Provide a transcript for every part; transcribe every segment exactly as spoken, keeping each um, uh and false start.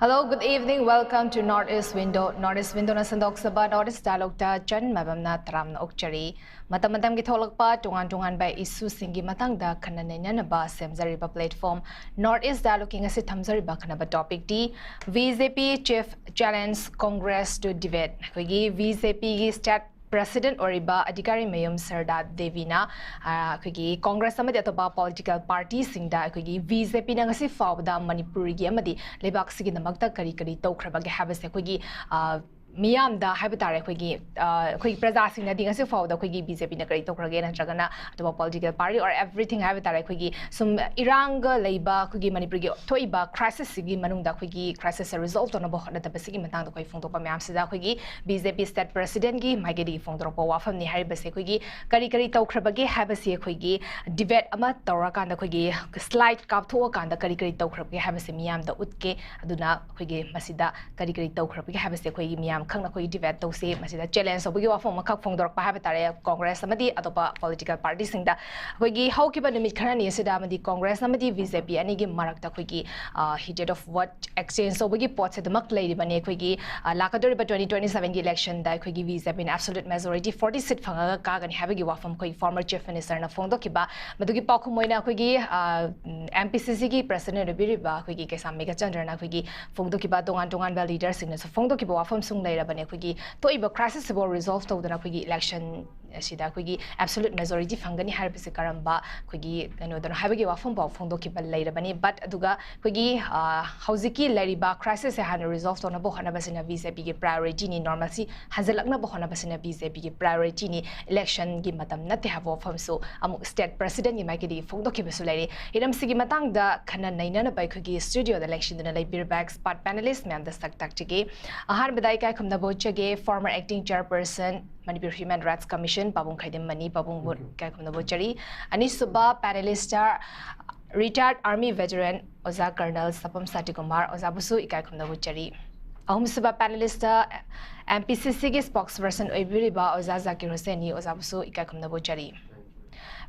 Hello, good evening. Welcome to North East Window. North East Window ꯅ ꯁꯟꯗꯣꯛꯆꯕ North East Dialogue ꯇ ꯆꯟ ꯃꯥꯏꯕꯝꯅ ꯇꯔꯥꯝꯅ ꯑꯣꯛꯆꯔꯤ꯫ ꯃꯇꯝ ꯃꯇꯝꯒꯤ ꯊꯣꯛꯂꯛꯄ ꯇꯣꯉꯥꯟ ꯇꯣꯉꯥꯟꯕ issue ꯁꯤꯡꯒꯤ ꯃꯇꯥꯡꯗ ꯈꯟꯅ ꯅꯩꯅꯅꯕ ꯁꯦꯝꯖꯔꯤꯕ platform North East Dialogue ꯀꯤ ꯉꯁꯤ ꯊꯝꯖꯔꯤꯕ ꯑꯈꯟꯅꯕ topic T B J P Chief Challenge Congress to Debate꯫ ꯑꯩꯈꯣꯏꯒꯤ B J P ꯒꯤ state president ꯑꯣꯏꯔꯤꯕ ꯑꯙꯤꯀꯥꯔꯤ ꯃꯌꯨꯝ ꯁꯔꯗꯥ ꯗꯦꯕꯤꯅ, ꯑ, ꯑꯩꯈꯣꯏꯒꯤ Congress ꯑꯃꯗꯤ ꯑꯇꯣꯞꯄ political party ꯁꯤꯡꯗ ꯑꯩꯈꯣꯏꯒꯤ B J P ꯅ ꯉꯁꯤ ꯐꯥꯎꯕꯗ ꯃꯅꯤꯄꯨꯔꯒꯤ ꯑꯃꯗꯤ ꯂꯩꯕꯥꯛꯁꯤꯒꯤꯗꯃꯛꯇ ꯀꯔꯤ ꯀꯔꯤ ꯇꯧꯈ꯭ꯔꯕꯒꯦ ꯍꯥꯏꯕꯁꯦ ꯑꯩꯈꯣꯏꯒꯤ, ꯑ, ꯃꯤꯌꯥꯝꯗ ꯍꯥꯏꯕ ꯇꯥꯔꯦ, ꯑꯩꯈꯣꯏꯒꯤ, ꯑ, ꯑꯩꯈꯣꯏꯒꯤ ꯄ꯭ꯔꯖꯥꯁꯤꯡꯅꯗꯤ ꯉꯁꯤ ꯐꯥꯎꯕꯗ ꯑꯩꯈꯣꯏꯒꯤ B J P ꯅ ꯀꯔꯤ ꯇꯧꯈ꯭ꯔꯒꯦ, ꯅꯠꯇ꯭ꯔꯒꯅ ꯑꯇꯣꯞꯄ political party or everything ꯍꯥꯏꯕ ꯇꯥꯔꯦ, ꯑꯩꯈꯣꯏꯒꯤ ꯁꯨꯝ ꯏꯔꯥꯡꯒ ꯂꯩꯕ ꯑꯩꯈꯣꯏꯒꯤ ꯃꯅꯤꯄꯨꯔꯒꯤ ꯊꯣꯛꯏꯕ crisis ꯁꯤꯒꯤ ꯃꯅꯨꯡꯗ ꯑꯩꯈꯣꯏꯒꯤ crisis ꯁꯦ resolve ꯇꯧꯅꯕ ꯍꯣꯠꯅꯗꯕꯁꯤꯒꯤ ꯃꯇꯥꯡꯗ ꯑꯩꯈꯣꯏ ꯐꯣꯡꯗꯣꯛꯄ ꯃꯌꯥꯝꯁꯤꯗ ꯑꯩꯈꯣꯏꯒꯤ B J P state president ꯀꯤ ꯃꯥꯏꯀꯩꯗꯒꯤ ꯐꯣꯡꯗꯣꯔꯛꯄ ꯋꯥꯐꯝꯅꯤ꯫ ꯍꯥꯏꯔꯤꯕꯁꯦ ꯑꯩꯈꯣꯏꯒꯤ ꯀꯔꯤ ꯀꯔꯤ ꯇꯧꯈ꯭ꯔꯕꯒꯦ ꯍꯥꯏꯕꯁꯤ ꯑꯩꯈꯣꯏꯒꯤ debate ꯑꯃ ꯇꯧꯔꯀꯥꯟꯗ ꯑꯩꯈꯣꯏꯒꯤ slide ꯀꯥꯞꯊꯣꯛꯑꯀꯥꯟꯗ ꯀꯔꯤ ꯀꯔꯤ ꯇꯧꯈ꯭ꯔꯕꯒꯦ ꯍꯥꯏꯕꯁꯦ ꯃꯤꯌꯥꯝꯗ ꯎꯠꯀꯦ꯫ ꯑꯗꯨꯅ ꯑꯩꯈꯣꯏꯒꯤ ꯃꯁꯤꯗ ꯀꯔꯤ ꯀꯔꯤ ꯇꯧꯈ꯭ꯔꯕꯒꯦ ꯍꯥꯏꯕꯁꯦ ꯑꯩꯈꯣꯏꯒꯤ ꯃꯤꯌꯥꯝ ꯈꯪꯅ ꯑꯩꯈꯣꯏꯒꯤ debate ꯇꯧꯁꯤ꯫ ꯃꯁꯤꯗ challenge ꯇꯧꯕꯒꯤ ꯋꯥꯐꯝ ꯑꯃꯈꯛ ꯐꯣꯡꯗꯣꯔꯛꯄ ꯍꯥꯏꯕ ꯇꯥꯔꯦ Congress ꯑꯃꯗꯤ ꯑꯇꯣꯞꯄ political party ꯁꯤꯡꯗ꯫ ꯑꯩꯈꯣꯏꯒꯤ ꯍꯧꯈꯤꯕ ꯅꯨꯃꯤꯠ ꯈꯔꯅꯤ ꯑꯁꯤꯗ ꯑꯃꯗꯤ Congress ꯑꯃꯗꯤ B J P ꯑꯅꯤꯒꯤ ꯃꯔꯛꯇ ꯑꯩꯈꯣꯏꯒꯤ, ꯑ, heated of what exchange ꯇꯧꯕꯒꯤ ꯄꯣꯠꯁꯦ ꯑꯗꯨꯃꯛ ꯂꯩꯔꯤꯕꯅꯤ꯫ ꯑꯩꯈꯣꯏꯒꯤ, ꯑ, ꯂꯥꯛꯀꯗꯧꯔꯤꯕ twenty twenty-seven ꯒꯤ election ꯗ ꯑꯩꯈꯣꯏꯒꯤ B J P ꯅ absolute majority forty seat ꯐꯪꯉꯒ ꯀꯥꯒꯅꯤ ꯍꯥꯏꯕꯒꯤ ꯋꯥꯐꯝ ꯑꯩꯈꯣꯏꯒꯤ former Chief Minister ꯅ ꯐꯣꯡꯗꯣꯛꯈꯤꯕ꯫ ꯃꯗꯨꯒꯤ ꯄꯥꯎꯈꯨꯝ ꯑꯣꯏꯅ ꯑꯩꯈꯣꯏꯒꯤ, ꯑ, ꯎꯝ, M P C C ꯒꯤ president ꯑꯣꯏꯕꯤꯔꯤꯕ ꯑꯩꯈꯣꯏꯒꯤ ꯀꯩꯁꯥꯝ ꯃꯦꯘꯆꯟꯗ꯭ꯔꯅ ꯑꯩꯈꯣꯏꯒꯤ ꯐꯣꯡꯗꯣꯛꯈꯤꯕ, ꯇꯣꯉꯥꯟ ꯇꯣꯉꯥꯟꯕ leader ꯁꯤꯡꯅꯁꯨ ꯐꯣꯡꯗꯣꯛꯈꯤꯕ ꯋꯥꯐꯝꯁꯨ ꯂꯩꯔꯕꯅꯤ꯫ ꯑꯩꯈꯣꯏꯒꯤ ꯊꯣꯛꯏꯕ crisis ꯁꯤꯕꯨ resolve ꯇꯧꯗꯅ ꯑꯩꯈꯣꯏꯒꯤ election ꯑꯁꯤꯗ ꯑꯩꯈꯣꯏꯒꯤ absolute majority ꯐꯪꯒꯅꯤ ꯍꯥꯏꯕꯁꯤ ꯀꯔꯝꯕ ꯑꯩꯈꯣꯏꯒꯤ ꯀꯩꯅꯣꯗꯅꯣ ꯍꯥꯏꯕꯒꯤ ꯋꯥꯐꯝ ꯐꯥꯎ ꯐꯣꯡꯗꯣꯛꯈꯤꯕ ꯂꯩꯔꯕꯅꯤ꯫ But ꯑꯗꯨꯒ ꯑꯩꯈꯣꯏꯒꯤ, ꯑ, ꯍꯧꯖꯤꯛꯀꯤ ꯂꯩꯔꯤꯕ crisis ꯁꯦ ꯍꯥꯟꯅ resolve ꯇꯧꯅꯕ ꯍꯣꯠꯅꯕꯁꯤꯅ B J P ꯒꯤ priority ꯅꯤ, normalcy ꯍꯟꯖꯤꯜꯂꯛꯅꯕ ꯍꯣꯠꯅꯕꯁꯤꯅ B J P ꯒꯤ priority ꯅꯤ, election ꯒꯤ ꯃꯇꯝ ꯅꯠꯇꯦ ꯍꯥꯏꯕ ꯋꯥꯐꯝꯁꯨ ꯑꯃꯨꯛ state president ꯀꯤ ꯃꯥꯏꯀꯩꯗꯒꯤ ꯐꯣꯡꯗꯣꯛꯈꯤꯕꯁꯨ ꯂꯩꯔꯤ꯫ ꯍꯤꯔꯝꯁꯤꯒꯤ ꯃꯇꯥꯡꯗ ꯈꯟꯅ ꯅꯩꯅꯅꯕ ꯑꯩꯈꯣꯏꯒꯤ studio ꯗ ꯂꯦꯡꯁꯤꯟꯗꯨꯅ ꯂꯩꯕꯤꯔꯤꯕ expert panelist ꯃꯌꯥꯝꯗ ꯁꯛ ꯇꯥꯛꯆꯒꯦ꯫ ꯑꯍꯥꯟꯕꯗ ꯏꯀꯥꯏ ꯈꯨꯝꯅꯕ ꯎꯠꯆꯒꯦ former acting chairperson Manipur Human Rights Commission ꯄꯥꯕꯨꯡ ꯈꯥꯏꯗꯤꯝ ꯃꯅꯤ, ꯄꯥꯕꯨꯡꯕꯨ ꯏꯀꯥꯏ ꯈꯨꯝꯅꯕ ꯎꯠꯆꯔꯤ꯫ ꯑꯅꯤꯁꯨꯕ panelist retired army veteran ꯑꯣꯖꯥ Colonel ꯁꯄꯝ ꯁꯥꯇꯤꯀꯨꯃꯥꯔ, ꯑꯣꯖꯥꯕꯨꯁꯨ ꯏꯀꯥꯏ ꯈꯨꯝꯅꯕ ꯎꯠꯆꯔꯤ꯫ ꯑꯍꯨꯝꯁꯨꯕ panelist M P C C ꯒꯤ spokesperson ꯑꯣꯏꯕꯤꯔꯤꯕ ꯑꯣꯖꯥ ꯖꯥꯀꯤꯔ ꯍꯨꯁꯦꯟꯅꯤ, ꯑꯣꯖꯥꯕꯨꯁꯨ ꯏꯀꯥꯏ ꯈꯨꯝꯅꯕ ꯎꯠꯆꯔꯤ꯫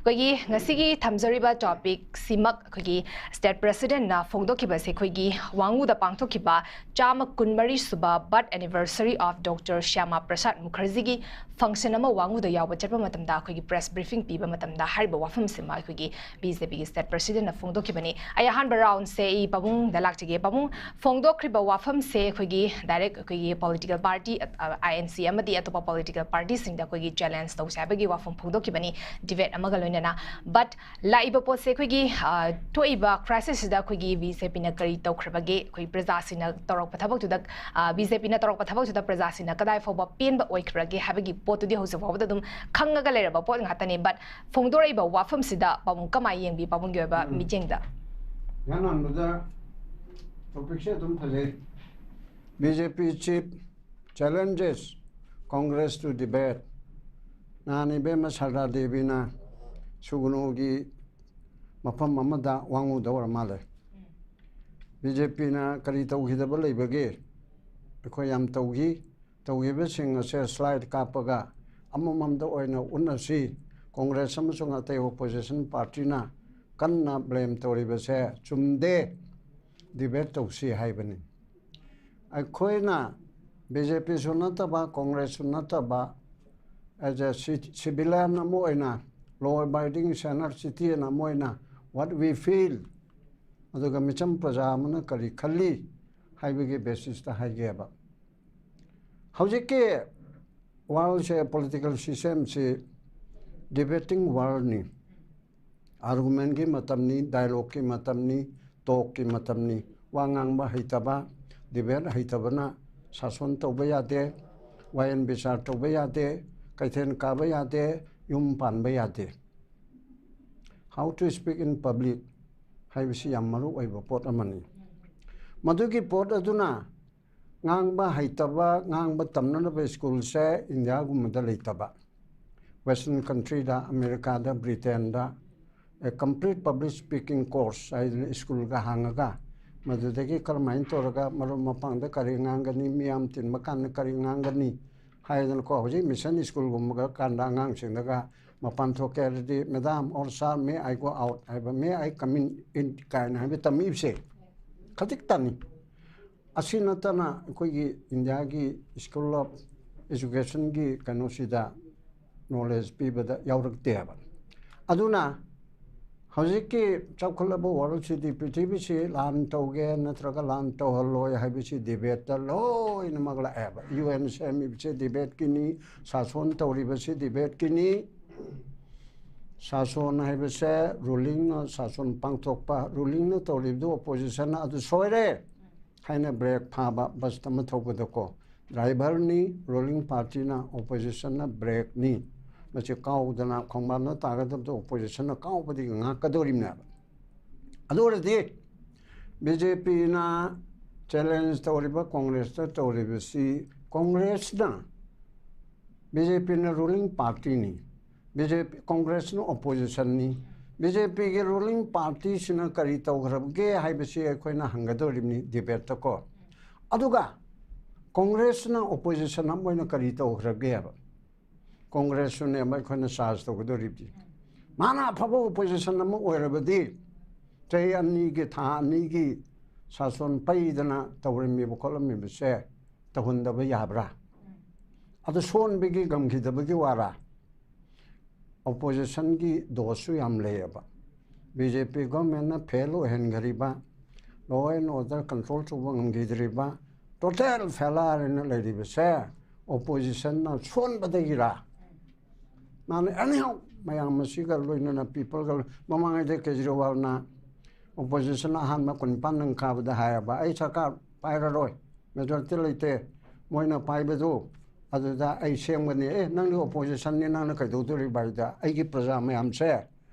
ꯑꯩꯈꯣꯏꯒꯤ ꯉꯁꯤꯒꯤ ꯊꯝꯖꯔꯤꯕ ꯇꯣꯄꯤꯛꯁꯤꯃꯛ ꯑꯩꯈꯣꯏꯒꯤ ꯁ꯭ꯇꯦꯠ ꯄ꯭ꯔꯦꯁꯤꯗꯦꯟꯠꯅ ꯐꯣꯡꯗꯣꯛꯈꯤꯕꯁꯦ ꯑꯩꯈꯣꯏꯒꯤ ꯋꯥꯉꯨꯗ ꯄꯥꯡꯊꯣꯛꯈꯤꯕ ꯆꯥꯝꯃ ꯀꯨꯟꯃꯔꯤ ꯁꯨꯕ ꯕꯔꯊ ꯑꯦꯅꯤꯚꯔꯁꯔꯤ ꯑꯣꯐ ꯗꯣꯛꯇꯔ ꯁ꯭ꯌꯥꯃꯥ ꯄ꯭ꯔꯁꯥꯗ ꯃꯨꯈꯔꯖꯤꯒꯤ ꯐꯪꯁꯟ ꯑꯃ ꯋꯥꯉꯨꯗ ꯌꯥꯎꯕ ꯆꯠꯄ ꯃꯇꯝꯗ ꯑꯩꯈꯣꯏꯒꯤ ꯄ꯭ꯔꯦꯁ ꯕ꯭ꯔꯤꯐꯤꯡ ꯄꯤꯕ ꯃꯇꯝꯗ ꯍꯥꯏꯔꯤꯕ ꯋꯥꯐꯝꯁꯤꯃ ꯑꯩꯈꯣꯏꯒꯤ ꯕꯤ ꯖꯦ ꯄꯤꯒꯤ ꯁ꯭ꯇꯦꯠ ꯄ꯭ꯔꯦꯁꯤꯗꯦꯟꯠꯅ ꯐꯣꯡꯗꯣꯛꯈꯤꯕꯅꯤ꯫ ꯑꯩ ꯑꯍꯥꯟꯕ ꯔꯥꯎꯟꯁꯦ ꯑꯩ ꯄꯥꯕꯨꯡꯗ ꯂꯥꯛꯆꯒꯦ꯫ ꯄꯥꯕꯨꯡ, ꯐꯣꯡꯗꯣꯛꯈ꯭ꯔꯤꯕ ꯋꯥꯐꯝꯁꯦ ꯑꯩꯈꯣꯏꯒꯤ ꯗꯥꯏꯔꯦꯛ ꯑꯩꯈꯣꯏꯒꯤ ꯄꯣꯂꯤꯇꯤꯀꯦꯜ ꯄꯥꯔꯇꯤ ꯑꯥꯏ ꯑꯦꯟ ꯁꯤ ꯑꯃꯗꯤ ꯑꯇꯣꯞꯄ ꯄꯣꯂꯤꯇꯤꯀꯦꯜ ꯄꯥꯔꯇꯤꯁꯤꯡꯗ ꯑꯩꯈꯣꯏꯒꯤ ꯆꯦꯂꯦꯟꯖ ꯇꯧꯁꯦ ꯍꯥꯏꯕꯒꯤ ꯋꯥꯐꯝ ꯐꯣꯡꯗꯣꯛꯈꯤꯕꯅꯤ, ꯗꯤꯕꯦꯠ ꯑꯃꯒ ꯂꯣꯏꯅꯅ꯫ ꯕꯠ ꯂꯥꯛꯏꯕ ꯄꯣꯠꯁꯦ ꯑꯩꯈꯣꯏꯒꯤ, ꯑ, ꯊꯣꯛꯏꯕ ꯀ꯭ꯔꯥꯏꯁꯤꯁꯁꯤꯗ ꯑꯩꯈꯣꯏꯒꯤ ꯕꯤ ꯖꯦ ꯄꯤꯅ ꯀꯔꯤ ꯇꯧꯈ꯭ꯔꯕꯒꯦ? ꯑꯩꯈꯣꯏ ꯄ꯭ꯔꯖꯥꯁꯤꯡꯅ ꯇꯧꯔꯛꯄ ꯊꯕꯛꯇꯨꯗ, ꯑ, ꯕꯤ ꯖꯦ ꯄꯤꯅ ꯇꯧꯔꯛꯄ ꯊꯕꯛꯇꯨꯗ ꯄ꯭ꯔꯖꯥꯁꯤꯡꯅ ꯀꯗꯥꯏ ꯐꯥꯎꯕ ꯄꯦꯟꯕ ꯑꯣꯏꯈ꯭ꯔꯒꯦ ꯍꯥꯏꯕꯒꯤ ꯄꯣꯠꯇꯨꯗꯤ ꯍꯧꯖꯤꯛ ꯐꯥꯎꯕꯗ ꯑꯗꯨꯝ ꯈꯪꯉꯒ ꯂꯩꯔꯕ ꯄꯣꯠ ꯉꯥꯛꯇꯅꯤ꯫ ꯕꯠ ꯐꯣꯡꯗꯣꯔꯛꯏꯕ ꯋꯥꯐꯝꯁꯤꯗ ꯄꯥꯕꯨꯡ ꯀꯃꯥꯏꯅ ꯌꯦꯡꯕꯤ, ꯄꯥꯕꯨꯡꯒꯤ ꯑꯣꯏꯕ ꯎꯝ꯫ ꯃꯤꯠꯌꯦꯡꯗ? ꯏꯍꯥꯟ ꯍꯥꯟꯕꯗ ꯇꯣꯄꯤꯛꯁꯦ ꯑꯗꯨꯝ ꯐꯖꯩ꯫ B J P chief challenges Congress to debate꯫ ꯅꯍꯥꯟ ꯏꯕꯦꯝꯃ ꯁꯔꯗꯥ ꯗꯦꯕꯤꯅ ꯁꯨꯒꯨꯅꯨꯒꯤ ꯃꯐꯝ ꯑꯃꯗ ꯋꯥꯉꯨꯗ ꯑꯣꯏꯔ ꯃꯥꯜꯂꯦ꯫ ꯕꯤ ꯖꯦ ꯄꯤꯅ ꯀꯔꯤ ꯇꯧꯈꯤꯗꯕ ꯂꯩꯕꯒꯦ? ꯑꯩꯈꯣꯏ ꯌꯥꯝ ꯇꯧꯈꯤ꯫ ꯇꯧꯈꯤꯕꯁꯤꯡ ꯑꯁꯦ ꯁ꯭ꯂꯥꯏꯗ ꯀꯥꯞꯄꯒ ꯑꯃꯃꯝꯗ ꯑꯣꯏꯅ ꯎꯠꯅꯁꯤ꯫ ꯀꯣꯡꯒ꯭ꯔꯦꯁ ꯑꯃꯁꯨꯡ ꯑꯇꯩ ꯑꯣꯄꯣꯖꯤꯁꯟ ꯄꯥꯔꯇꯤꯅ ꯀꯟꯅ ꯕ꯭ꯂꯦꯝ ꯇꯧꯔꯤꯕꯁꯦ ꯆꯨꯝꯗꯦ, ꯗꯤꯕꯦꯠ ꯇꯧꯁꯤ ꯍꯥꯏꯕꯅꯤ꯫ ꯑꯩꯈꯣꯏꯅ ꯕꯤ ꯖꯦ ꯄꯤꯁꯨ ꯅꯠꯇꯕ, ꯀꯣꯡꯒ꯭ꯔꯦꯁꯁꯨ ꯅꯠꯇꯕ, as a ci-, civilian ꯑꯃ ꯑꯣꯏꯅ, law abiding senior citizen ꯑꯃ ꯑꯣꯏꯅ, what we feel, ꯑꯗꯨꯒ ꯃꯤꯆꯝ ꯄ꯭ꯔꯖꯥ ꯑꯃꯅ ꯀꯔꯤ ꯈꯜꯂꯤ ꯍꯥꯏꯕꯒꯤ ꯕꯦꯁꯤꯁꯇ ꯍꯥꯏꯒꯦꯕ꯫ ꯍꯧꯖꯤꯛꯀꯤ ꯋꯥꯔꯜꯁꯦ, ꯄꯣꯂꯤꯇꯤꯀꯦꯜ ꯁꯤꯁꯇꯦꯝꯁꯤ ꯗꯤꯕꯦꯇꯤꯡ ꯋꯥꯔꯜꯅꯤ꯫ ꯑꯥꯔꯒꯨꯃꯦꯟꯒꯤ ꯃꯇꯝꯅꯤ, ꯗꯥꯏꯂꯣꯒꯀꯤ ꯃꯇꯝꯅꯤ, ꯇꯣꯛꯀꯤ ꯃꯇꯝꯅꯤ꯫ ꯋꯥ ꯉꯥꯡꯕ ꯍꯩꯇꯕ, ꯗꯤꯕꯦꯠ ꯍꯩꯇꯕꯅ ꯁꯥꯁꯣꯟ ꯇꯧꯕ ꯌꯥꯗꯦ, ꯋꯥꯌꯦꯟ ꯕꯤꯆꯥꯔ ꯇꯧꯕ ꯌꯥꯗꯦ, ꯀꯩꯊꯦꯜ ꯀꯥꯕ ꯌꯥꯗꯦ, ꯌꯨꯝ ꯄꯥꯟꯕ ꯌꯥꯗꯦ꯫ How to speak in public ꯍꯥꯏꯕꯁꯤ ꯌꯥꯝ ꯃꯔꯨ ꯑꯣꯏꯕ ꯄꯣꯠ ꯑꯃꯅꯤ꯫ ꯃꯗꯨꯒꯤ ꯄꯣꯠ ꯑꯗꯨꯅ ꯉꯥꯡꯕ ꯍꯩꯇꯕ, ꯉꯥꯡꯕ ꯇꯝꯅꯅꯕ ꯁ꯭ꯀꯨꯜꯁꯦ ꯏꯟꯗꯤꯌꯥꯒꯨꯝꯕꯗ ꯂꯩꯇꯕ꯫ ꯋꯦꯁꯇꯔꯟ ꯀꯟꯇ꯭ꯔꯤꯗ, ꯑꯃꯦꯔꯤꯀꯥꯗ, ꯕ꯭ꯔꯤꯇꯦꯟꯗ, a complete public speaking course ꯍꯥꯏꯗꯅ ꯁ꯭ꯀꯨꯜꯒ ꯍꯥꯡꯉꯒ, ꯃꯗꯨꯗꯒꯤ ꯀꯔꯝꯍꯥꯏꯅ ꯇꯧꯔꯒ ꯃꯔꯨꯞ ꯃꯄꯥꯡꯗ ꯀꯔꯤ ꯉꯥꯡꯒꯅꯤ, ꯃꯤꯌꯥꯝ ꯇꯤꯟꯕ ꯀꯥꯟꯗ ꯀꯔꯤ ꯉꯥꯡꯒꯅꯤ ꯍꯥꯏꯗꯅꯀꯣ, ꯍꯧꯖꯤꯛ ꯃꯤꯁꯟ ꯁ꯭ꯀꯨꯜꯒꯨꯝꯕ ꯀꯥꯟꯗ ꯑꯉꯥꯡꯁꯤꯡꯗꯒ ꯃꯄꯥꯟ ꯊꯣꯛꯀꯦ ꯍꯥꯏꯔꯗꯤ "Madam or sir, may I go out?" ꯍꯥꯏꯕ, "May I come in?" ꯀꯥꯏꯅ ꯍꯥꯏꯕ ꯇꯝꯃꯤꯕꯁꯦ ꯈꯖꯤꯛꯇꯅꯤ꯫ ꯑꯁꯤ ꯅꯠꯇꯅ ꯑꯩꯈꯣꯏꯒꯤ ꯏꯟꯗꯤꯌꯥꯒꯤ School of Educationꯒꯤ ꯀꯩꯅꯣꯁꯤꯗ knowledge ꯄꯤꯕꯗ ꯌꯥꯎꯔꯛꯇꯦꯕ꯫ ꯑꯗꯨꯅ ꯍꯧꯖꯤꯛꯀꯤ ꯆꯥꯎꯈꯠꯂꯕ worldꯁꯤꯗꯤ ꯄ꯭ꯔꯤꯊꯤꯕꯤꯁꯤ ꯂꯥꯟ ꯇꯧꯒꯦ ꯅꯠꯇ꯭ꯔꯒ ꯂꯥꯟ ꯇꯧꯍꯜꯂꯣꯏ ꯍꯥꯏꯕꯁꯤ debateꯇ ꯂꯣꯏꯅꯃꯛ ꯂꯥꯛꯑꯦꯕ꯫ UN ꯁꯦꯝꯃꯤꯕꯁꯤ debateꯀꯤꯅꯤ, ꯁꯥꯁꯣꯟ ꯇꯧꯔꯤꯕꯁꯤ debateꯀꯤꯅꯤ꯫ ꯁꯥꯁꯣꯟ ꯍꯥꯏꯕꯁꯦ rulingꯅ ꯁꯥꯁꯣꯟ ꯄꯥꯡꯊꯣꯛꯄ, rulingꯅ ꯇꯧꯔꯤꯕꯗꯨ oppositionꯅ ꯑꯗꯨ ꯁꯣꯏꯔꯦ ꯍꯥꯏꯅ brake ꯐꯥꯕ ꯕꯁ ꯑꯃ ꯊꯧꯕꯗꯀꯣ꯫ Driverꯅꯤ, ruling partyꯅ, oppositionꯅ brakeꯅꯤ꯫ ꯃꯁꯤ ꯀꯥꯎꯗꯅ ꯈꯣꯡꯕꯥꯟꯗ ꯇꯥꯒꯗꯕꯗꯣ oppositionꯅ ꯀꯥꯎꯕꯗꯒꯤ ꯉꯥꯛꯀꯗꯧꯔꯤꯕꯅꯦꯕ꯫ ꯑꯗꯨ ꯑꯣꯏꯔꯗꯤ BJPꯅ challenge ꯇꯧꯔꯤꯕ, Congressꯇ ꯇꯧꯔꯤꯕꯁꯤ, Congressꯅ, BJPꯅ ruling partyꯅꯤ, BJP, Congressꯅ oppositionꯅꯤ꯫ BJPꯒꯤ ruling partyꯁꯤꯅ ꯀꯔꯤ ꯇꯧꯈ꯭ꯔꯕꯒꯦ ꯍꯥꯏꯕꯁꯤ ꯑꯩꯈꯣꯏꯅ ꯍꯪꯒꯗꯧꯔꯤꯕꯅꯤ debateꯇꯀꯣ꯫ ꯑꯗꯨꯒ Congressꯅ opposition ꯑꯃ ꯑꯣꯏꯅ ꯀꯔꯤ ꯇꯧꯈ꯭ꯔꯒꯦ ꯍꯥꯏꯕ꯫ Congressꯁꯨꯅꯦꯕ ꯑꯩꯈꯣꯏꯅ charge ꯇꯧꯒꯗꯧꯔꯤꯕꯗꯤ꯫ ꯃꯥꯅ ꯑꯐꯕ opposition ꯑꯃ ꯑꯣꯏꯔꯕꯗꯤ ꯆꯍꯤ ꯑꯅꯤꯒꯤ, ꯊꯥ ꯑꯅꯤꯒꯤ ꯁꯥꯁꯣꯟ ꯄꯩꯗꯅ ꯇꯧꯔꯝꯃꯤꯕ ꯈꯣꯠꯂꯝꯃꯤꯕꯁꯦ ꯇꯧꯍꯟꯗꯕ ꯌꯥꯕ꯭ꯔꯥ? ꯑꯗꯨ ꯁꯣꯟꯕꯒꯤ, ꯉꯝꯈꯤꯗꯕꯒꯤ ꯋꯥꯔꯥ? Oppositionꯒꯤ ꯗꯣꯁꯁꯨ ꯌꯥꯝ ꯂꯩꯌꯦꯕ꯫ BJP governmentꯅ fail ꯑꯣꯏꯍꯟꯈ꯭ꯔꯤꯕ, law and order control ꯇꯧꯕ ꯉꯝꯈꯤꯗ꯭ꯔꯤꯕ, total failure ꯍꯥꯏꯅ ꯂꯩꯔꯤꯕꯁꯦ oppositionꯅ ꯁꯣꯟꯕꯗꯒꯤꯔꯥ? ꯃꯥꯅ anyhow ꯃꯌꯥꯝ ꯑꯁꯤꯒ ꯂꯣꯏꯅꯅ peopleꯒ ꯂꯣꯏ-, ꯃꯃꯥꯡꯉꯩꯗ ꯀꯦꯖꯔꯤꯋꯥꯜꯅ opposition ꯑꯍꯥꯟꯕ ꯀꯨꯟꯅꯤꯄꯥꯟ ꯅꯪ ꯀꯥꯕꯗ ꯍꯥꯏꯌꯦꯕ, "ꯑꯩ ꯁꯔꯀꯥꯔ ꯄꯥꯏꯔꯔꯣꯏ, majority ꯂꯩꯇꯦ, ꯃꯣꯏꯅ ꯄꯥꯏꯕꯗꯨ ꯑꯗꯨꯗ ꯑꯩ ꯁꯦꯝꯒꯅꯤ"꯫ "ꯑꯦ, ꯅꯪꯗꯤ oppositionꯅꯤ, ꯅꯪꯅ ꯀꯩꯗꯧꯗꯣꯔꯤꯕ ꯍꯥꯏꯗ, ꯑꯩꯒꯤ ꯄ꯭ꯔꯖꯥ ꯃꯌꯥꯝꯁꯦ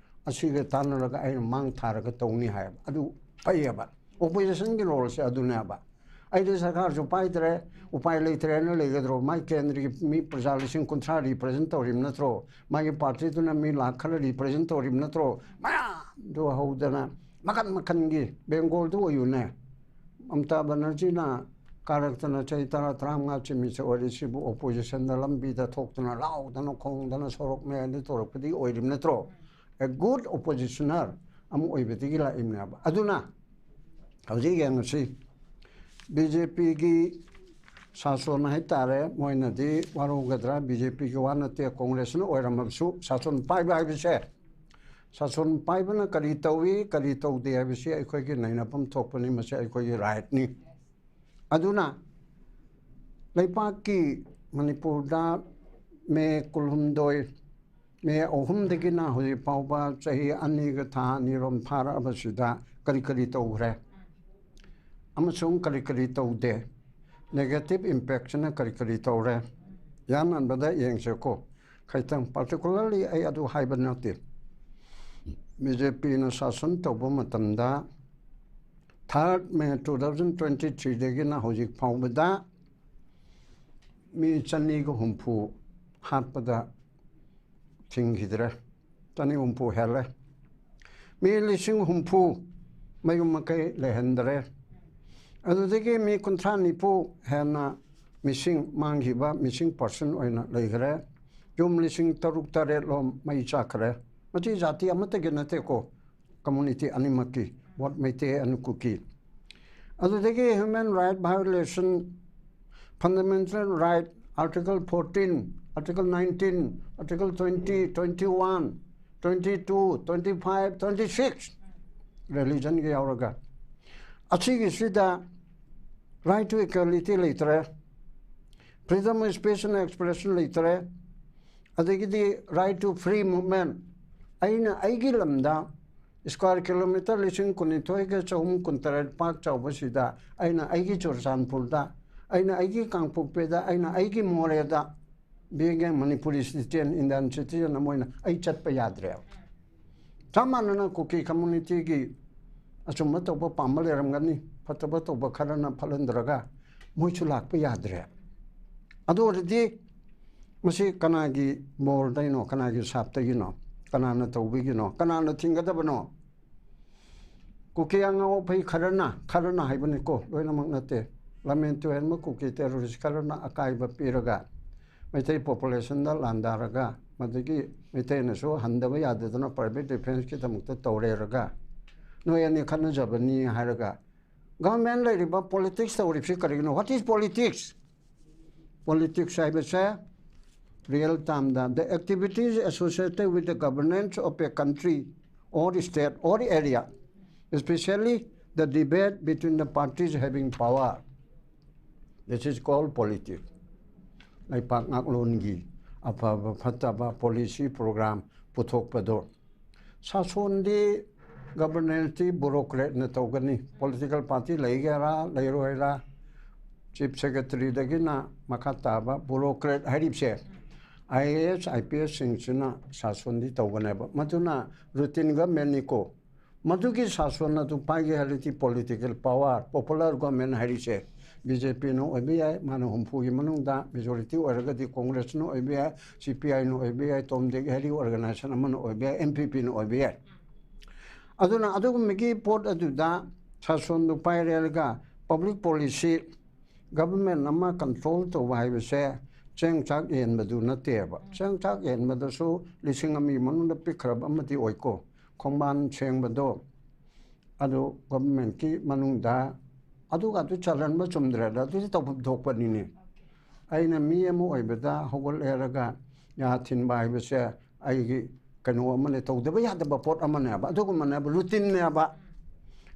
ꯑꯁꯤꯒ ꯇꯥꯟꯅꯔꯒ ꯑꯩꯅ ꯃꯥꯡ ꯊꯥꯔꯒ ꯇꯧꯅꯤ" ꯍꯥꯏꯌꯦꯕ꯫ ꯑꯗꯨ ꯐꯩꯌꯦꯕ, oppositionꯒꯤ roleꯁꯦ ꯑꯗꯨꯅꯦꯕ꯫ "ꯑꯩꯗꯤ ꯁꯔꯀꯥꯔꯁꯨ ꯄꯥꯏꯗ꯭ꯔꯦ, ꯎꯄꯥꯏ ꯂꯩꯇ꯭ꯔꯦꯅ ꯂꯩꯒꯗ꯭ꯔꯣ? ꯃꯥꯏ ꯀꯦꯟꯗ꯭ꯔꯒꯤ ꯃꯤ ꯄ꯭ꯔꯖꯥ ꯂꯤꯁꯤꯡ ꯀꯨꯟꯊ꯭ꯔꯥ represent ꯇꯧꯔꯤꯕ ꯅꯠꯇ꯭ꯔꯣ? ꯃꯥꯒꯤ partyꯗꯨꯅ ꯃꯤ ꯂꯥꯛ ꯈꯔ represent ꯇꯧꯔꯤꯕ ꯅꯠꯇ꯭ꯔꯣ?" ꯃꯌꯥꯝꯗꯨ ꯍꯧꯗꯅ ꯃꯈꯟ ꯃꯈꯟꯒꯤ, Bengalꯗꯨ ꯑꯣꯏꯌꯨꯅꯦ, ꯃꯃꯇꯥ ꯕꯅꯔꯖꯤꯅ ꯀꯥꯔꯛꯇꯅ ꯆꯍꯤ ꯇꯔꯥ, ꯇꯔꯥꯃꯉꯥ ꯆꯤꯃꯤꯁꯦ ꯑꯣꯏꯔꯤꯁꯤꯕꯨ oppositionꯗ ꯂꯝꯕꯤꯗ ꯊꯣꯛꯇꯅ, ꯂꯥꯎꯗꯅ, ꯈꯣꯡꯗꯅ, ꯁꯣꯔꯣꯛ ꯃꯌꯥꯏꯗ ꯇꯧꯔꯛꯄꯗꯤ ꯑꯣꯏꯔꯤꯕ ꯅꯠꯇ꯭ꯔꯣ? A good oppositioner ꯑꯃ ꯑꯣꯏꯕꯗꯒꯤ ꯂꯥꯛꯏꯕꯅꯦꯕ꯫ ꯑꯗꯨꯅ ꯍꯧꯖꯤꯛ ꯌꯦꯡꯉꯁꯤ, BJPꯒꯤ ꯁꯥꯁꯣꯟ ꯍꯥꯏꯇꯥꯔꯦ, ꯃꯣꯏꯅꯗꯤ ꯋꯥꯔꯧꯒꯗ꯭ꯔꯥ, BJPꯒꯤ ꯋꯥ ꯅꯠꯇꯦ, ꯀꯣꯡꯒ꯭ꯔꯦꯁꯅ ꯑꯣꯏꯔꯝꯃꯕꯁꯨ ꯁꯥꯁꯣꯟ ꯄꯥꯏꯕ ꯍꯥꯏꯕꯁꯦ, ꯁꯥꯁꯣꯟ ꯄꯥꯏꯕꯅ ꯀꯔꯤ ꯇꯧꯏ, ꯀꯔꯤ ꯇꯧꯗꯦ ꯍꯥꯏꯕꯁꯤ ꯑꯩꯈꯣꯏꯒꯤ ꯅꯩꯅꯐꯝ ꯊꯣꯛꯄꯅꯤ, ꯃꯁꯤ ꯑꯩꯈꯣꯏꯒꯤ rightꯅꯤ꯫ ꯑꯗꯨꯅ ꯂꯩꯄꯥꯛꯀꯤ ꯃꯅꯤꯄꯨꯔꯗ ꯃꯦ ꯀꯨꯟꯍꯨꯝꯗꯣꯏ, ꯃꯦ ꯑꯍꯨꯝꯗꯒꯤꯅ ꯍꯧꯖꯤꯛ ꯐꯥꯎꯕ ꯆꯍꯤ ꯑꯅꯤꯒ ꯊꯥ ꯑꯅꯤꯔꯣꯝ ꯐꯥꯔꯛꯑꯕꯁꯤꯗ ꯀꯔꯤ ꯀꯔꯤ ꯇꯧꯈ꯭ꯔꯦ ꯑꯃꯁꯨꯡ ꯀꯔꯤ ꯀꯔꯤ ꯇꯧꯗꯦ, negative impactꯁꯤꯅ ꯀꯔꯤ ꯀꯔꯤ ꯇꯧꯔꯦ, ꯌꯥꯝꯃꯟꯕꯗ ꯌꯦꯡꯁꯦꯀꯣ꯫ ꯈꯤꯇꯪ particularly ꯑꯩ ꯑꯗꯨ ꯍꯥꯏꯕ ꯅꯠꯇꯦ꯫ BJPꯅ ꯁꯥꯁꯟ ꯇꯧꯕ ꯃꯇꯝꯗ third May two thousand twenty threeꯗꯒꯤꯅ ꯍꯧꯖꯤꯛ ꯐꯥꯎꯕꯗ ꯃꯤ ꯆꯅꯤꯒ ꯍꯨꯝꯐꯨ ꯍꯥꯠꯄꯗ ꯊꯤꯡꯈꯤꯗ꯭ꯔꯦ, ꯆꯅꯤ ꯍꯨꯝꯐꯨ ꯍꯦꯜꯂꯦ꯫ ꯃꯤ ꯂꯤꯁꯤꯡ ꯍꯨꯝꯐꯨ ꯃꯌꯨꯝ ꯃꯀꯩ ꯂꯩꯍꯟꯗ꯭ꯔꯦ꯫ ꯑꯗꯨꯗꯒꯤ ꯃꯤ ꯀꯨꯟꯊ꯭ꯔꯥ ꯅꯤꯐꯨ ꯍꯦꯟꯅ ꯃꯤꯁꯤꯡ ꯃꯥꯡꯈꯤꯕ, missing person ꯑꯣꯏꯅ ꯂꯩꯈ꯭ꯔꯦ꯫ ꯌꯨꯝ ꯂꯤꯁꯤꯡ ꯇꯔꯨꯛ ꯇꯔꯦꯠ ꯂꯣꯝ ꯃꯩ ꯆꯥꯛꯈ꯭ꯔꯦ꯫ ꯃꯁꯤ ꯖꯥꯇꯤ ꯑꯃꯠꯇꯒꯤ ꯅꯠꯇꯦꯀꯣ, community ꯑꯅꯤꯃꯛꯀꯤ, both ꯃꯩꯇꯩ and ꯀꯨꯀꯤ꯫ ꯑꯗꯨꯗꯒꯤ human right violation, fundamental right, Article fourteen, Article nineteen, Article twenty, twenty-one, twenty-two, twenty-five, twenty-six, religionꯒ ꯌꯥꯎꯔꯒ꯫ ꯑꯁꯤꯒꯤꯁꯤꯗ right to equality ꯂꯩꯇ꯭ꯔꯦ, freedom of speech and expression ꯂꯩꯇ꯭ꯔꯦ, ꯑꯗꯒꯤꯗꯤ right to free movement꯫ ꯑꯩꯅ ꯑꯩꯒꯤ ꯂꯝꯗ square kilometre ꯂꯤꯁꯤꯡ ꯀꯨꯟꯅꯤꯊꯣꯏꯒ ꯆꯍꯨꯝ ꯀꯨꯟꯇꯔꯦꯠ ꯄꯥꯛ ꯆꯥꯎꯕꯁꯤꯗ ꯑꯩꯅ ꯑꯩꯒꯤ ꯆꯨꯔꯆꯥꯟꯄꯨꯔꯗ, ꯑꯩꯅ ꯑꯩꯒꯤ ꯀꯥꯡꯄꯣꯛꯄꯤꯗ, ꯑꯩꯅ ꯑꯩꯒꯤ ꯃꯣꯔꯦꯗ, being a Manipuri citizen, Indian citizen ꯑꯃ ꯑꯣꯏꯅ ꯑꯩ ꯆꯠꯄ ꯌꯥꯗ꯭ꯔꯦꯕ꯫ ꯆꯞ ꯃꯥꯟꯅꯅ ꯀꯨꯀꯤ communityꯒꯤ ꯑꯆꯨꯝꯕ ꯇꯧꯕ ꯄꯥꯝꯕ ꯂꯩꯔꯝꯒꯅꯤ, ꯐꯠꯇꯕ ꯇꯧꯕ ꯈꯔꯅ ꯐꯠꯍꯟꯗ꯭ꯔꯒ ꯃꯣꯏꯁꯨ ꯂꯥꯛꯄ ꯌꯥꯗ꯭ꯔꯦ꯫ ꯑꯗꯨ ꯑꯣꯏꯔꯗꯤ ꯃꯁꯤ ꯀꯅꯥꯒꯤ ꯕꯣꯔꯗꯩꯅꯣ, ꯀꯅꯥꯒꯤ ꯁꯥꯞꯇꯒꯤꯅꯣ, ꯀꯅꯥꯅ ꯇꯧꯕꯤꯒꯤꯅꯣ, ꯀꯅꯥꯅ ꯊꯤꯡꯒꯗꯕꯅꯣ? ꯀꯨꯀꯤ ꯑꯉꯥꯎ ꯑꯐꯩ ꯈꯔꯅ, ꯈꯔꯅ ꯍꯥꯏꯕꯅꯤꯀꯣ, ꯂꯣꯏꯅꯃꯛ ꯅꯠꯇꯦ, ꯂꯝꯃꯦꯟ ꯇꯨꯍꯦꯟꯕ ꯀꯨꯀꯤ terrorist ꯈꯔꯅ ꯑꯀꯥꯏꯕ ꯄꯤꯔꯒ ꯃꯩꯇꯩ populationꯗ ꯂꯥꯟꯗꯥꯔꯒ ꯃꯗꯨꯒꯤ ꯃꯩꯇꯩꯅꯁꯨ ꯍꯟꯗꯕ ꯌꯥꯗꯗꯅ private defenceꯀꯤꯗꯃꯛꯇ ꯇꯧꯔꯦꯔꯒ ꯅꯣꯏ ꯑꯅꯤ ꯈꯠꯅꯖꯕꯅꯤ ꯍꯥꯏꯔꯒ government ꯂꯩꯔꯤꯕ politics ꯇꯧꯔꯤꯕꯁꯤ ꯀꯔꯤꯒꯤꯅꯣ? What is politics? Politics ꯍꯥꯏꯕꯁꯦ real termꯗ the activities associated with the governance of a country or state or area, especially the debate between the parties having power. This is called politics. ꯂꯩꯄꯥꯛ ꯉꯥꯛꯂꯣꯟꯒꯤ ꯑꯐꯕ ꯐꯠꯇꯕ policy program ꯄꯨꯊꯣꯛꯄꯗꯣ꯫ ꯁꯥꯁꯣꯟꯗꯤ, governanceti bureaucratꯅ ꯇꯧꯒꯅꯤ꯫ Political party ꯂꯩꯒꯦꯔꯥ ꯂꯩꯔꯣꯏꯔꯥ, chief secretaryꯗꯒꯤꯅ ꯃꯈꯥ ꯇꯥꯕ bureaucrat ꯍꯥꯏꯔꯤꯕꯁꯦ IAS, IPSꯁꯤꯡꯁꯤꯅ ꯁꯥꯁꯣꯟꯗꯤ ꯇꯧꯒꯅꯦꯕ꯫ ꯃꯗꯨꯅ routine governmentꯅꯤꯀꯣ꯫ ꯃꯗꯨꯒꯤ ꯁꯥꯁꯣꯟ ꯑꯗꯨ ꯄꯥꯏꯒꯦ ꯍꯥꯏꯔꯗꯤ political power, popular government ꯍꯥꯏꯔꯤꯁꯦ BJPꯅ ꯑꯣꯏꯕ ꯌꯥꯏ, ꯃꯥꯅ ꯍꯨꯝꯐꯨꯒꯤ ꯃꯅꯨꯡꯗ majority ꯑꯣꯏꯔꯒꯗꯤ Congressꯅ ꯑꯣꯏꯕ ꯌꯥꯏ, CPIꯅ ꯑꯣꯏꯕ ꯌꯥꯏ, Tom Dick Harry organization ꯑꯃꯅ ꯑꯣꯏꯕ ꯌꯥꯏ, NPPꯅ ꯑꯣꯏꯕ ꯌꯥꯏ꯫ ꯑꯗꯨꯅ ꯑꯗꯨꯒꯨꯝꯕꯒꯤ ꯄꯣꯠ ꯑꯗꯨꯗ ꯁꯥꯁꯣꯟꯗꯨ ꯄꯥꯏꯔꯦꯔꯒ public policy, government ꯑꯃ control ꯇꯧꯕ ꯍꯥꯏꯕꯁꯦ ꯆꯦꯡ ꯆꯥꯛ ꯌꯦꯟꯕꯗꯨ ꯅꯠꯇꯦꯕ꯫ ꯆꯦꯡ ꯆꯥꯛ ꯌꯦꯟꯕꯗꯁꯨ ꯂꯤꯁꯤꯡ ꯑꯃꯒꯤ ꯃꯅꯨꯡꯗ ꯄꯤꯛꯈ꯭ꯔꯕ ꯑꯃꯗꯤ ꯑꯣꯏꯀꯣ꯫ ꯈꯣꯡꯕꯥꯟ ꯁꯦꯡꯕꯗꯣ ꯑꯗꯨ governmentꯀꯤ ꯃꯅꯨꯡꯗ ꯑꯗꯨꯒ ꯑꯗꯨ ꯆꯜꯍꯟꯕ ꯆꯨꯝꯗ꯭ꯔꯦꯗ, ꯑꯗꯨꯗꯤ ꯇꯧꯐꯝ ꯊꯣꯛꯄꯅꯤꯅꯦ꯫ ꯑꯩꯅ ꯃꯤ ꯑꯃ ꯑꯣꯏꯕꯗ ꯍꯧꯒꯠꯂꯦꯔꯒ ꯌꯥ ꯊꯤꯟꯕ ꯍꯥꯏꯕꯁꯦ ꯑꯩꯒꯤ ꯀꯩꯅꯣ ꯑꯃꯅꯦ, ꯇꯧꯗꯕ ꯌꯥꯗꯕ ꯄꯣꯠ ꯑꯃꯅꯦꯕ꯫ ꯑꯗꯨꯒꯨꯝꯕꯅꯦꯕ, routineꯅꯦꯕ꯫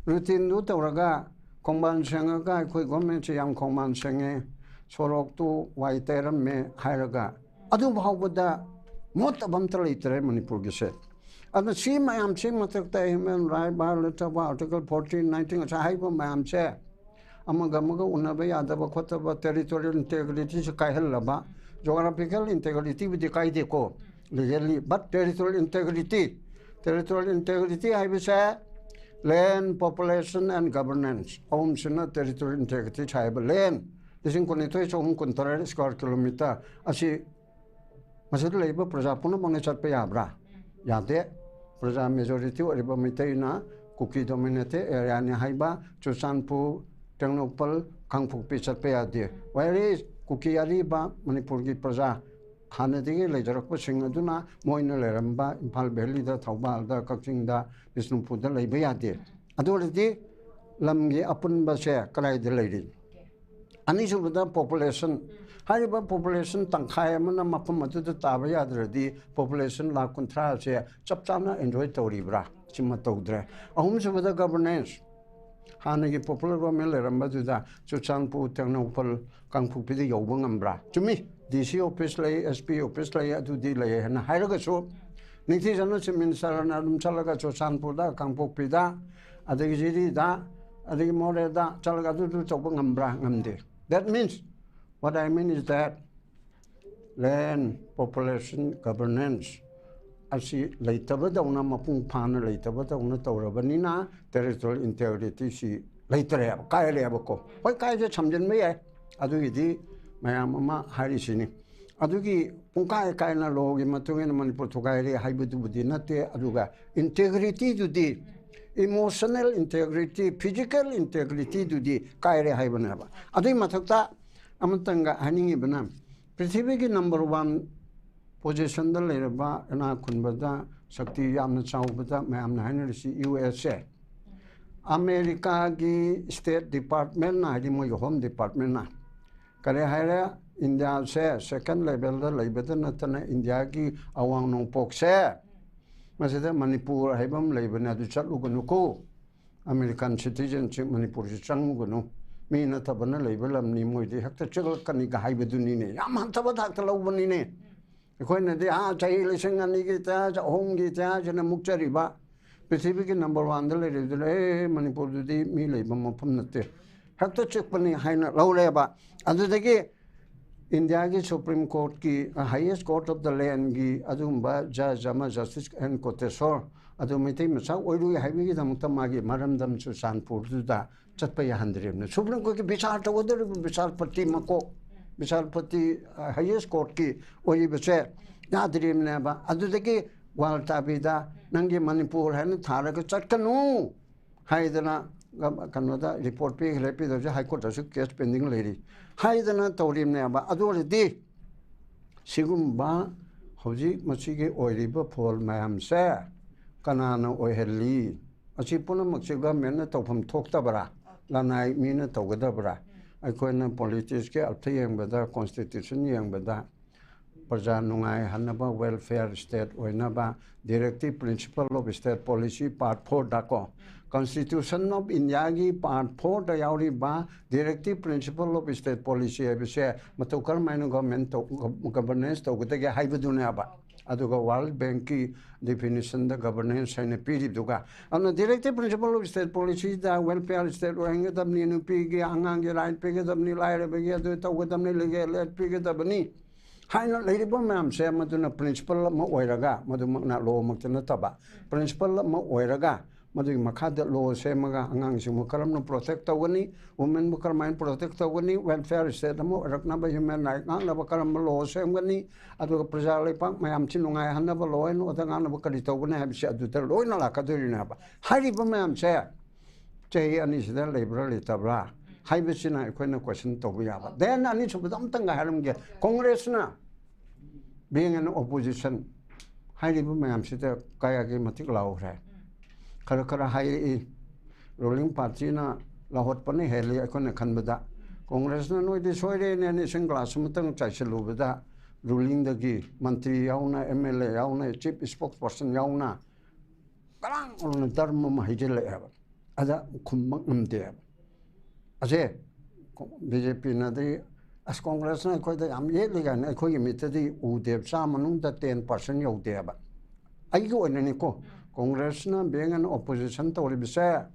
Routineꯗꯨ ꯇꯧꯔꯒ ꯈꯣꯡꯕꯥꯟ ꯁꯦꯡꯉꯒ ꯑꯩꯈꯣꯏ governmentꯁꯦ ꯌꯥꯝ ꯈꯣꯡꯕꯥꯟ ꯁꯦꯡꯉꯦ, ꯁꯣꯔꯣꯛꯇꯨ ꯋꯥꯏ ꯇꯩꯔꯝꯃꯦ ꯍꯥꯏꯔꯒ ꯑꯗꯨ ꯐꯥꯎꯕꯗ ꯃꯣꯠꯇꯕ ꯑꯝꯇ ꯂꯩꯇ꯭ꯔꯦ ꯃꯅꯤꯄꯨꯔꯒꯤꯁꯦ꯫ ꯑꯗꯨꯅ ꯁꯤ ꯃꯌꯥꯝꯁꯤ ꯃꯊꯛꯇ human right violate ꯇꯧꯕ, Article fourteen, nineteen, ꯉꯁꯥꯏ ꯍꯥꯏꯕ ꯃꯌꯥꯝꯁꯦ ꯑꯃꯒ ꯑꯃꯒ ꯎꯅꯕ ꯌꯥꯗꯕ ꯈꯣꯠꯇꯕ, territorial integrityꯁꯦ ꯀꯥꯏꯍꯜꯂꯕ꯫ Geographical integrityꯕꯨꯗꯤ ꯀꯥꯏꯗꯦꯀꯣ, legally, but territorial integrity, territorial integrity ꯍꯥꯏꯕꯁꯦ land, population and governance ꯑꯍꯨꯝꯁꯤꯅ territorial integrity ꯁꯥꯏꯕ꯫ Land ꯂꯤꯁꯤꯡ ꯀꯨꯟꯅꯤꯊꯣꯏ ꯆꯍꯨꯝ ꯀꯨꯟꯇꯔꯦꯠ square kilometre ꯑꯁꯤ ꯃꯁꯤꯗ ꯂꯩꯔꯤꯕ ꯄ꯭ꯔꯖꯥ ꯄꯨꯝꯅꯃꯛꯅ ꯆꯠꯄ ꯌꯥꯕ꯭ꯔꯥ? ꯌꯥꯗꯦ꯫ ꯄ꯭ꯔꯖꯥ majority ꯑꯣꯏꯔꯤꯕ ꯃꯩꯇꯩꯅ ꯀꯨꯀꯤ dominated areaꯅꯤ ꯍꯥꯏꯕ ꯆꯨꯔꯆꯥꯟꯄꯨꯔ, ꯇꯦꯡꯅꯧꯄꯜ, ꯀꯥꯡꯄꯣꯛꯄꯤ ꯆꯠꯄ ꯌꯥꯗꯦ꯫ Whereas ꯀꯨꯀꯤ ꯑꯔꯤꯕ ꯃꯅꯤꯄꯨꯔꯒꯤ ꯄ꯭ꯔꯖꯥ ꯍꯥꯟꯅꯗꯒꯤ ꯂꯩꯖꯔꯛꯄꯁꯤꯡ ꯑꯗꯨꯅ ꯃꯣꯏꯅ ꯂꯩꯔꯝꯕ ꯏꯝꯐꯥꯜ ꯚꯦꯂꯤꯗ, ꯊꯧꯕꯥꯜꯗ, ꯀꯛꯆꯤꯡꯗ, ꯕꯤꯁꯅꯨꯄꯨꯔꯗ ꯂꯩꯕ ꯌꯥꯗꯦ꯫ ꯑꯗꯨ ꯑꯣꯏꯔꯗꯤ ꯂꯝꯒꯤ ꯑꯄꯨꯟꯕꯁꯦ ꯀꯗꯥꯏꯗ ꯂꯩꯔꯤ? ꯑꯅꯤꯁꯨꯕꯗ population꯫ ꯍꯥꯏꯔꯤꯕ population ꯇꯪꯈꯥꯏ ꯑꯃꯅ ꯃꯐꯝ ꯑꯗꯨꯗ ꯇꯥꯕ ꯌꯥꯗ꯭ꯔꯗꯤ population ꯂꯥꯈ ꯀꯨꯟꯊ꯭ꯔꯥꯁꯦ ꯆꯞ ꯆꯥꯅ enjoy ꯇꯧꯔꯤꯕ꯭ꯔꯥ? ꯁꯤꯃ ꯇꯧꯗ꯭ꯔꯦ꯫ ꯑꯍꯨꯝꯁꯨꯕꯗ governance꯫ ꯍꯥꯟꯅꯒꯤ popular government ꯂꯩꯔꯝꯕꯗꯨꯗ ꯆꯨꯔꯆꯥꯟꯄꯨꯔ, ꯇꯦꯡꯅꯧꯄꯜ, ꯀꯥꯡꯄꯣꯛꯄꯤꯗ ꯌꯧꯕ ꯉꯝꯕ꯭ꯔꯥ? ꯆꯨꯝꯃꯤ, D C office ꯂꯩ, S P office ꯂꯩ, ꯑꯗꯨꯗꯤ ꯂꯩ ꯍꯥꯏꯅ ꯍꯥꯏꯔꯒꯁꯨ ꯅꯤꯡꯊꯤꯖꯅ Chief Ministerꯅ ꯑꯗꯨꯝ ꯆꯠꯂꯒ ꯆꯨꯔꯆꯥꯟꯄꯨꯔꯗ, ꯀꯥꯡꯄꯣꯛꯄꯤꯗ, ꯑꯗꯒꯤ ꯖꯤꯔꯤꯗ, ꯑꯗꯒꯤ ꯃꯣꯔꯦꯗ ꯆꯠꯂꯒ ꯑꯗꯨꯗꯨ ꯇꯧꯕ ꯉꯝꯕ꯭ꯔꯥ? ꯉꯝꯗꯦ꯫ That means, what I mean is that land, population, governance ꯑꯁꯤ ꯂꯩꯇꯕꯗꯧꯅ, ꯃꯄꯨꯡ ꯐꯥꯅ ꯂꯩꯇꯕꯗꯧꯅ ꯇꯧꯔꯕꯅꯤꯅ territorial integrityꯁꯤ ꯂꯩꯇꯔꯦꯕ, ꯀꯥꯏꯔꯦꯕꯀꯣ꯫ ꯍꯣꯏ, ꯀꯥꯏꯁꯦ ꯊꯝꯖꯤꯟꯕ ꯌꯥꯏ, ꯑꯗꯨꯒꯤꯗꯤ ꯃꯌꯥꯝ ꯑꯃ ꯍꯥꯏꯔꯤꯁꯤꯅꯤ꯫ ꯑꯗꯨꯒꯤ ꯄꯨꯡꯀꯥꯏ ꯀꯥꯏꯅ lawꯒꯤ ꯃꯇꯨꯡ ꯏꯟꯅ ꯃꯅꯤꯄꯨꯔ ꯊꯨꯒꯥꯏꯔꯦ ꯍꯥꯏꯕꯗꯨꯕꯨꯗꯤ ꯅꯠꯇꯦ, ꯑꯗꯨꯒ integrityꯗꯨꯗꯤ, emotional integrity, physical integrityꯗꯨꯗꯤ ꯀꯥꯏꯔꯦ ꯍꯥꯏꯕꯅꯦꯕ꯫ ꯑꯗꯨꯒꯤ ꯃꯊꯛꯇ ꯑꯃꯇꯪꯒ ꯍꯥꯏꯅꯤꯡꯉꯤꯕꯅ, ꯄ꯭ꯔꯤꯊꯤꯕꯤꯒꯤ number one positionꯗ ꯂꯩꯔꯕ, ꯏꯅꯥꯛ ꯈꯨꯟꯕꯗ, ꯁꯛꯇꯤ ꯌꯥꯝꯅ ꯆꯥꯎꯕꯗ ꯃꯌꯥꯝꯅ ꯍꯥꯏꯅꯔꯤꯁꯤ U S A꯫ ꯑꯃꯦꯔꯤꯀꯥꯒꯤ State Departmentꯅ, ꯍꯥꯏꯗꯤ ꯃꯣꯏꯒꯤ Home Departmentꯅ ꯀꯔꯤ ꯍꯥꯏꯔꯦ? ꯏꯟꯗꯤꯌꯥꯁꯦ second levelꯗ ꯂꯩꯕꯗ ꯅꯠꯇꯅ ꯏꯟꯗꯤꯌꯥꯒꯤ ꯑꯋꯥꯡ ꯅꯣꯡꯄꯣꯛꯁꯦ, ꯃꯁꯤꯗ ꯃꯅꯤꯄꯨꯔ ꯍꯥꯏꯕ ꯑꯃ ꯂꯩꯕꯅꯦ, ꯑꯗꯨ ꯆꯠꯂꯨꯒꯅꯨꯀꯣ꯫ American citizenship ꯃꯅꯤꯄꯨꯔꯁꯤ ꯆꯪꯉꯨꯒꯅꯨ, ꯃꯤ ꯅꯠꯇꯕꯅ ꯂꯩꯕ ꯂꯝꯅꯤ, ꯃꯣꯏꯗꯤ ꯍꯦꯛꯇ ꯆꯤꯛꯂꯛꯀꯅꯤꯒ ꯍꯥꯏꯕꯗꯨꯅꯤꯅꯦ꯫ ꯌꯥꯝ ꯍꯟꯊꯕ ꯊꯥꯛꯇ ꯂꯧꯕꯅꯤꯅꯦ꯫ ꯑꯩꯈꯣꯏꯅꯗꯤ ꯑꯥ ꯆꯍꯤ ꯂꯤꯁꯤꯡ ꯑꯅꯤꯒꯤ ꯏꯇꯤꯍꯥꯁ, ꯑꯍꯨꯝꯒꯤ ꯏꯇꯤꯍꯥꯁꯁꯤꯅ ꯃꯨꯛꯆꯔꯤꯕ, ꯄ꯭ꯔꯤꯊꯤꯕꯤꯒꯤ number oneꯗ ꯂꯩꯔꯤꯕꯗꯨꯅ, "ꯑꯦ, ꯃꯅꯤꯄꯨꯔꯗꯨꯗꯤ ꯃꯤ ꯂꯩꯕ ꯃꯐꯝ ꯅꯠꯇꯦ", ꯍꯦꯛꯇ ꯆꯤꯛꯄꯅꯤ ꯍꯥꯏꯅ ꯂꯧꯔꯦꯕ꯫ ꯑꯗꯨꯗꯒꯤ ꯏꯟꯗꯤꯌꯥꯒꯤ Supreme Courtꯀꯤ, highest court of the landꯒꯤ ꯑꯗꯨꯒꯨꯝꯕ judge ꯑꯃ, Justice N Koteshwar, ꯑꯗꯨ ꯃꯩꯇꯩ ꯃꯆꯥ ꯑꯣꯏꯔꯨꯏ ꯍꯥꯏꯕꯒꯤꯗꯃꯛꯇ ꯃꯥꯒꯤ ꯃꯔꯝꯗꯝ ꯆꯨꯔꯆꯥꯟꯄꯨꯔꯗꯨꯗ ꯆꯠꯄ ꯌꯥꯍꯟꯗ꯭ꯔꯤꯕꯅꯤ꯫ Supreme Courtꯀꯤ ꯕꯤꯆꯥꯔ ꯇꯧꯒꯗꯧꯔꯤꯕ ꯕꯤꯆꯥꯔꯄꯇꯤ ꯃꯀꯣꯛ, ꯕꯤꯆꯥꯔꯄꯇꯤ, ꯑ, highest courtꯀꯤ ꯑꯣꯏꯔꯤꯕꯁꯦ ꯌꯥꯗ꯭ꯔꯤꯕꯅꯦꯕ꯫ ꯑꯗꯨꯗꯒꯤ ꯒ꯭ꯋꯥꯜ ꯇꯥꯕꯤꯗ ꯅꯪꯒꯤ ꯃꯅꯤꯄꯨꯔ ꯍꯥꯏꯅ ꯊꯥꯔꯒ ꯆꯠꯀꯅꯨ ꯍꯥꯏꯗꯅ ꯀꯩꯅꯣꯗ ꯔꯤꯄꯣꯔꯠ ꯄꯤꯈ꯭ꯔꯦ, ꯄꯤꯗꯕꯁꯦ ꯍꯥꯏ ꯀꯣꯔꯠꯇꯁꯨ ꯀꯦꯁ ꯄꯦꯟꯗꯤꯡ ꯂꯩꯔꯤ ꯍꯥꯏꯗꯅ ꯇꯧꯔꯤꯕꯅꯦꯕ꯫ ꯑꯗꯨ ꯑꯣꯏꯔꯗꯤ ꯁꯤꯒꯨꯝꯕ ꯍꯧꯖꯤꯛ ꯃꯁꯤꯒꯤ ꯑꯣꯏꯔꯤꯕ ꯐꯣꯜ ꯃꯌꯥꯝꯁꯦ ꯀꯅꯥꯅ ꯑꯣꯏꯍꯜꯂꯤ? ꯑꯁꯤ ꯄꯨꯝꯅꯃꯛꯁꯦ ꯒꯚꯔꯟꯃꯦꯟꯠꯅ ꯇꯧꯐꯝ ꯊꯣꯛꯇꯕ꯭ꯔꯥ? ꯂꯅꯥꯏ ꯃꯤꯅ ꯇꯧꯒꯗꯕ꯭ꯔꯥ? ꯑꯩꯈꯣꯏꯅ ꯄꯣꯂꯤꯇꯤꯛꯁꯀꯤ ꯑꯔꯊ ꯌꯦꯡꯕꯗ, ꯀꯣꯟꯁꯇꯤꯇ꯭ꯌꯨꯁꯟ ꯌꯦꯡꯕꯗ, ꯄ꯭ꯔꯖꯥ ꯅꯨꯡꯉꯥꯏꯍꯟꯅꯕ, ꯋꯦꯜꯐꯤꯌꯔ ꯁ꯭ꯇꯦꯠ ꯑꯣꯏꯅꯕ, directive principle of state policy part ꯐꯣꯔꯗꯀꯣ, ꯀꯟꯁꯇꯤꯇ꯭ꯌꯨꯁꯟ ꯑꯣꯐ ꯏꯟꯗꯤꯌꯥꯒꯤ ꯄꯥꯔꯠ ꯐꯣꯔꯗ ꯌꯥꯎꯔꯤꯕ directive principle of state policy ꯍꯥꯏꯕꯁꯦ ꯃꯇꯧ ꯀꯔꯝꯍꯥꯏꯅ ꯒꯚꯔꯟꯃꯦꯟꯠ ꯇꯧ-, ꯒꯚꯔꯅꯦꯟꯁ ꯇꯧꯒꯗꯒꯦ ꯍꯥꯏꯕꯗꯨꯅꯦꯕ꯫ ꯑꯗꯨꯒ ꯋꯥꯔꯜ ꯕꯦꯡꯛꯀꯤ ꯗꯤꯐꯤꯅꯤꯁꯟꯗ ꯒꯚꯔꯅꯦꯟꯁ ꯍꯥꯏꯅ ꯄꯤꯔꯤꯗꯨꯒ, ꯑꯗꯨꯅ ꯗꯤꯔꯦꯛꯇꯤꯞ ꯄ꯭ꯔꯤꯟꯁꯤꯄꯜ ꯑꯣꯐ ꯁ꯭ꯇꯦꯠ ꯄꯣꯂꯤꯁꯤꯗ ꯋꯦꯜꯐꯤꯌꯔ ꯁ꯭ꯇꯦꯠ ꯑꯣꯏꯍꯟꯒꯗꯕꯅꯤ, ꯅꯨꯄꯤꯒꯤ ꯑꯉꯥꯡꯒꯤ ꯔꯥꯏꯠ ꯄꯤꯒꯗꯕꯅꯤ, ꯂꯥꯏꯔꯕꯒꯤ ꯑꯗꯨ ꯇꯧꯒꯗꯕꯅꯤ, ꯂꯤꯒꯦꯜ ꯑꯦꯗ ꯄꯤꯒꯗꯕꯅꯤ ꯍꯥꯏꯅ ꯂꯩꯔꯤꯕ ꯃꯌꯥꯝꯁꯦ, ꯃꯗꯨꯅ ꯄ꯭ꯔꯤꯟꯁꯤꯄꯜ ꯑꯃ ꯑꯣꯏꯔꯒ, ꯃꯗꯨꯃꯛꯅ ꯂꯣꯃꯛꯇꯤ ꯅꯠꯇꯕ, ꯄ꯭ꯔꯤꯟꯁꯤꯄꯜ ꯑꯃ ꯑꯣꯏꯔꯒ, ꯃꯗꯨꯒꯤ ꯃꯈꯥꯗ ꯂꯣ ꯁꯦꯝꯃꯒ ꯑꯉꯥꯡꯁꯤꯡꯕꯨ ꯀꯔꯝꯅ ꯄ꯭ꯔꯣꯇꯦꯛ ꯇꯧꯒꯅꯤ, ꯋꯨꯃꯦꯟꯕꯨ ꯀꯔꯝꯍꯥꯏꯅ ꯄ꯭ꯔꯣꯇꯦꯛ ꯇꯧꯒꯅꯤ, ꯋꯦꯜꯐꯤꯌꯔ ꯁ꯭ꯇꯦꯠ ꯑꯃ ꯑꯣꯏꯔꯛꯅꯕ ꯍ꯭ꯌꯨꯃꯦꯟ ꯔꯥꯏꯠ ꯉꯥꯛꯅꯕ ꯀꯔꯝꯕ ꯂꯣ ꯁꯦꯝꯒꯅꯤ, ꯑꯗꯨꯒ ꯄ꯭ꯔꯖꯥ ꯂꯩꯄꯥꯛ ꯃꯌꯥꯝꯁꯤ ꯅꯨꯡꯉꯥꯏꯍꯟꯅꯕ, ꯂꯣ ꯑꯦꯟ ꯑꯣꯔꯗꯔ ꯉꯥꯛꯅꯕ ꯀꯔꯤ ꯇꯧꯒꯅꯤ ꯍꯥꯏꯕꯁꯤ ꯑꯗꯨꯗ ꯂꯣꯏꯅ ꯂꯥꯛꯀꯗꯣꯔꯤꯅꯦꯕ꯫ ꯍꯥꯏꯔꯤꯕ ꯃꯌꯥꯝꯁꯦ ꯆꯍꯤ ꯑꯅꯤꯁꯤꯗ ꯂꯩꯕ꯭ꯔꯥ ꯂꯩꯇꯕ꯭ꯔꯥ ꯍꯥꯏꯕꯁꯤꯅ ꯑꯩꯈꯣꯏꯅ ꯀꯣꯏꯁꯟ ꯇꯧꯕ ꯌꯥꯕ꯫ ꯗꯦꯟ ꯑꯅꯤꯁꯨꯕꯗ ꯑꯝꯇꯪꯒ ꯍꯥꯏꯔꯝꯒꯦ, ꯀꯣꯡꯒ꯭ꯔꯦꯁꯅ being an opposition ꯍꯥꯏꯔꯤꯕ ꯃꯌꯥꯝꯁꯤꯗ ꯀꯌꯥꯒꯤ ꯃꯇꯤꯛ ꯂꯥꯎꯈ꯭ꯔꯦ? ꯈꯔ ꯈꯔ ꯍꯥꯏꯔꯛꯏ꯫ ꯔꯨꯂꯤꯡ ꯄꯥꯔꯇꯤꯅ ꯂꯥꯎꯍꯠꯄꯅ ꯍꯦꯜꯂꯤ ꯑꯩꯈꯣꯏꯅ ꯈꯟꯕꯗ꯫ ꯀꯣꯡꯒ꯭ꯔꯦꯁꯅ ꯅꯣꯏꯗꯤ ꯁꯣꯏꯔꯦꯅꯦꯅ ꯏꯁꯤꯡ ꯒ꯭ꯂꯥꯁ ꯑꯃꯇꯪ ꯆꯥꯏꯁꯤꯜꯂꯨꯕꯗ, ꯔꯨꯂꯤꯡꯗꯒꯤ ꯃꯟꯇ꯭ꯔꯤ ꯌꯥꯎꯅ, ꯑꯦꯝ ꯑꯦꯜ ꯑꯦ ꯌꯥꯎꯅ, ꯆꯤꯐ ꯏꯁꯄꯣꯛꯁ ꯄꯔꯁꯟ ꯌꯥꯎꯅ ꯀꯔꯥꯡ ꯑꯣꯏꯅ ꯇꯔꯝ ꯑꯃ ꯍꯩꯖꯤꯜꯂꯛꯑꯦꯕ꯫ ꯑꯗ ꯈꯨꯝꯕ ꯉꯝꯗꯦꯕ꯫ ꯑꯁꯦ ꯕꯤ ꯖꯦ ꯄꯤꯅꯗꯤ, "ꯑꯁ, ꯀꯣꯡꯒ꯭ꯔꯦꯁꯅ ꯑꯩꯈꯣꯏꯗ ꯌꯥꯝ ꯌꯦꯠꯂꯤ" ꯀꯥꯏꯅ ꯑꯩꯈꯣꯏꯒꯤ ꯃꯤꯠꯇꯗꯤ ꯎꯗꯦꯕ, ꯆꯥꯝꯃ ꯃꯅꯨꯡꯗ ꯇꯦꯟ ꯄꯥꯔꯁꯦꯟ ꯌꯧꯗꯦꯕ꯫ ꯑꯩꯒꯤ ꯑꯣꯏꯅꯅꯤꯀꯣ, ꯀꯣꯡꯒ꯭ꯔꯦꯁꯅ being an opposition ꯇꯧꯔꯤꯕꯁꯦ,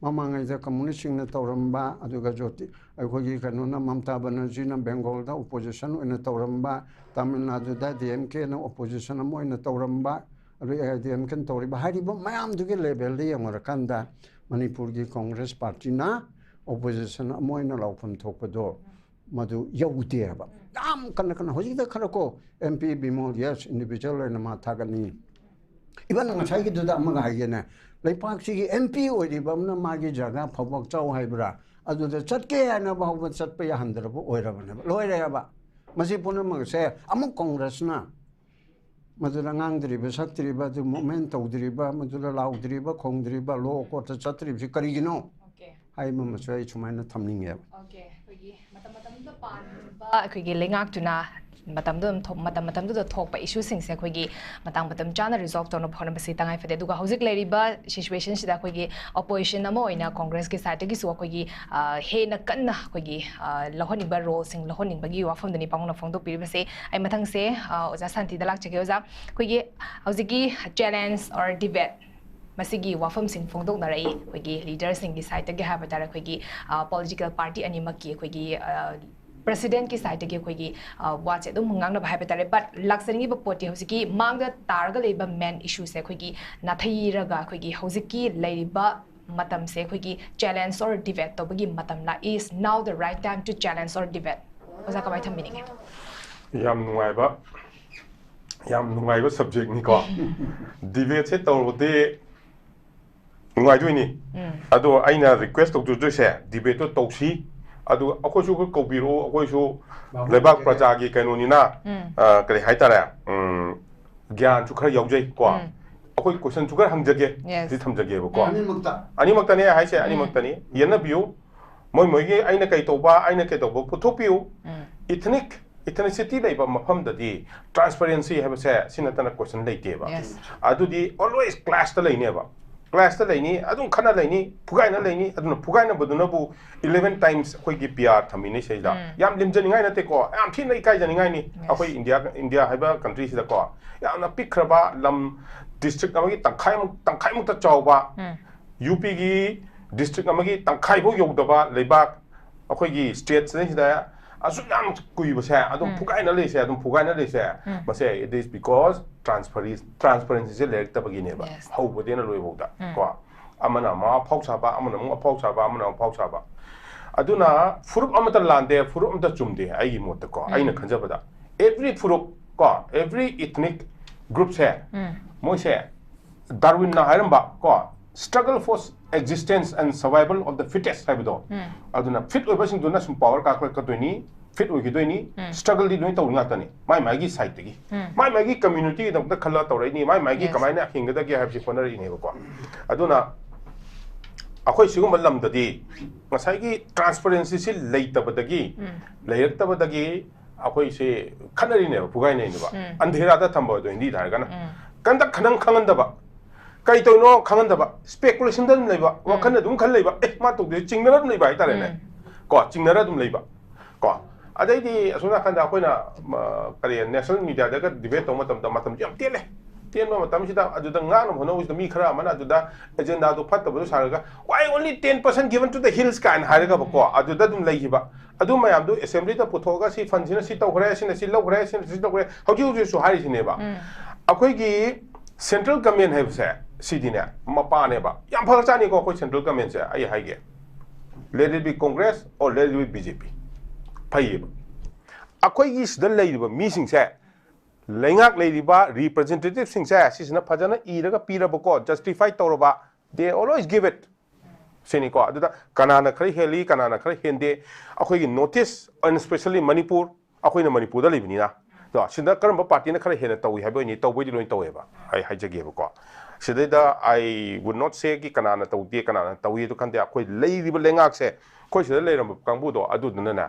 ꯃꯃꯥꯡꯉꯩꯗ ꯀꯝꯃꯨꯅꯤꯁꯁꯤꯡꯅ ꯇꯧꯔꯝꯕ, ꯑꯗꯨꯒ ꯖꯣꯇꯤ, ꯑꯩꯈꯣꯏꯒꯤ ꯀꯩꯅꯣꯅ, ꯃꯝꯇꯥ ꯕꯅꯔꯖꯤꯅ ꯕꯦꯡꯒꯣꯜꯗ ꯑꯣꯄꯣꯖꯤꯁꯟ ꯑꯣꯏꯅ ꯇꯧꯔꯝꯕ, ꯇꯥꯃꯤꯜ ꯅꯥꯗꯨꯗ ꯗꯤ ꯑꯦꯝ ꯀꯦꯅ ꯑꯣꯄꯣꯖꯤꯁꯟ ꯑꯃ ꯑꯣꯏꯅ ꯇꯧꯔꯝꯕ, ꯑꯗꯨ ꯑꯦ ꯑꯥꯏ ꯗꯤ ꯑꯦꯝ ꯀꯦꯅ ꯇꯧꯔꯤꯕ, ꯍꯥꯏꯔꯤꯕ ꯃꯌꯥꯝꯗꯨꯒꯤ ꯂꯦꯚꯦꯜꯗ ꯌꯦꯡꯉꯨꯔꯀꯥꯟꯗ ꯃꯅꯤꯄꯨꯔꯒꯤ ꯀꯣꯡꯒ꯭ꯔꯦꯁ ꯄꯥꯔꯇꯤꯅ ꯑꯣꯄꯣꯖꯤꯁꯟ ꯑꯃ ꯑꯣꯏꯅ ꯂꯥꯎꯐꯝ ꯊꯣꯛꯄꯗꯣ ꯃꯗꯨ ꯌꯧꯗꯦ ꯍꯥꯏꯕ꯫ ꯌꯥꯝ ꯀꯟꯅ ꯀꯟꯅ ꯍꯧꯖꯤꯛꯇ ꯈꯔ ꯀꯣ, M P Bimol, yes, individual ꯑꯣꯏꯅ ꯃꯥ ꯊꯥꯒꯠꯅꯤꯡꯉꯤ꯫ ꯏꯚꯟ ꯉꯁꯥꯏꯒꯤꯗꯨꯗ ꯑꯃꯒ ꯍꯥꯏꯒꯦꯅꯦ, ꯂꯩꯄꯥꯛꯁꯤꯒꯤ ꯑꯦꯝ ꯄꯤ ꯑꯣꯏꯔꯤꯕ ꯑꯃꯅ ꯃꯥꯒꯤ ꯖꯒꯥ ꯐꯥꯎꯕ ꯆꯥꯎ ꯍꯥꯏꯕ꯭ꯔꯥ, ꯑꯗꯨꯗ ꯆꯠꯀꯦ ꯍꯥꯏꯅ ꯐꯥꯎꯕ ꯆꯠꯄ ꯌꯥꯍꯟꯗ꯭ꯔꯕ ꯑꯣꯏꯔꯕꯅꯦꯕ, ꯂꯣꯏꯔꯦꯕ꯫ ꯃꯁꯤ ꯄꯨꯝꯅꯃꯛꯁꯦ ꯑꯃꯨꯛ ꯀꯣꯡꯒ꯭ꯔꯦꯁꯅ ꯃꯗꯨꯗ ꯉꯥꯡꯗ꯭ꯔꯤꯕ, ꯁꯛꯇ꯭ꯔꯤꯕ, ꯑꯗꯨ ꯃꯨꯞꯃꯦꯟ ꯇꯧꯗ꯭ꯔꯤꯕ, ꯃꯗꯨꯗ ꯂꯥꯎꯗ꯭ꯔꯤꯕ, ꯈꯣꯡꯗ꯭ꯔꯤꯕ, ꯂꯣ ꯀꯣꯔꯠꯇ ꯆꯠꯇ꯭ꯔꯤꯕꯁꯤ ꯀꯔꯤꯒꯤꯅꯣ Okay. ꯍꯥꯏꯕ ꯑꯃꯁꯨ ꯑꯩ ꯁꯨꯃꯥꯏꯅ ꯊꯝꯅꯤꯡꯉꯦꯕ꯫ Okay. ꯑꯩꯈꯣꯏꯒꯤ ꯃꯇꯝ ꯃꯇꯝꯗꯨꯗ ꯄꯥꯟꯕ ꯑꯩꯈꯣꯏꯒꯤ ꯂꯩꯉꯥꯛꯇꯨꯅ ꯃꯇꯝꯗꯨꯗ ꯑꯗꯨꯝ ꯊꯣꯛ- ꯃꯇꯝ ꯃꯇꯝꯗꯨꯗ ꯊꯣꯛꯄ ꯏꯁꯨꯁꯤꯡꯁꯦ ꯑꯩꯈꯣꯏꯒꯤ ꯃꯇꯥꯡ ꯃꯇꯝ ꯆꯥꯅ ꯔꯤꯖꯣꯜꯕ ꯇꯧꯅꯕ ꯍꯣꯠꯅꯕꯁꯤ ꯇꯉꯥꯏ ꯐꯗꯦ꯫ ꯑꯗꯨꯒ ꯍꯧꯖꯤꯛ ꯂꯩꯔꯤꯕ ꯁꯤꯆꯨꯋꯦꯁꯟꯁꯤꯗ ꯑꯩꯈꯣꯏꯒꯤ ꯑꯣꯄꯣꯖꯤꯁꯟ ꯑꯃ ꯑꯣꯏꯅ ꯀꯣꯡꯒ꯭ꯔꯦꯁꯀꯤ ꯁꯥꯏꯠꯇꯒꯤꯁꯨ ꯑꯩꯈꯣꯏꯒꯤ ꯑ, ꯍꯦꯟꯅ ꯀꯟꯅ ꯑꯩꯈꯣꯏꯒꯤ ꯑ, ꯂꯧꯍꯟꯅꯤꯡꯕ ꯔꯣꯜꯁꯤꯡ ꯂꯧꯍꯟꯅꯤꯡꯕꯒꯤ ꯋꯥꯐꯝꯗꯨꯅꯤ ꯄꯥꯕꯨꯡꯅ ꯐꯣꯡꯗꯣꯛꯄꯤꯔꯤꯕꯁꯦ꯫ ꯑꯩ ꯃꯊꯪꯁꯦ ꯑ, ꯑꯣꯖꯥ ꯁꯥꯟꯇꯤꯗ ꯂꯥꯛꯆꯒꯦ꯫ ꯑꯣꯖꯥ, ꯑꯩꯈꯣꯏꯒꯤ ꯍꯧꯖꯤꯛꯀꯤ challenge or debate ꯃꯁꯤꯒꯤ ꯋꯥꯐꯝꯁꯤꯡ ꯐꯣꯡꯗꯣꯛꯅꯔꯛꯏ ꯑꯩꯈꯣꯏꯒꯤ ꯂꯤꯗꯔꯁꯤꯡꯒꯤ ꯁꯥꯏꯠꯇꯒꯤ ꯍꯥꯏꯕ ꯇꯥꯔꯦ꯫ ꯑꯩꯈꯣꯏꯒꯤ ꯄꯣꯂꯤꯇꯤꯀꯦꯜ ꯄꯥꯔꯇꯤ ꯑꯅꯤꯃꯛꯀꯤ ꯑꯩꯈꯣꯏꯒꯤ ꯄ꯭ꯔꯁꯤꯗꯦꯟꯠꯀꯤ ꯁꯥꯏꯠꯇꯒꯤ ꯑꯩꯈꯣꯏꯒꯤ ꯑ, ꯋꯥꯁꯦ ꯑꯗꯨꯝ ꯉꯥꯡꯅꯕ ꯍꯥꯏꯕ ꯇꯥꯔꯦ꯫ ꯕꯠ ꯂꯥꯛꯆꯅꯤꯡꯉꯤꯕ ꯄꯣꯠꯇꯤ ꯍꯧꯖꯤꯛꯀꯤ ꯃꯥꯡꯗ ꯇꯥꯔꯒ ꯂꯩꯕ ꯃꯦꯟ ꯏꯁꯨꯁꯦ ꯑꯩꯈꯣꯏꯒꯤ ꯅꯥꯊꯩꯔꯒ ꯑꯩꯈꯣꯏꯒꯤ ꯍꯧꯖꯤꯛꯀꯤ ꯂꯩꯔꯤꯕ ꯃꯇꯝꯁꯦ ꯑꯩꯈꯣꯏꯒꯤ challenge or debate ꯇꯧꯕꯒꯤ ꯃꯇꯝꯂ? Is now the right time to challenge or debate? ꯑꯣꯖꯥ, ꯀꯃꯥꯏꯅ ꯊꯝꯕꯤꯅꯤꯡꯉꯤ? ꯌꯥꯝ ꯅꯨꯡꯉꯥꯏꯕ, ꯌꯥꯝ ꯅꯨꯡꯉꯥꯏꯕ ꯁꯕꯖꯦꯛꯅꯤꯀꯣ꯫ ꯗꯤꯕꯦꯠꯁꯦ ꯇꯧꯔꯕꯗꯤ ꯅꯨꯡꯉꯥꯏꯗꯣꯏꯅꯤ꯫ ꯎꯝ. ꯑꯗꯣ ꯑꯩꯅ ꯔꯤꯀ꯭ꯋꯦꯁ ꯇꯧꯖꯗꯣꯏꯁꯦ, ꯗꯤꯕꯦꯠꯇꯣ ꯇꯧꯁꯤ꯫ ꯑꯗꯨꯒ ꯑꯩꯈꯣꯏꯁꯨ ꯑꯩꯈꯣꯏ ꯀꯧꯕꯤꯔꯛꯑꯣ, ꯑꯩꯈꯣꯏꯁꯨ ꯂꯩꯕꯥꯛ ꯄ꯭ꯔꯖꯥꯒꯤ ꯀꯩꯅꯣꯅꯤꯅ, ꯎꯝ. ꯑ, ꯀꯔꯤ ꯍꯥꯏꯇꯥꯔꯦ, ꯎꯝ, ꯒ꯭ꯌꯥꯟꯁꯨ ꯈꯔ ꯌꯥꯎꯖꯩ ꯀꯣ꯫ ꯎꯝ. ꯑꯩꯈꯣꯏ ꯀꯣꯏꯁꯟꯁꯨ ꯈꯔ ꯍꯪꯖꯒꯦ, Yes. ꯁꯤ ꯊꯝꯖꯒꯦꯕꯀꯣ꯫ ꯎꯝ. ꯑꯅꯤꯃꯛꯇ ꯑꯅꯤꯃꯛꯇꯅꯦ ꯍꯥꯏꯁꯦ, ꯎꯝ. ꯑꯅꯤꯃꯛꯇꯅꯤ꯫ ꯌꯦꯠꯅꯕꯤꯌꯨ꯫ ꯃꯣꯏ ꯃꯣꯏꯒꯤ ꯑꯩꯅ ꯀꯩ ꯇꯧꯕ, ꯑꯩꯅ ꯀꯩ ꯇꯧꯕ ꯄꯨꯊꯣꯛꯄꯤꯌꯨ꯫ ꯎꯝ. ꯏꯊꯅꯤꯛ, ꯏꯊꯅꯤꯁꯤꯇꯤ ꯂꯩꯕ ꯃꯐꯝꯗꯗꯤ ꯇ꯭ꯔꯥꯟꯁꯄꯔꯦꯟꯁꯤ ꯍꯥꯏꯕꯁꯦ ꯁꯤ ꯅꯠꯇꯅ ꯀꯣꯏꯁꯟ ꯂꯩꯇꯦꯕ꯫ Yes. ꯑꯗꯨꯗꯤ ꯑꯣꯜꯋꯦꯁ ꯀ꯭ꯂꯥꯁꯇ ꯂꯩꯅꯦꯕ꯫ ꯀ꯭ꯂꯥꯁꯇ ꯂꯩꯅꯤ, ꯑꯗꯨꯝ ꯈꯠꯅ ꯂꯩꯅꯤ, ꯐꯨꯒꯥꯏꯅ ꯂꯩꯅꯤ, ꯑꯗꯨꯅ ꯐꯨꯒꯥꯏꯅꯕꯗꯨꯅꯕꯨ eleven times ꯑꯩꯈꯣꯏꯒꯤ ꯄꯤ ꯑꯥꯔ ꯊꯝꯃꯤꯅꯦ ꯁꯤꯗꯩꯗ꯫ ꯎꯝ. ꯌꯥꯝ ꯂꯦꯝꯖꯅꯤꯡꯉꯥꯏ ꯅꯠꯇꯦꯀꯣ, ꯌꯥꯝ ꯊꯤꯅ ꯏꯀꯥꯏꯖꯅꯤꯡꯉꯥꯏꯅꯤ꯫ Yes. ꯑꯩꯈꯣꯏ ꯏꯟꯗꯤꯌꯥ, ꯏꯟꯗꯤꯌꯥ ꯍꯥꯏꯕ ꯀꯟꯇ꯭ꯔꯤꯁꯤꯗꯀꯣ, ꯌꯥꯝꯅ ꯄꯤꯛꯈ꯭ꯔꯕ ꯂꯝ, ꯗꯤꯁꯇ꯭ꯔꯤꯛ ꯑꯃꯒꯤ ꯇꯪꯈꯥꯏꯃꯨꯛ, ꯇꯪꯈꯥꯏꯃꯨꯛꯇ ꯆꯥꯎꯕ, ꯎꯝ. ꯌꯨ ꯄꯤꯒꯤ ꯗꯤꯁꯇ꯭ꯔꯤꯛ ꯑꯃꯒꯤ ꯇꯪꯈꯥꯏꯐꯥꯎ ꯌꯧꯗꯕ ꯂꯩꯕꯥꯛ, ꯑꯩꯈꯣꯏꯒꯤ ꯁ꯭ꯇꯦꯠꯁꯤꯗꯩꯁꯤꯗ ꯑꯁꯨꯛ ꯌꯥꯝ ꯀꯨꯏꯕꯁꯦ ꯑꯗꯨꯝ ꯎꯝ. ꯐꯨꯒꯥꯏꯅ ꯂꯩꯁꯦ, ꯑꯗꯨꯝ ꯐꯨꯒꯥꯏꯅ ꯂꯩꯁꯦ, ꯎꯝ. ꯃꯁꯦ it is because transparency, transparencyꯁꯦ ꯂꯩꯔꯛꯇꯕꯒꯤꯅꯦꯕ꯫ Yes. ꯍꯧꯕꯗꯩꯅ ꯂꯣꯏꯐꯥꯎꯗ ꯎꯝ. ꯀꯣ, ꯑꯃꯅ ꯑꯃ ꯑꯐꯥꯎ ꯁꯥꯕ, ꯑꯃꯅ ꯑꯃꯨꯛ ꯑꯐꯥꯎ ꯁꯥꯕ, ꯑꯃꯅ ꯑꯃꯨꯛ ꯑꯐꯥꯎ ꯁꯥꯕ꯫ ꯑꯗꯨꯅ ꯐꯨꯔꯨꯞ ꯑꯃꯠꯇ ꯂꯥꯟꯗꯦ, ꯐꯨꯔꯨꯞ ꯑꯃꯠꯇ ꯆꯨꯝꯗꯦ꯫ ꯑꯩꯒꯤ ꯃꯣꯠꯇꯀꯣ, ꯎꯝ. ꯑꯩꯅ ꯈꯟꯖꯕꯗ every ꯐꯨꯔꯨꯞ ꯀꯣ, every ethnic groupꯁꯦ ꯎꯝ. ꯃꯣꯏꯁꯦ ꯗꯥꯔꯋꯤꯟꯅ ꯍꯥꯏꯔꯝꯕ ꯀꯣ, "Struggle for existence and survival of the fittest" ꯍꯥꯏꯕꯗꯣ꯫ ꯑꯗꯨꯅ ꯐꯤꯠ ꯑꯣꯏꯕꯁꯤꯡꯗꯨꯅ ꯁꯨꯝ ꯄꯥꯋꯔ ꯀꯥꯈꯠꯂꯛꯀꯗꯣꯏꯅꯤ, ꯐꯤꯠ ꯑꯣꯏꯈꯤꯗꯣꯏꯅꯤ꯫ ꯁ꯭ꯇ꯭ꯔꯒꯜꯗꯤ ꯂꯣꯏ ꯇꯧꯔꯤ ꯉꯥꯛꯇꯅꯤ, ꯃꯥꯏ ꯃꯥꯏꯒꯤ ꯁꯥꯏꯠꯇꯒꯤ, ꯃꯥꯏ ꯃꯥꯏꯒꯤ ꯀꯝꯃ꯭ꯌꯨꯅꯤꯇꯤꯒꯤꯗꯃꯛꯇ ꯈꯜꯂ ꯇꯧꯔꯛꯏꯅꯤ, ꯃꯥꯏ ꯃꯥꯏꯒꯤ ꯀꯃꯥꯏꯅ ꯍꯤꯡꯒꯗꯒꯦ ꯍꯥꯏꯕꯁꯤ ꯍꯣꯠꯅꯔꯛꯏꯅꯦꯕꯀꯣ꯫ ꯑꯗꯨꯅ ꯑꯩꯈꯣꯏ ꯁꯤꯒꯨꯝꯕ ꯂꯝꯗꯗꯤ ꯉꯁꯥꯏꯒꯤ ꯇ꯭ꯔꯥꯟꯁꯄꯔꯦꯟꯁꯤꯁꯤ ꯂꯩꯇꯕꯗꯒꯤ, ꯂꯩꯔꯛꯇꯕꯗꯒꯤ ꯑꯩꯈꯣꯏꯁꯦ ꯈꯠꯅꯔꯤꯅꯦꯕ, ꯐꯨꯒꯥꯏꯅꯩꯅꯦꯕ꯫ ꯑꯟꯙꯦꯔꯥꯗ ꯊꯝꯕ ꯑꯗꯣ ꯍꯤꯟꯗꯤꯗ ꯍꯥꯏꯔꯒꯅ꯫ ꯀꯟꯗ ꯈꯅꯪ ꯈꯪꯍꯟꯗꯕ, ꯀꯩ ꯇꯧꯔꯤꯅꯣ ꯈꯪꯍꯟꯗꯕ, ꯁ꯭ꯄꯦꯀꯨꯂꯦꯁꯟꯗ ꯑꯗꯨꯝ ꯂꯩꯕ, ꯋꯥꯈꯜ ꯑꯗꯨꯝ ꯈꯜ ꯂꯩꯕ, "ꯑꯦ, ꯃꯥ ꯇꯧꯗꯣꯏꯁꯦ" ꯆꯤꯡꯅꯔ ꯑꯗꯨꯝ ꯂꯩꯕ ꯍꯥꯏꯇꯥꯔꯦꯅꯦ꯫ ꯀꯣ, ꯆꯤꯡꯅꯔ ꯑꯗꯨꯝ ꯂꯩꯕ꯫ ꯀꯣ, ꯑꯗꯩꯗꯤ ꯑꯁꯣꯝ ꯅꯥꯀꯟꯗ ꯑꯩꯈꯣꯏꯅ, ꯃ, ꯀꯔꯤ, ꯅꯦꯁꯅꯦꯜ ꯃꯤꯗꯤꯌꯥꯗꯒ ꯗꯤꯕꯦꯠ ꯇꯧꯕ ꯃꯇꯝꯗ ꯃꯇꯝꯁꯨ ꯌꯥꯝ ꯇꯦꯜꯂꯦ꯫ ꯇꯦꯟꯕ ꯃꯇꯝꯁꯤꯗ ꯑꯗꯨꯗ ꯉꯥꯡꯅꯕ ꯍꯣꯠꯅꯕꯁꯤꯗ ꯃꯤ ꯈꯔ ꯑꯃꯅ ꯑꯗꯨꯗ ꯑꯦꯖꯦꯟꯗꯥꯗꯣ ꯐꯠꯇꯕꯗꯣ ꯁꯥꯔꯒ, "Why only ten percent given to the hills?" ꯀꯥꯏꯅ ꯍꯥꯏꯔꯒꯕꯀꯣ, ꯑꯗꯨꯗ ꯑꯗꯨꯝ ꯂꯩꯈꯤꯕ꯫ ꯑꯗꯨ ꯃꯌꯥꯝꯗꯨ ꯑꯦꯁꯦꯝꯕ꯭ꯂꯤꯗ ꯄꯨꯊꯣꯛꯑꯒ ꯁꯤ ꯐꯟꯁꯤꯅ ꯁꯤ ꯇꯧꯈ꯭ꯔꯦ, ꯁꯤꯅ ꯁꯤ ꯂꯧꯈ꯭ꯔꯦ, ꯁꯤꯅ ꯁꯤ ꯇꯧꯈ꯭ꯔꯦ, ꯍꯧꯖꯤꯛ ꯍꯧꯖꯤꯛꯁꯨ ꯍꯥꯏꯔꯤꯁꯤꯅꯦꯕ꯫ ꯑꯩꯈꯣꯏꯒꯤ ꯁꯦꯟꯇ꯭ꯔꯦꯜ ꯒꯃꯦꯟ ꯍꯥꯏꯕꯁꯦ ꯁꯤꯗꯤꯅꯦ ꯃꯄꯥꯅꯦꯕ꯫ ꯌꯥꯝ ꯐꯔꯛ ꯆꯥꯅꯤꯀꯣ ꯑꯩꯈꯣꯏ ꯁꯦꯟꯇ꯭ꯔꯦꯜ ꯒꯃꯦꯟꯁꯦ, ꯑꯩ ꯍꯥꯏꯒꯦ꯫ Let it be Congress or let it be B J P꯫ ꯐꯩꯌꯦꯕ꯫ ꯑꯩꯈꯣꯏꯒꯤ ꯁꯤꯗ ꯂꯩꯔꯤꯕ ꯃꯤꯁꯤꯡꯁꯦ, ꯂꯩꯉꯥꯛ ꯂꯩꯔꯤꯕ ꯔꯤꯄ꯭ꯔꯖꯦꯟꯇꯦꯇꯤꯚꯁꯤꯡꯁꯦ, ꯁꯤꯁꯤꯅ ꯐꯖꯅ ꯏꯔꯒ ꯄꯤꯔꯕꯀꯣ, ꯖꯁꯇꯤꯐꯥꯏ ꯇꯧꯔꯕ, they always give it꯫ ꯁꯤꯅꯤꯀꯣ꯫ ꯑꯗꯨꯗ ꯀꯅꯥꯅ ꯈꯔ ꯍꯦꯜꯂꯤ, ꯀꯅꯥꯅ ꯈꯔ ꯍꯦꯟꯗꯦ, ꯑꯩꯈꯣꯏꯒꯤ North East, and especially Manipur, ꯑꯩꯈꯣꯏꯅ ꯃꯅꯤꯄꯨꯔꯗ ꯂꯩꯕꯅꯤꯅ, ꯑꯗꯣ ꯁꯤꯗ ꯀꯔꯝꯕ ꯄꯥꯔꯇꯤꯅ ꯈꯔ ꯍꯦꯟꯅ ꯇꯧꯏ ꯍꯥꯏꯕ ꯑꯣꯏꯅꯤ, ꯇꯧꯕꯩꯗꯤ ꯂꯣꯏ ꯇꯧꯋꯦꯕ, ꯑꯩ ꯍꯥꯏꯖꯒꯦꯕꯀꯣ꯫ ꯁꯤꯗꯩꯗ I would not say ꯀꯤ ꯀꯅꯥꯅ ꯇꯧꯗꯦ, ꯀꯅꯥꯅ ꯇꯧꯏ ꯑꯗꯨ ꯈꯟꯗꯦ꯫ ꯑꯩꯈꯣꯏ ꯂꯩꯔꯤꯕ ꯂꯩꯉꯥꯛꯁꯦ, ꯑꯩꯈꯣꯏ ꯁꯤꯗ ꯂꯩꯔꯝꯕ ꯀꯥꯡꯕꯨꯗꯣ ꯑꯗꯨꯗꯨꯅꯅꯦ,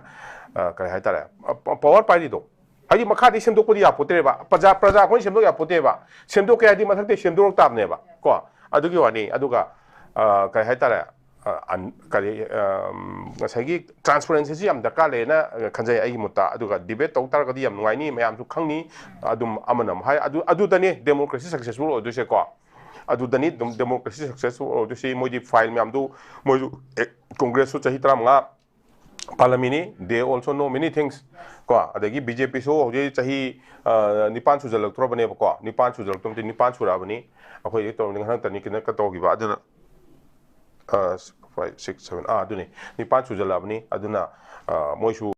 ꯑ, ꯀꯔꯤ ꯍꯥꯏꯇꯥꯔꯦ, ꯄ-, ꯄ-, ꯄꯥꯋꯔ ꯄꯥꯏꯔꯤꯗꯣ, ꯍꯥꯏꯗꯤ ꯃꯈꯥꯗꯤ ꯁꯦꯝꯗꯣꯛꯄꯗꯤ ꯌꯥꯄꯣꯠꯇꯦꯕ, ꯄ꯭ꯔꯖꯥ, ꯄ꯭ꯔꯖꯥ ꯑꯩꯈꯣꯏꯅ ꯁꯦꯝꯗꯣꯛ ꯌꯥꯄꯣꯠꯇꯦꯕ꯫ ꯁꯦꯝꯗꯣꯛꯀꯦ ꯍꯥꯏꯗꯤ ꯃꯊꯛꯇꯩ ꯁꯦꯝꯗꯣꯔꯛ ꯇꯥꯕꯅꯦꯕ ꯀꯣ꯫ ꯑꯗꯨꯒꯤ ꯋꯥꯅꯤ꯫ ꯑꯗꯨꯒ, ꯑ, ꯀꯔꯤ ꯍꯥꯏꯇꯥꯔꯦ, ꯑ, ꯑꯟ-, ꯀꯔꯤ, ꯑ, ꯉꯁꯥꯏꯒꯤ ꯇ꯭ꯔꯥꯟꯁꯄꯔꯦꯟꯁꯤꯁꯤ ꯌꯥꯝ ꯗꯔꯀꯥꯔ ꯂꯩꯌꯦꯅ ꯈꯟꯖꯩ ꯑꯩꯒꯤ ꯃꯣꯠꯇ꯫ ꯑꯗꯨꯒ ꯗꯤꯕꯦꯠ ꯇꯧ ꯇꯥꯔꯒꯗꯤ ꯌꯥꯝ ꯅꯨꯡꯉꯥꯏꯅꯤ, ꯃꯌꯥꯝꯁꯨ ꯈꯪꯅꯤ꯫ ꯑꯗꯨꯝ ꯑꯃꯅ ꯑꯃ ꯍꯥꯏ, ꯑꯗꯨ, ꯑꯗꯨꯗꯅꯤ ꯗꯦꯃꯣꯀ꯭ꯔꯦꯁꯤ ꯁꯛꯁꯦꯁꯐꯨꯜ ꯑꯣꯏꯗꯣꯏꯁꯦꯀꯣ꯫ ꯑꯗꯨꯗꯅꯤ ꯑꯗꯨꯝ ꯗꯦꯃꯣꯀ꯭ꯔꯦꯁꯤ ꯁꯛꯁꯦꯁꯐꯨꯜ ꯑꯣꯏꯗꯣꯏꯁꯤ꯫ ꯃꯣꯏꯗꯤ ꯐꯥꯏꯜ ꯃꯌꯥꯝꯗꯨ ꯃꯣꯏꯁꯨ, ꯑꯦ, ꯀꯣꯡꯒ꯭ꯔꯦꯁꯁꯨ ꯆꯍꯤ ꯇꯔꯥꯃꯉꯥ ꯄꯥꯜꯂꯝꯃꯤꯅꯤ, they also know many things꯫ ꯀꯣ, ꯑꯗꯒꯤ B J P ꯁꯨ ꯍꯧꯖꯤꯛ ꯆꯍꯤ, ꯑ, ꯅꯤꯄꯥꯟ ꯁꯨꯖꯜꯂꯛꯇ꯭ꯔꯕꯅꯦꯕꯀꯣ, ꯅꯤꯄꯥꯟ ꯁꯨꯖꯜꯂꯛꯇ꯭ꯔꯕꯗꯤ, ꯅꯤꯄꯥꯟ ꯁꯨꯔꯛꯑꯕꯅꯤ꯫ ꯑꯩꯈꯣꯏ ꯍꯧꯖꯤꯛ ꯇꯧꯔꯝꯅꯤ, ꯉꯔꯥꯡ ꯇꯅꯤ ꯀꯩꯅꯣ ꯇꯧꯈꯤꯕ, ꯑꯗꯨꯅ, ꯑ, five, six, seven, ꯑꯥ, ꯑꯗꯨꯅꯤ, ꯅꯤꯄꯥꯟ ꯁꯨꯖꯜꯂꯛꯑꯕꯅꯤ꯫ ꯑꯗꯨꯅ, ꯑ, ꯃꯣꯏꯁꯨ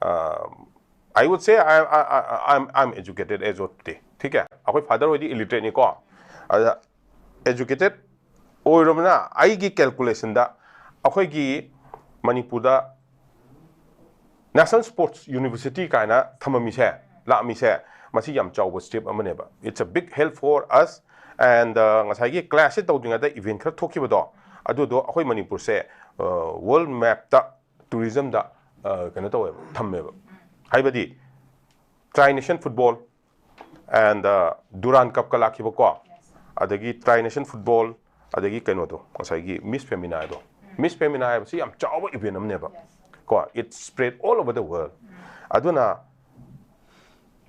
I would say I, I, I, I'm, I'm educated as of today. ठीक है, ꯑꯩꯈꯣꯏ ꯐꯥꯗꯔ ꯍꯣꯏꯗꯤ illiterate ꯅꯤꯀꯣ, ꯑꯗ educated ꯑꯣꯏꯔꯕꯅ ꯑꯩꯒꯤ calculation ꯗ ꯑꯩꯈꯣꯏꯒꯤ ꯃꯅꯤꯄꯨꯔꯗ National Sports University ꯀꯥꯏꯅ ꯊꯝꯃꯝꯃꯤꯁꯦ, ꯂꯥꯛꯑꯝꯃꯤꯁꯦ, ꯃꯁꯤ ꯌꯥꯝ ꯆꯥꯎꯕ step ꯑꯃꯅꯦꯕ. It's a big help for us. And uh, ꯉꯁꯥꯏꯒꯤ class ꯁꯦ ꯇꯧꯗ꯭ꯔꯤꯉꯩꯗ event ꯈꯔ ꯊꯣꯛꯈꯤꯕꯗꯣ, ꯑꯗꯨꯗꯣ ꯑꯩꯈꯣꯏ ꯃꯅꯤꯄꯨꯔꯁꯦ uh, world map ꯇ tourism ꯗ uh, ꯀꯩꯅꯣ ꯇꯧꯋꯦꯕ, ꯊꯝꯃꯦꯕ. ꯍꯥꯏꯕꯗꯤ Tri Nation Football and uh, Durand Cup ꯀ ꯂꯥꯛꯈꯤꯕꯀꯣ, ꯑꯗꯒꯤ Tri Nation Football, ꯑꯗꯒꯤ ꯀꯩꯅꯣꯗꯣ, ꯉꯁꯥꯏꯒꯤ Miss Femina ꯗꯣ. Miss Femina ꯍꯥꯏꯕꯁꯤ ꯌꯥꯝ ꯆꯥꯎꯕ event ꯑꯃꯅꯦꯕ ꯀꯣ. It spread all over the world. ꯑꯗꯨꯅ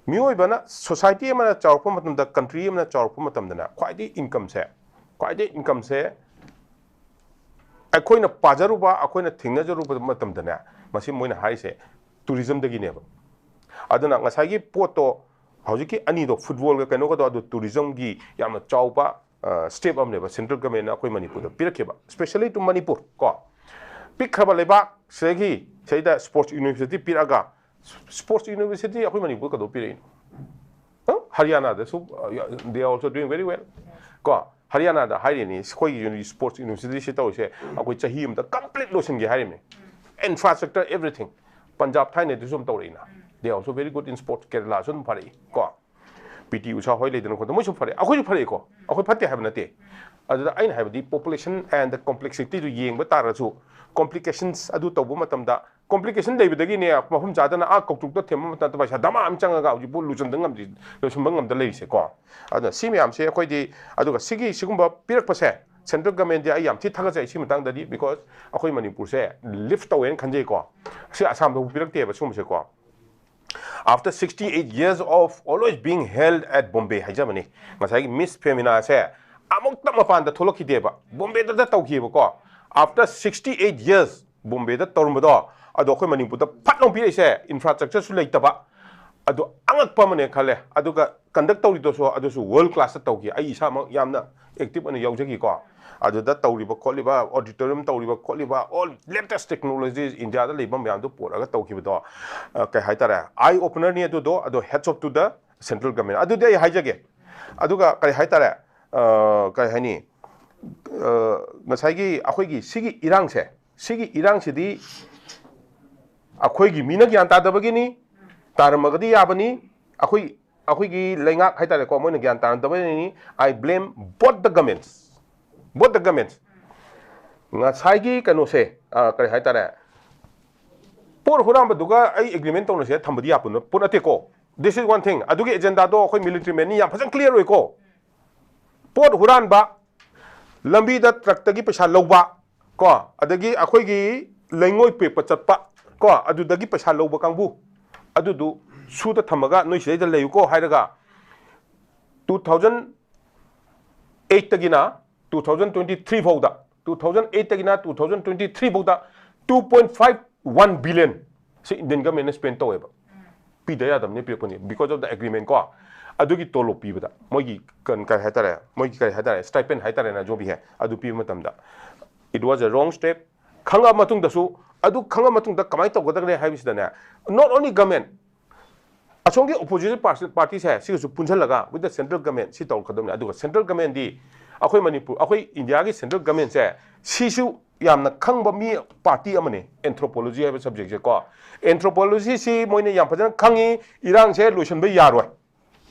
ꯃꯤꯑꯣꯏꯕꯅ, society ꯑꯃꯅ ꯆꯥꯎꯔꯛꯄ ꯃꯇꯝꯗ, country ꯑꯃꯅ ꯆꯥꯎꯔꯛꯄ ꯃꯇꯝꯗꯅꯦ, ꯈ꯭ꯋꯥꯏꯗꯒꯤ income ꯁꯦ, ꯈ꯭ꯋꯥꯏꯗꯒꯤ income ꯁꯦ ꯑꯩꯈꯣꯏꯅ ꯄꯥꯖꯔꯨꯕ, ꯑꯩꯈꯣꯏꯅ ꯊꯦꯡꯅꯖꯔꯨꯕ ꯃꯇꯝꯗꯅꯦ, ꯃꯁꯤ ꯃꯣꯏꯅ ꯍꯥꯏꯔꯤꯁꯦ tourism ꯗꯒꯤꯅꯦꯕ. ꯑꯗꯨꯅ ꯉꯁꯥꯏꯒꯤ ꯄꯣꯠꯇꯣ, ꯍꯧꯖꯤꯛꯀꯤ ꯑꯅꯤꯗꯣ, football ꯒ ꯀꯩꯅꯣꯒꯗꯣ, ꯑꯗꯨ tourism ꯒꯤ ꯌꯥꯝꯅ ꯆꯥꯎꯕ step ꯑꯃꯅꯦꯕ central government ꯅ ꯑꯩꯈꯣꯏ ꯃꯅꯤꯄꯨꯔꯗ ꯄꯤꯔꯛꯈꯤꯕ, especially to ꯃꯅꯤꯄꯨꯔ ꯀꯣ. ꯄꯤꯛꯈ꯭ꯔꯕ ꯂꯩꯕꯥꯛ ꯁꯤꯗꯒꯤ, ꯁꯤꯗ sports university ꯄꯤꯔꯛꯑꯒ, sports university ꯑꯩꯈꯣꯏ ꯃꯅꯤꯄꯨꯔ ꯀꯩꯗꯧ ꯄꯤꯔꯛꯏꯅꯣ? ꯍ? ꯍꯔꯤꯌꯥꯅꯥꯗꯁꯨ uh, they are also doing very well ꯀꯣ. ꯍꯔꯤꯌꯥꯅꯥꯗ ꯍꯥꯏꯔꯤꯅꯤ, ꯑꯩꯈꯣꯏꯒꯤ ꯌꯨꯅꯤ-, sports university ꯁꯤ ꯇꯧꯔꯤꯁꯦ, ꯑꯩꯈꯣꯏ ꯆꯍꯤ ꯑꯃꯗ complete ꯂꯣꯏꯁꯤꯟꯒꯦ ꯍꯥꯏꯔꯤꯕꯅꯤ, infrastructure, everything. ꯄꯟꯖꯥꯕ ꯊꯥꯏꯅꯗꯁꯨ ꯑꯗꯨꯝ ꯇꯧꯔꯛꯏꯅ, they are also very good in sports. ꯀꯦꯔꯂꯥꯁꯨ ꯑꯗꯨꯝ ꯐꯔꯛꯏ ꯀꯣ. ꯄꯤ ꯇꯤ ꯎꯁꯥ ꯍꯣꯏ ꯂꯩꯗꯅ ꯈꯣꯠꯇꯅ ꯃꯣꯏꯁꯨ ꯐꯔꯦ, ꯑꯩꯈꯣꯏꯁꯨ ꯐꯔꯛꯏꯀꯣ, ꯑꯩꯈꯣꯏ ꯐꯠꯇꯦ ꯍꯥꯏꯕ ꯅꯠꯇꯦ. ꯑꯗꯨꯗ ꯑꯩꯅ ꯍꯥꯏꯕꯗꯤ population and the complexity ꯗꯨ ꯌꯦꯡꯕ ꯇꯥꯔꯒꯁꯨ, complications ꯑꯗꯨ ꯇꯧꯕ ꯃꯇꯝꯗ, complication ꯂꯩꯕꯗꯒꯤꯅꯦ, ꯃꯐꯝ ꯆꯥꯗꯅ ꯑꯥ ꯀꯧꯇ꯭ꯔꯨꯛꯇ ꯊꯦꯝꯕ ꯃꯇꯝꯗ ꯄꯩꯁꯥ ꯗꯃꯥ ꯑꯃ ꯆꯪꯉꯒ ꯍꯧꯖꯤꯛꯐꯥꯎ ꯂꯣꯏꯁꯤꯟꯕ ꯉꯝꯗ꯭ꯔꯤ, ꯂꯣꯏꯁꯤꯟꯕ ꯉꯝꯗ ꯂꯩꯔꯤꯁꯦꯀꯣ. ꯑꯗꯨꯅ ꯁꯤ ꯃꯌꯥꯝꯁꯦ ꯑꯩꯈꯣꯏꯗꯤ, ꯑꯗꯨꯒ ꯁꯤꯒꯤ ꯁꯤꯒꯨꯝꯕ ꯄꯤꯔꯛꯄꯁꯦ, central government ꯗꯤ ꯑꯩ ꯌꯥꯝ ꯊꯤ ꯊꯥꯒꯠꯆꯩ ꯁꯤ ꯃꯇꯥꯡꯗꯗꯤ, because ꯑꯩꯈꯣꯏ ꯃꯅꯤꯄꯨꯔꯁꯦ lift ꯇꯧꯋꯦꯅ ꯈꯟꯖꯩꯀꯣ. ꯁꯤ ꯑꯁꯥꯝꯗꯕꯨ ꯄꯤꯔꯛꯇꯦꯕ ꯁꯤꯒꯨꯝꯕꯁꯦꯀꯣ. After sixty eight years of always being held at Bombay ꯍꯥꯏꯖꯕꯅꯤ, ꯉꯁꯥꯏꯒꯤ Miss Femina ꯁꯦ ꯑꯃꯨꯛꯇ ꯃꯄꯥꯟꯗ ꯊꯣꯛꯂꯛꯈꯤꯗꯦꯕ, ꯕꯣꯝꯕꯦꯗ ꯇꯧꯈꯤꯕꯀꯣ. After sixty eight years ꯕꯣꯝꯕꯦꯗ ꯇꯧꯔꯝꯕꯗꯣ, ꯑꯗꯣ ꯑꯩꯈꯣꯏ ꯃꯅꯤꯄꯨꯔꯗ ꯐꯠ ꯂꯥꯎ ꯄꯤꯔꯛꯏꯁꯦ, infrastructure ꯁꯨ ꯂꯩꯇꯕ, ꯑꯗꯨ ꯑꯉꯛꯄ ꯑꯃꯅꯦ ꯈꯜꯂꯦ. ꯑꯗꯨꯒ ꯀꯟꯗꯛ ꯇꯧꯔꯤꯗꯨꯁꯨ ꯑꯗꯨꯁꯨ ꯋꯥꯔꯜ ꯀ꯭ꯂꯥꯁꯇ ꯇꯧꯈꯤ꯫ ꯑꯩ ꯏꯁꯥꯃꯛ ꯌꯥꯝꯅ ꯑꯦꯛꯇꯤꯚ ꯑꯣꯏꯅ ꯌꯥꯎꯖꯈꯤꯀꯣ꯫ ꯑꯗꯨꯗ ꯇꯧꯔꯤꯕ ꯈꯣꯠꯂꯤꯕ, ꯑꯣꯗꯤꯇꯣꯔꯤꯌꯝ ꯇꯧꯔꯤꯕ ꯈꯣꯠꯂꯤꯕ, ꯑꯣꯜ ꯂꯦꯇꯦꯁ ꯇꯦꯛꯅꯣꯂꯣꯖꯤꯁ ꯏꯟꯗꯤꯌꯥꯗ ꯂꯩꯕ ꯃꯌꯥꯝꯗꯣ ꯄꯨꯔꯛꯑꯒ ꯇꯧꯈꯤꯕꯗꯣ, ꯑ, ꯀꯩ ꯍꯥꯏꯇꯥꯔꯦ, ꯑꯥꯏ ꯑꯣꯄꯅꯔꯅꯤ ꯑꯗꯨꯗꯣ꯫ ꯑꯗꯣ hats off to the central government꯫ ꯑꯗꯨꯗꯤ ꯑꯩ ꯍꯥꯏꯖꯒꯦ꯫ ꯑꯗꯨꯒ ꯀꯔꯤ ꯍꯥꯏꯇꯥꯔꯦ, ꯑ, ꯀꯔꯤ ꯍꯥꯏꯅꯤ, ꯑ, ꯉꯁꯥꯏꯒꯤ ꯑꯩꯈꯣꯏꯒꯤ ꯁꯤꯒꯤ ꯏꯔꯥꯡꯁꯦ, ꯁꯤꯒꯤ ꯏꯔꯥꯡꯁꯤꯗꯤ ꯑꯩꯈꯣꯏꯒꯤ ꯃꯤꯅ ꯒ꯭ꯌꯥꯟ ꯇꯥꯗꯕꯒꯤꯅꯤ꯫ ꯇꯥꯔꯝꯃꯒꯗꯤ ꯌꯥꯕꯅꯤ꯫ ꯑꯩꯈꯣꯏ, ꯑꯩꯈꯣꯏꯒꯤ ꯂꯩꯉꯥꯛ ꯍꯥꯏꯇꯥꯔꯦꯀꯣ, ꯃꯣꯏꯅ ꯒ꯭ꯌꯥꯟ ꯇꯥꯔꯝꯗꯕꯒꯤꯅꯤ꯫ I blame both the governments, both the governments꯫ ꯉꯁꯥꯏꯒꯤ ꯀꯩꯅꯣꯁꯦ, ꯑ, ꯀꯔꯤ ꯍꯥꯏꯇꯥꯔꯦ, ꯄꯣꯠ ꯍꯨꯔꯥꯟꯕꯗꯨꯒ ꯑꯩ ꯑꯦꯒ꯭ꯔꯤꯃꯦꯟ ꯇꯧꯅꯁꯦ ꯊꯝꯕꯗꯤ ꯌꯥꯄꯣꯠ ꯅꯠꯇꯦꯀꯣ꯫ This is one thing꯫ ꯑꯗꯨꯒꯤ ꯑꯦꯖꯦꯟꯗꯥꯗꯣ ꯑꯩꯈꯣꯏ ꯃꯤꯂꯤꯇ꯭ꯔꯤ ꯃꯦꯟꯅꯤ ꯌꯥꯝ ꯐꯖꯅ ꯀ꯭ꯂꯤꯌꯥꯔ ꯑꯣꯏꯀꯣ꯫ ꯄꯣꯠ ꯍꯨꯔꯥꯟꯕ, ꯂꯝꯕꯤꯗ ꯇ꯭ꯔꯛꯇꯒꯤ ꯄꯩꯁꯥ ꯂꯧꯕ ꯀꯣ, ꯑꯗꯒꯤ ꯑꯩꯈꯣꯏꯒꯤ ꯂꯩꯉꯣꯏ ꯄꯦꯛꯄ ꯆꯠꯄ ꯀꯣ, ꯑꯗꯨꯗꯒꯤ ꯄꯩꯁꯥ ꯂꯧꯕ ꯀꯥꯡꯕꯨ ꯑꯗꯨꯗꯨ ꯁꯨꯗ ꯊꯝꯃꯒ ꯅꯣꯏ ꯁꯤꯗꯩꯗ ꯂꯩꯌꯨꯀꯣ ꯍꯥꯏꯔꯒ, two thousand eight ꯇꯒꯤꯅ two thousand twenty three ꯐꯥꯎꯗ, two thousand eight ꯇꯒꯤꯅ two thousand twenty three ꯐꯥꯎꯗ two point five one billion ꯁꯤ ꯏꯟꯗꯤꯌꯟ ꯒꯃꯦꯟꯅ ꯁ꯭ꯄꯦꯟ ꯇꯧꯋꯦꯕ꯫ ꯄꯤꯗ ꯌꯥꯗꯕꯅꯤ, ꯄꯤꯔꯛꯄꯅꯤ, because of the agreement ꯀꯣ꯫ ꯑꯗꯨꯒꯤ ꯇꯣꯂꯣꯞ ꯄꯤꯕꯗ ꯃꯣꯏꯒꯤ ꯀꯟ-, ꯀꯔꯤ ꯍꯥꯏꯇꯥꯔꯦ, ꯃꯣꯏꯒꯤ ꯀꯔꯤ ꯍꯥꯏꯇꯥꯔꯦ, stipend ꯍꯥꯏꯇꯥꯔꯦꯅ, ꯖꯣꯕꯤ ꯍꯦ, ꯑꯗꯨ ꯄꯤꯕ ꯃꯇꯝꯗ, it was a wrong step꯫ ꯈꯪꯉ ꯃꯇꯨꯡꯗꯁꯨ, ꯑꯗꯨ ꯈꯪꯉ ꯃꯇꯨꯡꯗ ꯀꯃꯥꯏꯅ ꯇꯧꯒꯗꯒꯦ ꯍꯥꯏꯕꯁꯤꯗꯅꯦ, not only government, ꯑꯁꯣꯝꯒꯤ ꯑꯣꯄꯣꯖꯤꯁꯟ ꯄꯥꯔꯁ-, ꯄꯥꯔꯇꯤꯁꯦ ꯁꯤꯒꯁꯨ ꯄꯨꯟꯁꯤꯜꯂꯒ with the central government ꯁꯤ ꯇꯧꯔꯛꯀꯗꯕꯅꯤ꯫ ꯑꯗꯨꯒ ꯁꯦꯟꯇ꯭ꯔꯦꯜ ꯒꯃꯦꯟꯗꯤ, ꯑꯩꯈꯣꯏ ꯃꯅꯤꯄꯨꯔ, ꯑꯩꯈꯣꯏ ꯏꯟꯗꯤꯌꯥꯒꯤ ꯁꯦꯟꯇ꯭ꯔꯦꯜ ꯒꯃꯦꯟꯁꯦ ꯁꯤꯁꯨ ꯌꯥꯝꯅ ꯈꯪꯕ ꯃꯤ, ꯄꯥꯔꯇꯤ ꯑꯃꯅꯤ꯫ ꯑꯦꯟꯊ꯭ꯔꯣꯄꯣꯂꯣꯖꯤ ꯍꯥꯏꯕ ꯁꯕꯖꯦꯛꯁꯦ ꯀꯣ, ꯑꯦꯟꯊ꯭ꯔꯣꯄꯣꯂꯣꯖꯤꯁꯤ ꯃꯣꯏꯅ ꯌꯥꯝ ꯐꯖꯅ ꯈꯪꯉꯤ꯫ ꯏꯔꯥꯡꯁꯦ ꯂꯣꯏꯁꯤꯟꯕ ꯌꯥꯔꯣꯏ,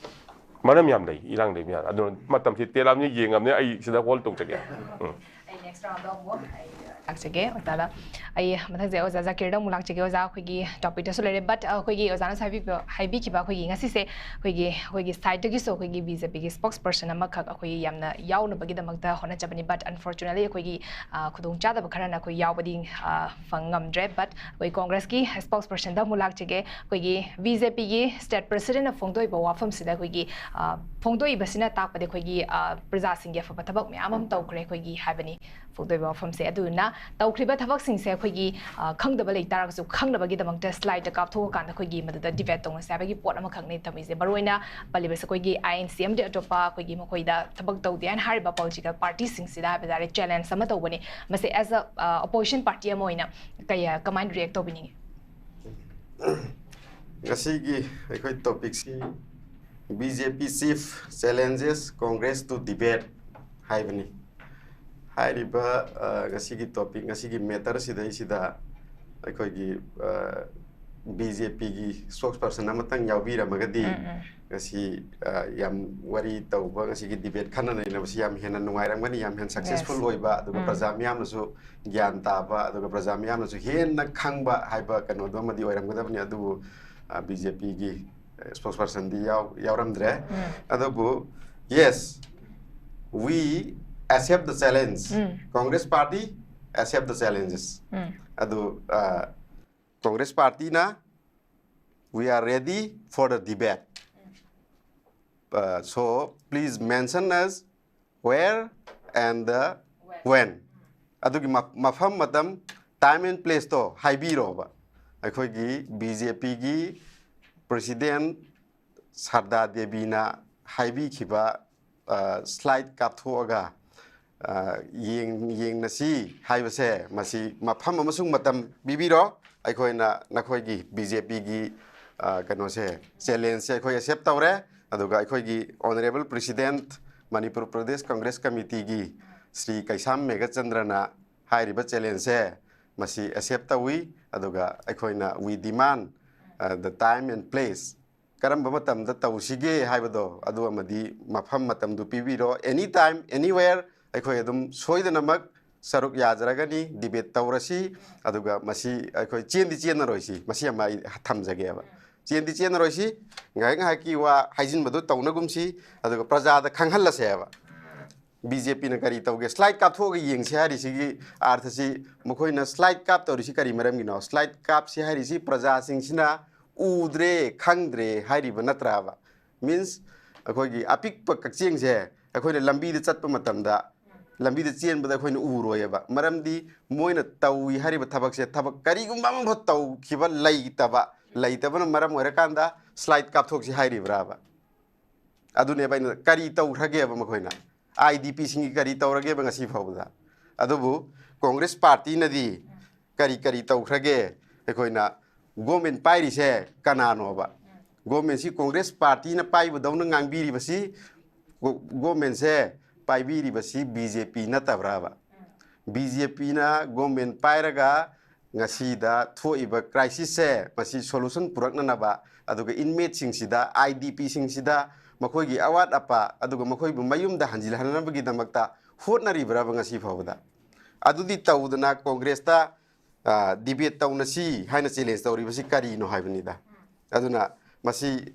ꯃꯔꯝ ꯌꯥꯝ ꯂꯩ, ꯏꯔꯥꯡ ꯂꯩꯕ ꯌꯥꯔꯣꯏ꯫ ꯑꯗꯨꯅ ꯃꯇꯝꯁꯤ ꯇꯦꯜꯂꯝꯅꯤ, ꯌꯦꯡꯉꯝꯅꯤ, ꯑꯩ ꯁꯤꯗ ꯍꯣꯜ ꯇꯧꯖꯒꯦ꯫ ꯎꯝ꯫ ꯑꯩ next round ꯗ ꯑꯃꯨꯛ ꯑꯩ ꯂꯥꯛꯆꯒꯦ ꯑꯣꯖꯥꯗ꯫ ꯑꯩ ꯃꯊꯪꯁꯦ ꯑꯣꯖꯥ ꯖꯥꯀꯤꯔꯗ ꯑꯃꯨꯛ ꯂꯥꯛꯆꯒꯦ꯫ ꯑꯣꯖꯥ, ꯑꯩꯈꯣꯏꯒꯤ ꯇꯣꯄꯤꯛꯇꯁꯨ ꯂꯩꯔꯦ, but ꯑꯩꯈꯣꯏꯒꯤ ꯑꯣꯖꯥꯅ ꯍꯥꯏꯕꯤꯕ, ꯍꯥꯏꯕꯤꯈꯤꯕ ꯑꯩꯈꯣꯏꯒꯤ ꯉꯁꯤꯁꯦ ꯑꯩꯈꯣꯏꯒꯤ, ꯑꯩꯈꯣꯏꯒꯤ ꯁꯥꯏꯠꯇꯒꯤꯁꯨ ꯑꯩꯈꯣꯏꯒꯤ ꯕꯤ ꯖꯦ ꯄꯤꯒꯤ ꯁ꯭ꯄꯣꯛꯁ ꯄꯔꯁꯟ ꯑꯃꯈꯛ ꯑꯩꯈꯣꯏꯒꯤ ꯌꯥꯝꯅ ꯌꯥꯎꯅꯕꯒꯤꯗꯃꯛꯇ ꯍꯣꯠꯅꯖꯕꯅꯤ, but unfortunately ꯑꯩꯈꯣꯏꯒꯤ, ꯑ, ꯈꯨꯗꯣꯡꯆꯥꯗꯕ ꯈꯔꯅ ꯑꯩꯈꯣꯏ ꯌꯥꯎꯕꯗꯤ, ꯑ, ꯐꯪ ꯉꯝꯗ꯭ꯔꯦ꯫ But ꯑꯩꯈꯣꯏ ꯀꯣꯡꯒ꯭ꯔꯦꯁꯀꯤ ꯁ꯭ꯄꯣꯛꯁ ꯄꯔꯁꯟꯗ ꯑꯃꯨꯛ ꯂꯥꯛꯆꯒꯦ꯫ ꯑꯩꯈꯣꯏꯒꯤ ꯕꯤ ꯖꯦ ꯄꯤꯒꯤ ꯁ꯭ꯇꯦꯠ ꯄ꯭ꯔꯁꯤꯗꯦꯟꯅ ꯐꯣꯡꯗꯣꯛꯏꯕ ꯋꯥꯐꯝꯁꯤꯗ ꯑꯩꯈꯣꯏꯒꯤ, ꯑ, ꯐꯣꯡꯗꯣꯛꯏꯕꯁꯤꯅ ꯇꯥꯛꯄꯗꯤ ꯑꯩꯈꯣꯏꯒꯤ, ꯑ, ꯄ꯭ꯔꯖꯥꯁꯤꯡꯒꯤ ꯑꯐꯕ ꯊꯕꯛ ꯃꯌꯥꯝ ꯑꯃ ꯇꯧꯈ꯭ꯔꯦ ꯑꯩꯈꯣꯏꯒꯤ ꯍꯥꯏꯕꯅꯤ꯫ ꯐꯣꯡꯗꯣꯛꯏꯕ ꯋꯥꯐꯝꯁꯦ꯫ ꯑꯗꯨꯗꯨꯅ ꯇꯧꯈ꯭ꯔꯤꯕ ꯊꯕꯛꯁꯤꯡꯁꯦ ꯑꯩꯈꯣꯏꯒꯤ, ꯑ, ꯈꯪꯗꯕ ꯂꯩ ꯇꯥꯔꯒꯁꯨ ꯈꯪꯅꯕꯒꯤꯗꯃꯛꯇ ꯁ꯭ꯂꯥꯏꯗꯇ ꯀꯥꯞꯊꯣꯛꯑꯀꯥꯟꯗ ꯑꯩꯈꯣꯏꯒꯤ ꯃꯗꯨꯗ ꯗꯤꯕꯦꯠ ꯇꯧꯅꯁꯦ ꯍꯥꯏꯕꯒꯤ ꯄꯣꯠ ꯑꯃꯈꯛꯅꯤ ꯊꯝꯃꯤꯁꯦ꯫ ꯃꯔꯨꯑꯣꯏꯅ ꯄꯜꯂꯤꯕꯁꯦ ꯑꯩꯈꯣꯏꯒꯤ ꯑꯥꯏ ꯑꯦꯟ ꯁꯤ ꯑꯃꯗꯤ ꯑꯇꯣꯞꯄ ꯑꯩꯈꯣꯏꯒꯤ ꯃꯈꯣꯏꯗ ꯊꯕꯛ ꯇꯧꯗꯦ ꯍꯥꯏꯅ ꯍꯥꯏꯔꯤꯕ ꯄꯣꯂꯤꯇꯤꯀꯦꯜ ꯄꯥꯔꯇꯤꯁꯤꯡꯁꯤꯗ ꯍꯥꯏꯕ ꯇꯥꯔꯦ ꯆꯦꯂꯦꯟꯖ ꯑꯃ ꯇꯧꯕꯅꯤ꯫ ꯃꯁꯤ ꯑꯦꯁ ꯑ, ꯑ, ꯑꯣꯄꯣꯖꯤꯁꯟ ꯄꯥꯔꯇꯤ ꯑꯃ ꯑꯣꯏꯅ ꯀꯩ, ꯀꯃꯥꯏꯅ ꯔꯤꯌꯦꯛ ꯇꯧꯕꯤꯅꯤꯡꯉꯤ? ꯉꯁꯤꯒꯤ ꯑꯩꯈꯣꯏ ꯇꯣꯄꯤꯛꯁꯤ B J P chief challenges Congress to debate ꯍꯥꯏꯕꯅꯤ꯫ ꯍꯥꯏꯔꯤꯕ, ꯑ, ꯉꯁꯤꯒꯤ ꯇꯣꯄꯤꯛ, ꯉꯁꯤꯒꯤ ꯃꯦꯇꯔ ꯁꯤꯗꯩꯁꯤꯗ ꯑꯩꯈꯣꯏꯒꯤ, ꯑ, B J P ꯒꯤ spokesperson ꯑꯃꯇꯪ ꯌꯥꯎꯕꯤꯔꯝꯃꯒꯗꯤ ꯎꯝ, ꯎꯝ꯫ ꯉꯁꯤ, ꯑ, ꯌꯥꯝ ꯋꯥꯔꯤ ꯇꯧꯕ, ꯉꯁꯤꯒꯤ ꯗꯤꯕꯦꯠ ꯈꯟꯅ ꯅꯩꯅꯕꯁꯤ ꯌꯥꯝ ꯍꯦꯟꯅ ꯅꯨꯡꯉꯥꯏꯔꯝꯒꯅꯤ, ꯌꯥꯝ ꯍꯦꯟꯅ ꯁꯛꯁꯦꯁꯐꯨꯜ Yes. ꯑꯣꯏꯕ, ꯑꯗꯨꯒ ꯎꯝ꯫ ꯄ꯭ꯔꯖꯥ ꯃꯤꯌꯥꯝꯅꯁꯨ ꯒ꯭ꯌꯥꯟ ꯇꯥꯕ, ꯑꯗꯨꯒ ꯄ꯭ꯔꯖꯥ ꯃꯤꯌꯥꯝꯅꯁꯨ ꯍꯦꯟꯅ ꯈꯪꯕ ꯍꯥꯏꯕ ꯀꯩꯅꯣꯗꯣ ꯑꯃꯗꯤ ꯑꯣꯏꯔꯝꯒꯗꯕꯅꯤ꯫ ꯑꯗꯨꯕꯨ, ꯑ, B J P ꯒꯤ spokesperson ꯗꯤ ꯌꯥꯎ-, ꯌꯥꯎꯔꯝꯗ꯭ꯔꯦ꯫ ꯎꯝ꯫ ꯑꯗꯨꯕꯨ, yes, we accept the challenge. Um. Congress party accept the challenges. ꯎꯝ꯫ ꯑꯗꯨ, ꯑ, Congress party ꯅ, we are ready for the debate. Uh, so please mention us where and the when. ꯑꯗꯨꯒꯤ ꯃ-, ꯃꯐꯝ, ꯃꯇꯝ, time and place ꯇꯣ ꯍꯥꯏꯕꯤꯔꯣꯕ꯫ ꯑꯩꯈꯣꯏꯒꯤ B J P ꯒꯤ president ꯁꯔꯗꯥ ꯗꯦꯕꯤꯅ ꯍꯥꯏꯕꯤꯈꯤꯕ, ꯑ, ꯁ꯭ꯂꯥꯏꯗ ꯀꯥꯞꯊꯣꯛꯑꯒ, ꯑ, ꯌꯦꯡ-, ꯌꯦꯡꯅꯁꯤ ꯍꯥꯏꯕꯁꯦ, ꯃꯁꯤ ꯃꯐꯝ ꯑꯃꯁꯨꯡ ꯃꯇꯝ ꯄꯤꯕꯤꯔꯣ꯫ ꯑꯩꯈꯣꯏꯅ ꯅꯈꯣꯏꯒꯤ B J P ꯒꯤ, ꯑ, ꯀꯩꯅꯣꯁꯦ, ꯆꯦꯂꯦꯟꯖꯁꯦ ꯑꯩꯈꯣꯏ ꯑꯦꯛꯁꯦꯞ ꯇꯧꯔꯦ꯫ ꯑꯗꯨꯒ ꯑꯩꯈꯣꯏꯒꯤ Honourable President, Manipur Pradesh Congress Committee ꯒꯤ ꯁ꯭ꯔꯤ ꯀꯩꯁꯥꯝ ꯃꯦꯘꯆꯟꯗ꯭ꯔꯅ ꯍꯥꯏꯔꯤꯕ ꯆꯦꯂꯦꯟꯖꯁꯦ, ꯃꯁꯤ ꯑꯦꯛꯁꯦꯞ ꯇꯧꯏ꯫ ꯑꯗꯨꯒ ꯑꯩꯈꯣꯏꯅ, we demand, uh, the time and place, ꯀꯔꯝꯕ ꯃꯇꯝꯗ ꯇꯧꯁꯤꯒꯦ ꯍꯥꯏꯕꯗꯣ, ꯑꯗꯨ ꯑꯃꯗꯤ ꯃꯐꯝ ꯃꯇꯝꯗꯨ ꯄꯤꯕꯤꯔꯣ꯫ Any time, anywhere, ꯑꯩꯈꯣꯏ ꯑꯗꯨꯝ ꯁꯣꯏꯗꯅꯃꯛ ꯁꯔꯨꯛ ꯌꯥꯖꯔꯒꯅꯤ, ꯗꯤꯕꯦꯠ ꯇꯧꯔꯁꯤ꯫ ꯑꯗꯨꯒ ꯃꯁꯤ ꯑꯩꯈꯣꯏ ꯆꯦꯟꯗꯤ ꯆꯦꯟꯅꯔꯣꯏꯁꯤ, ꯃꯁꯤ ꯑꯃ ꯑꯩ ꯊꯝꯖꯒꯦꯕ꯫ ꯆꯦꯟꯗꯤ ꯆꯦꯟꯅꯔꯣꯏꯁꯤ, ꯉꯥꯏꯍꯥꯛ ꯉꯥꯏꯍꯥꯛꯀꯤ ꯋꯥ ꯍꯥꯏꯖꯤꯟꯕꯗꯨ ꯇꯧꯅꯒꯨꯝꯁꯤ, ꯑꯗꯨꯒ ꯄ꯭ꯔꯖꯥꯗ ꯈꯪꯍꯜꯂꯁꯦꯕ꯫ B J P ꯅ ꯀꯔꯤ ꯇꯧꯒꯦ? ꯁ꯭ꯂꯥꯏꯗ ꯀꯥꯞꯊꯣꯛꯑꯒ ꯌꯦꯡꯁꯤ ꯍꯥꯏꯔꯤꯁꯤꯒꯤ ꯑꯥꯔꯊꯁꯤ, ꯃꯈꯣꯏꯅ ꯁ꯭ꯂꯥꯏꯗ ꯀꯥꯞꯇꯧꯔꯤꯁꯤ ꯀꯔꯤ ꯃꯔꯝꯒꯤꯅꯣ? ꯁ꯭ꯂꯥꯏꯗ ꯀꯥꯞꯁꯤ ꯍꯥꯏꯔꯤꯁꯤ ꯄ꯭ꯔꯖꯥꯁꯤꯡꯁꯤꯅ ꯎꯗ꯭ꯔꯦ, ꯈꯪꯗ꯭ꯔꯦ ꯍꯥꯏꯔꯤꯕ ꯅꯠꯇ꯭ꯔꯕ? ꯃꯤꯟꯁ, ꯑꯩꯈꯣꯏꯒꯤ ꯑꯄꯤꯛꯄ ꯀꯛꯆꯦꯡꯁꯦ ꯑꯩꯈꯣꯏꯅ ꯂꯝꯕꯤꯗ ꯆꯠꯄ ꯃꯇꯝꯗ ꯂꯝꯕꯤꯗ ꯆꯦꯟꯕꯗ ꯑꯩꯈꯣꯏꯅ ꯎꯔꯣꯏꯑꯕ꯫ ꯃꯔꯝꯗꯤ ꯃꯣꯏꯅ ꯇꯧꯏ ꯍꯥꯏꯔꯤꯕ ꯊꯕꯛꯁꯦ ꯊꯕꯛ ꯀꯔꯤꯒꯨꯝꯕ ꯑꯃꯐꯥꯎ ꯇꯧꯈꯤꯕ ꯂꯩꯇꯕ, ꯂꯩꯇꯕꯅ ꯃꯔꯝ ꯑꯣꯏꯔꯀꯥꯟꯗ slide ꯀꯥꯞꯊꯣꯛꯁꯤ ꯍꯥꯏꯔꯤꯕ꯭ꯔꯥꯕ? ꯑꯗꯨꯅꯦꯕ ꯑꯩꯅ, ꯀꯔꯤ ꯇꯧꯈ꯭ꯔꯒꯦꯕ ꯃꯈꯣꯏꯅ? IDPꯁꯤꯡꯒꯤ ꯀꯔꯤ ꯇꯧꯔꯒꯦꯕ ꯉꯁꯤ ꯐꯥꯎꯕꯗ? ꯑꯗꯨꯕꯨ ꯀꯣꯡꯒ꯭ꯔꯦꯁ ꯄꯥꯔꯇꯤꯅꯗꯤ ꯀꯔꯤ ꯀꯔꯤ ꯇꯧꯈ꯭ꯔꯒꯦ? ꯑꯩꯈꯣꯏꯅ ꯒꯣꯔꯃꯦꯟ ꯄꯥꯏꯔꯤꯁꯦ ꯀꯅꯥꯅꯣꯕ? ꯒꯣꯔꯃꯦꯟꯁꯤ ꯀꯣꯡꯒ꯭ꯔꯦꯁ ꯄꯥꯔꯇꯤꯅ ꯄꯥꯏꯕꯗꯧꯅ ꯉꯥꯡꯕꯤꯔꯤꯕꯁꯤ, ꯒꯣ-, ꯒꯣꯔꯃꯦꯟꯁꯦ ꯄꯥꯏꯕꯤꯔꯤꯕꯁꯤ BJP ꯅꯠꯇꯕ꯭ꯔꯥꯕ? BJPꯅ ꯒꯣꯔꯃꯦꯟ ꯄꯥꯏꯔꯒ ꯉꯁꯤꯗ ꯊꯣꯛꯏꯕ crisisꯁꯦ ꯃꯁꯤ solution ꯄꯨꯔꯛꯅꯅꯕ, ꯑꯗꯨꯒ inmateꯁꯤꯡꯁꯤꯗ, IDPꯁꯤꯡꯁꯤꯗ ꯃꯈꯣꯏꯒꯤ ꯑꯋꯥꯠ ꯑꯄꯥ, ꯑꯗꯨꯒ ꯃꯈꯣꯏꯕꯨ ꯃꯌꯨꯝꯗ ꯍꯟꯖꯤꯜꯍꯟꯅꯕꯒꯤꯗꯃꯛꯇ ꯍꯣꯠꯅꯔꯤꯕ꯭ꯔꯕ ꯉꯁꯤ ꯐꯥꯎꯕꯗ? ꯑꯗꯨꯗꯤ ꯇꯧꯗꯅ ꯀꯣꯡꯒ꯭ꯔꯦꯁꯇ, ꯑ, debate ꯇꯧꯅꯁꯤ ꯍꯥꯏꯅ challenge ꯇꯧꯔꯤꯕꯁꯤ ꯀꯔꯤꯅꯣ ꯍꯥꯏꯕꯅꯤꯗ꯫ ꯑꯗꯨꯅ ꯃꯁꯤ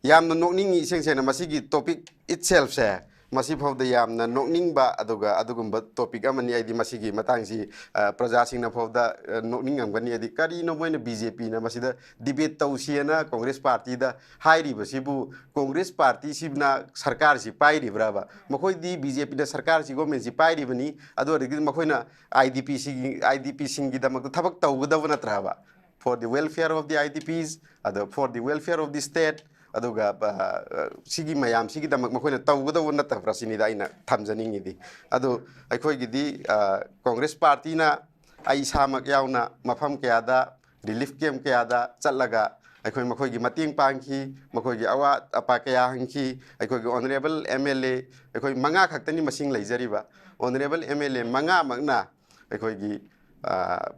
ꯌꯥꯝꯅ ꯅꯣꯛꯅꯤꯡꯉꯤ, ꯏꯁꯦꯡ ꯁꯦꯡꯅ ꯃꯁꯤꯒꯤ topic itselfꯁꯦ ꯃꯁꯤ ꯐꯥꯎꯗ ꯌꯥꯝꯅ ꯅꯣꯛꯅꯤꯡꯕ, ꯑꯗꯨꯒ ꯑꯗꯨꯒꯨꯝꯕ topic ꯑꯃꯅꯤ꯫ ꯑꯩꯗꯤ ꯃꯁꯤꯒꯤ ꯃꯇꯥꯡꯁꯤ, ꯑ, ꯄ꯭ꯔꯖꯥꯁꯤꯡꯅ ꯐꯥꯎꯗ, ꯑ, ꯅꯣꯛꯅꯤꯡꯉꯝꯒꯅꯤ꯫ ꯍꯥꯏꯗꯤ ꯀꯔꯤꯅꯣ ꯃꯣꯏꯅ BJPꯅ ꯃꯁꯤꯗ debate ꯇꯧꯁꯤꯅ ꯀꯣꯡꯒ꯭ꯔꯦꯁ ꯄꯥꯔꯇꯤꯗ ꯍꯥꯏꯔꯤꯕꯁꯤꯕꯨ? ꯀꯣꯡꯒ꯭ꯔꯦꯁ ꯄꯥꯔꯇꯤꯁꯤꯅ ꯁꯔꯀꯥꯔꯁꯤ ꯄꯥꯏꯔꯤꯕ꯭ꯔꯕ? ꯃꯈꯣꯏꯗꯤ BJPꯅ ꯁꯔꯀꯥꯔꯁꯤ, ꯒꯣꯔꯃꯦꯟꯁꯤ ꯄꯥꯏꯔꯤꯕꯅꯤ, ꯑꯗꯨ ꯑꯣꯏꯔꯒꯗꯤ ꯃꯈꯣꯏꯅ IDPꯁꯤꯡ, IDPꯁꯤꯡꯒꯤꯗꯃꯛꯇ ꯊꯕꯛ ꯇꯧꯒꯗꯕ ꯅꯠꯇ꯭ꯔꯕ? For the welfare of the IDPs, ꯑꯗꯣ for the welfare of the state, ꯑꯗꯨꯒ, ꯑ, ꯁꯤꯒꯤ ꯃꯌꯥꯝꯁꯤꯒꯤꯗꯃꯛ ꯃꯈꯣꯏꯅ ꯇꯧꯒꯗꯧꯕ ꯅꯠꯇꯕ꯭ꯔꯥ ꯁꯤꯅꯤꯗ ꯑꯩꯅ ꯊꯝꯖꯅꯤꯡꯉꯤꯗꯤ꯫ ꯑꯗꯣ ꯑꯩꯈꯣꯏꯒꯤꯗꯤ, ꯑ, ꯀꯣꯡꯒ꯭ꯔꯦꯁ ꯄꯥꯔꯇꯤꯅ, ꯑꯩ ꯏꯁꯥꯃꯛ ꯌꯥꯎꯅ, ꯃꯐꯝ ꯀꯌꯥꯗ, relief camp ꯀꯌꯥꯗ ꯆꯠꯂꯒ ꯑꯩꯈꯣꯏ ꯃꯈꯣꯏꯒꯤ ꯃꯇꯦꯡ ꯄꯥꯡꯈꯤ, ꯃꯈꯣꯏꯒꯤ ꯑꯋꯥꯠ ꯑꯄꯥ ꯀꯌꯥ ꯍꯪꯈꯤ꯫ ꯑꯩꯈꯣꯏꯒꯤ honourable MLA, ꯑꯩꯈꯣꯏ ꯃꯉꯥ ꯈꯛꯇꯅꯤ ꯃꯁꯤꯡ ꯂꯩꯖꯔꯤꯕ, honourable MLA ꯃꯉꯥꯃꯛꯅ ꯑꯩꯈꯣꯏꯒꯤ, ꯑ,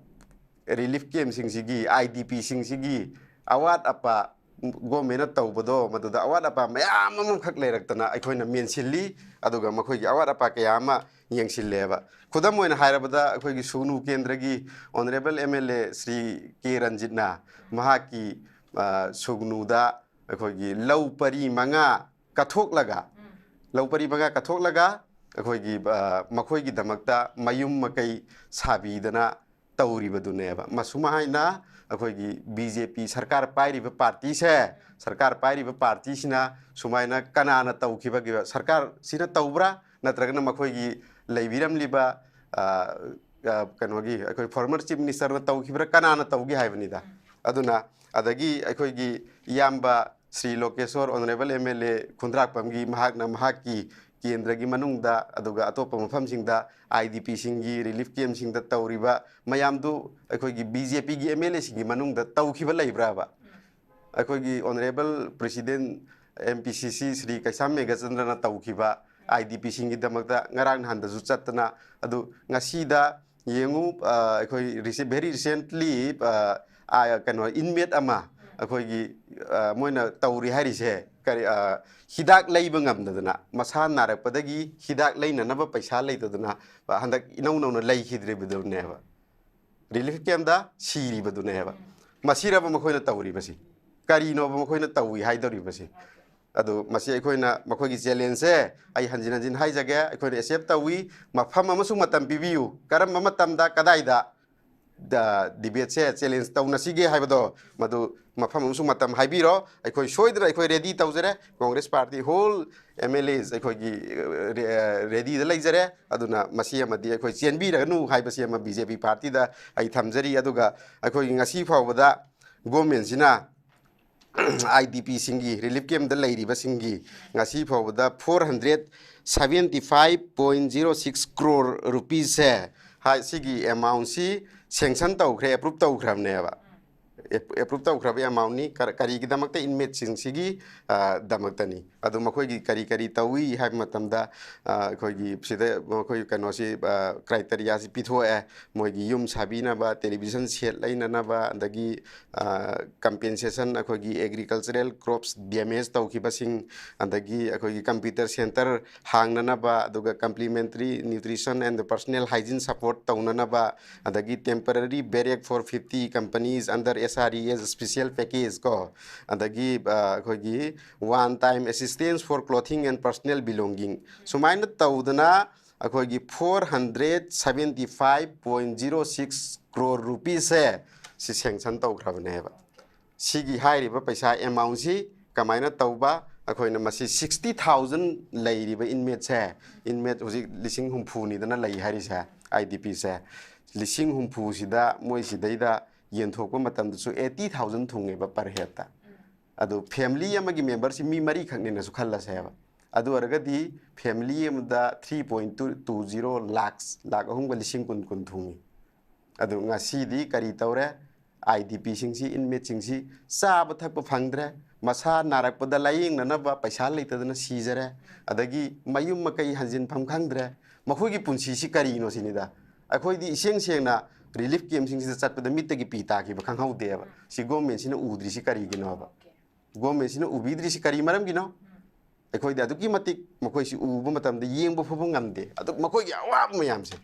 relief campꯁꯤꯡꯁꯤꯒꯤ, IDPꯁꯤꯡꯁꯤꯒꯤ ꯑꯋꯥꯠ ꯑꯄꯥ ꯒꯣꯔꯃꯦꯟꯅ ꯇꯧꯕꯗꯣ, ꯃꯗꯨꯗ ꯑꯋꯥꯠ ꯑꯄꯥ ꯃꯌꯥꯝ ꯑꯃꯈꯛ ꯂꯩꯔꯛꯇꯅ ꯑꯩꯈꯣꯏꯅ ꯃꯦꯟꯁꯤꯜꯂꯤ, ꯑꯗꯨꯒ ꯃꯈꯣꯏꯒꯤ ꯑꯋꯥꯠ ꯑꯄꯥ ꯀꯌꯥ ꯑꯃ ꯌꯦꯡꯁꯤꯜꯂꯦꯕ꯫ ꯈꯨꯗꯝ ꯑꯣꯏꯅ ꯍꯥꯏꯔꯕꯗ, ꯑꯩꯈꯣꯏꯒꯤ ꯁꯨꯒꯅꯨ ꯀꯦꯟꯗ꯭ꯔꯒꯤ honourable MLA ꯁ꯭ꯔꯤ ꯀꯦ ꯔꯟꯖꯤꯠꯅ ꯃꯍꯥꯛꯀꯤ, ꯑ, ꯁꯨꯒꯅꯨꯗ ꯑꯩꯈꯣꯏꯒꯤ ꯂꯧ ꯄꯔꯤ ꯃꯉꯥ ꯀꯠꯊꯣꯛꯂꯒ, ꯂꯧ ꯄꯔꯤ ꯃꯉꯥ ꯀꯠꯊꯣꯛꯂꯒ ꯑꯩꯈꯣꯏꯒꯤ, ꯑ, ꯃꯈꯣꯏꯒꯤꯗꯃꯛꯇ ꯃꯌꯨꯝ ꯃꯀꯩ ꯁꯥꯕꯤꯗꯅ ꯇꯧꯔꯤꯕꯗꯨꯅꯦꯕ꯫ ꯃꯁꯨꯃꯥꯏꯅ ꯑꯩꯈꯣꯏꯒꯤ BJP ꯁꯔꯀꯥꯔ ꯄꯥꯏꯔꯤꯕ ꯄꯥꯔꯇꯤꯁꯦ, ꯁꯔꯀꯥꯔ ꯄꯥꯏꯔꯤꯕ ꯄꯥꯔꯇꯤꯁꯤꯅ ꯁꯨꯃꯥꯏꯅ ꯀꯅꯥꯅ ꯇꯧꯈꯤꯕꯒꯦ? ꯁꯔꯀꯥꯔꯁꯤꯅ ꯇꯧꯕ꯭ꯔꯥ, ꯅꯠꯇ꯭ꯔꯒꯅ ꯃꯈꯣꯏꯒꯤ ꯂꯩꯕꯤꯔꯝꯂꯤꯕ, ꯑ, ꯑ, ꯀꯩꯅꯣꯒꯤ ꯑꯩꯈꯣꯏ former chief ministerꯅ ꯇꯧꯈꯤꯕ꯭ꯔꯥ, ꯀꯅꯥꯅ ꯇꯧꯒꯦ ꯍꯥꯏꯕꯅꯤꯗ꯫ ꯑꯗꯨꯅ ꯑꯗꯒꯤ ꯑꯩꯈꯣꯏꯒꯤ ꯏꯌꯥꯝꯕ Shri ꯂꯣꯀꯦꯁꯣꯔ, honourable M L A ꯈꯨꯟꯗ꯭ꯔꯥꯛꯄꯝꯒꯤ, ꯃꯍꯥꯛꯅ ꯃꯍꯥꯛꯀꯤ ꯀꯦꯟꯗ꯭ꯔꯒꯤ ꯃꯅꯨꯡꯗ ꯑꯗꯨꯒ ꯑꯇꯣꯞꯄ ꯃꯐꯝꯁꯤꯡꯗ I D Pꯁꯤꯡꯒꯤ relief campꯁꯤꯡꯗ ꯇꯧꯔꯤꯕ ꯃꯌꯥꯝꯗꯨ ꯑꯩꯈꯣꯏꯒꯤ B J Pꯒꯤ M L Aꯁꯤꯡꯒꯤ ꯃꯅꯨꯡꯗ ꯇꯧꯈꯤꯕ ꯂꯩꯕ꯭ꯔꯥꯕ? ꯑꯩꯈꯣꯏꯒꯤ honourable president M P C C Shri ꯀꯩꯁꯥꯝ ꯃꯦꯘꯆꯟꯗ꯭ꯔꯅ ꯇꯧꯈꯤꯕ I D Pꯁꯤꯡꯒꯤꯗꯃꯛꯇ ꯉꯔꯥꯡ ꯅꯍꯥꯟꯗꯁꯨ ꯆꯠꯇꯅ, ꯑꯗꯨ ꯉꯁꯤꯗ ꯌꯦꯡꯉꯨ, ꯑ, ꯑꯩꯈꯣꯏ rece-, very recently, ꯑ, ꯑ, ꯀꯩꯅꯣ, inmate ꯑꯃ ꯑꯩꯈꯣꯏꯒꯤ, ꯑ, ꯃꯣꯏꯅ ꯇꯧꯔꯤ ꯍꯥꯏꯔꯤꯁꯦ ꯀꯔꯤ, ꯑ, ꯍꯤꯗꯥꯛ ꯂꯩꯕ ꯉꯝꯗꯗꯅ, ꯃꯁꯥ ꯅꯥꯔꯛꯄꯗꯒꯤ ꯍꯤꯗꯥꯛ ꯂꯩꯅꯅꯕ ꯄꯩꯁꯥ ꯂꯩꯇꯗꯅ, ꯑ, ꯍꯟꯗꯛ ꯏꯅꯧ ꯅꯧꯅ ꯂꯩꯈꯤꯗ꯭ꯔꯤꯕꯗꯨꯅꯦꯕ꯫ Relief campꯇ ꯁꯤꯔꯤꯕꯗꯨꯅꯦꯕ꯫ ꯃꯁꯤꯔꯕ ꯃꯈꯣꯏꯅ ꯇꯧꯔꯤꯕꯁꯤ? ꯀꯔꯤꯅꯣꯕ ꯃꯈꯣꯏꯅ ꯇꯧꯏ ꯍꯥꯏꯗꯧꯔꯤꯕꯁꯤ? ꯑꯗꯨ ꯃꯁꯤ ꯑꯩꯈꯣꯏꯅ ꯃꯈꯣꯏꯒꯤ challengeꯁꯦ ꯑꯩ ꯍꯟꯖꯤꯟ ꯍꯟꯖꯤꯟ ꯍꯥꯏꯖꯒꯦ, ꯑꯩꯈꯣꯏꯅ accept ꯇꯧꯏ꯫ ꯃꯐꯝ ꯑꯃꯁꯨꯡ ꯃꯇꯝ ꯄꯤꯕꯤꯌꯨ, ꯀꯔꯝꯕ ꯃꯇꯝꯗ, ꯀꯗꯥꯏꯗ ꯗ-, debateꯁꯦ challenge ꯇꯧꯅꯁꯤꯒꯦ ꯍꯥꯏꯕꯗꯣ, ꯃꯗꯨ ꯃꯐꯝ ꯑꯃꯁꯨꯡ ꯃꯇꯝ ꯍꯥꯏꯕꯤꯔꯣ꯫ ꯑꯩꯈꯣꯏ ꯁꯣꯏꯗꯅ ꯑꯩꯈꯣꯏ ready ꯇꯧꯖꯔꯦ꯫ Congress party whole M L As ꯑꯩꯈꯣꯏꯒꯤ, ꯑ, re-, ꯑ, readyꯗ ꯂꯩꯖꯔꯦ꯫ ꯑꯗꯨꯅ ꯃꯁꯤ ꯑꯃꯗꯤ ꯑꯩꯈꯣꯏ ꯆꯦꯟꯕꯤꯔꯒꯅꯨ ꯍꯥꯏꯕꯁꯤ ꯑꯃ B J P partyꯗ ꯑꯩ ꯊꯝꯖꯔꯤ꯫ ꯑꯗꯨꯒ ꯑꯩꯈꯣꯏꯒꯤ ꯉꯁꯤ ꯐꯥꯎꯕꯗ governmentꯁꯤꯅ I D Pꯁꯤꯡꯒꯤ, relief campꯇ ꯂꯩꯔꯤꯕꯁꯤꯡꯒꯤ ꯉꯁꯤ ꯐꯥꯎꯕꯗ four hundred seventy five point zero six crore rupeesꯁꯦ, ꯍꯥꯏ, ꯁꯤꯒꯤ amountꯁꯤ sanction ꯇꯧꯈ꯭ꯔꯦ, approve ꯇꯧꯈ꯭ꯔꯕꯅꯦꯕ꯫ Ap-, approve ꯇꯧꯈ꯭ꯔꯕ amountꯅꯤ꯫ ꯀꯔ-, ꯀꯔꯤꯒꯤꯗꯃꯛꯇ inmateꯁꯤꯡꯁꯤꯒꯤ, ꯑ, ꯗꯃꯛꯇꯅꯤ꯫ ꯑꯗꯨ ꯃꯈꯣꯏꯒꯤ ꯀꯔꯤ ꯀꯔꯤ ꯇꯧꯏ ꯍꯥꯏꯕ ꯃꯇꯝꯗ, ꯑ, ꯑꯩꯈꯣꯏꯒꯤ ꯁꯤꯗ ꯃꯈꯣꯏ ꯀꯩꯅꯣꯁꯤ, ꯑ, criteriaꯁꯤ ꯄꯤꯊꯣꯛꯑꯦ꯫ ꯃꯣꯏꯒꯤ ꯌꯨꯝ ꯁꯥꯕꯤꯅꯕ, television set ꯂꯩꯅꯅꯕ, ꯑꯗꯒꯤ, ꯑ, compensation, ꯑꯩꯈꯣꯏꯒꯤ agricultural crops damage ꯇꯧꯈꯤꯕꯁꯤꯡ, ꯑꯗꯒꯤ ꯑꯩꯈꯣꯏꯒꯤ computer centre ꯍꯥꯡꯅꯅꯕ, ꯑꯗꯨꯒ complimentary nutrition and personal hygiene support ꯇꯧꯅꯅꯕ, ꯑꯗꯒꯤ temporary barrack for fifty companies under S R E S special package ꯀꯣ, ꯑꯗꯒꯤ, ꯑ, ꯑꯩꯈꯣꯏꯒꯤ one time assistance for clothing and personal belonging, ꯁꯨꯃꯥꯏꯅ ꯇꯧꯗꯅ ꯑꯩꯈꯣꯏꯒꯤ four hundred seventy five point zero six crore rupeesꯁꯦ ꯁꯤ sanction ꯇꯧꯈ꯭ꯔꯕꯅꯦꯕ꯫ ꯁꯤꯒꯤ ꯍꯥꯏꯔꯤꯕ ꯄꯩꯁꯥ amountꯁꯤ ꯀꯃꯥꯏꯅ ꯇꯧꯕ, ꯑꯩꯈꯣꯏꯅ ꯃꯁꯤ ꯁꯤꯛꯁꯇꯤ ꯊꯥꯎꯖꯟ ꯂꯩꯔꯤꯕ ꯏꯟꯃꯦꯠꯁꯦ, ꯏꯟꯃꯦꯠ ꯍꯧꯖꯤꯛ ꯂꯤꯁꯤꯡ ꯍꯨꯝꯐꯨꯅꯤꯗꯅ ꯂꯩ ꯍꯥꯏꯔꯤꯁꯦ, ꯑꯥꯏ ꯗꯤ ꯄꯤꯁꯦ, ꯂꯤꯁꯤꯡ ꯍꯨꯝꯐꯨꯁꯤꯗ ꯃꯣꯏ ꯁꯤꯗꯩꯗ ꯌꯦꯟꯊꯣꯛꯄ ꯃꯇꯝꯗꯁꯨ ꯑꯩꯠꯇꯤ ꯊꯥꯎꯖꯟ ꯊꯨꯡꯉꯦꯕ ꯄꯔ ꯍꯦꯠꯇ꯫ ꯑꯗꯨ ꯐꯦꯃꯤꯂꯤ ꯑꯃꯒꯤ ꯃꯦꯝꯕꯔꯁꯤ ꯃꯤ ꯃꯔꯤꯈꯛꯅꯦꯅꯁꯨ ꯈꯜꯂꯁꯦꯕ꯫ ꯑꯗꯨ ꯑꯣꯏꯔꯒꯗꯤ ꯐꯦꯃꯤꯂꯤ ꯑꯃꯗ three point two two zero lakhs, lakh ꯑꯍꯨꯝꯒ ꯂꯤꯁꯤꯡ ꯀꯨꯟ ꯀꯨꯟ ꯊꯨꯡꯉꯤ꯫ ꯑꯗꯨ ꯉꯁꯤꯗꯤ ꯀꯔꯤ ꯇꯧꯔꯦ? ꯑꯥꯏ ꯗꯤ ꯄꯤꯁꯤꯡꯁꯤ, ꯏꯟꯃꯦꯠꯁꯤꯡꯁꯤ ꯆꯥꯕ ꯊꯛꯄ ꯐꯪꯗ꯭ꯔꯦ, ꯃꯁꯥ ꯅꯥꯔꯛꯄꯗ ꯂꯥꯏꯌꯦꯡꯅꯅꯕ ꯄꯩꯁꯥ ꯂꯩꯇꯗꯅ ꯁꯤꯖꯔꯦ, ꯑꯗꯒꯤ ꯃꯌꯨꯝ ꯃꯀꯩ ꯍꯟꯖꯤꯟꯐꯝ ꯈꯪꯗ꯭ꯔꯦ꯫ ꯃꯈꯣꯏꯒꯤ ꯄꯨꯟꯁꯤꯁꯤ ꯀꯔꯤꯅꯣ ꯁꯤꯅꯤꯗ꯫ ꯑꯩꯈꯣꯏꯗꯤ ꯏꯁꯦꯡ ꯁꯦꯡꯅ ꯔꯤꯂꯤꯐ ꯀꯦꯝꯁꯤꯡꯁꯤꯗ ꯆꯠꯄꯗ ꯃꯤꯠꯇꯒꯤ ꯄꯤ ꯇꯥꯈꯤꯕ ꯈꯪꯍꯧꯗꯦꯕ꯫ ꯁꯤ ꯒꯣꯔꯃꯦꯟꯁꯤꯅ ꯎꯗ꯭ꯔꯤꯁꯤ ꯀꯔꯤꯒꯤꯅꯣꯕ? ꯒꯣꯔꯃꯦꯟꯁꯤꯅ ꯎꯕꯤꯗ꯭ꯔꯤꯁꯤ ꯀꯔꯤ ꯃꯔꯝꯒꯤꯅꯣ? ꯑꯩꯈꯣꯏꯗꯤ ꯑꯗꯨꯛꯀꯤ ꯃꯇꯤꯛ ꯃꯈꯣꯏꯁꯤ ꯎꯕ ꯃꯇꯝꯗ ꯌꯦꯡꯕ ꯐꯥꯎꯕ ꯉꯝꯗꯦ꯫ ꯑꯗꯨ ꯃꯈꯣꯏꯒꯤ ꯑꯋꯥꯕ ꯃꯌꯥꯝꯁꯦ꯫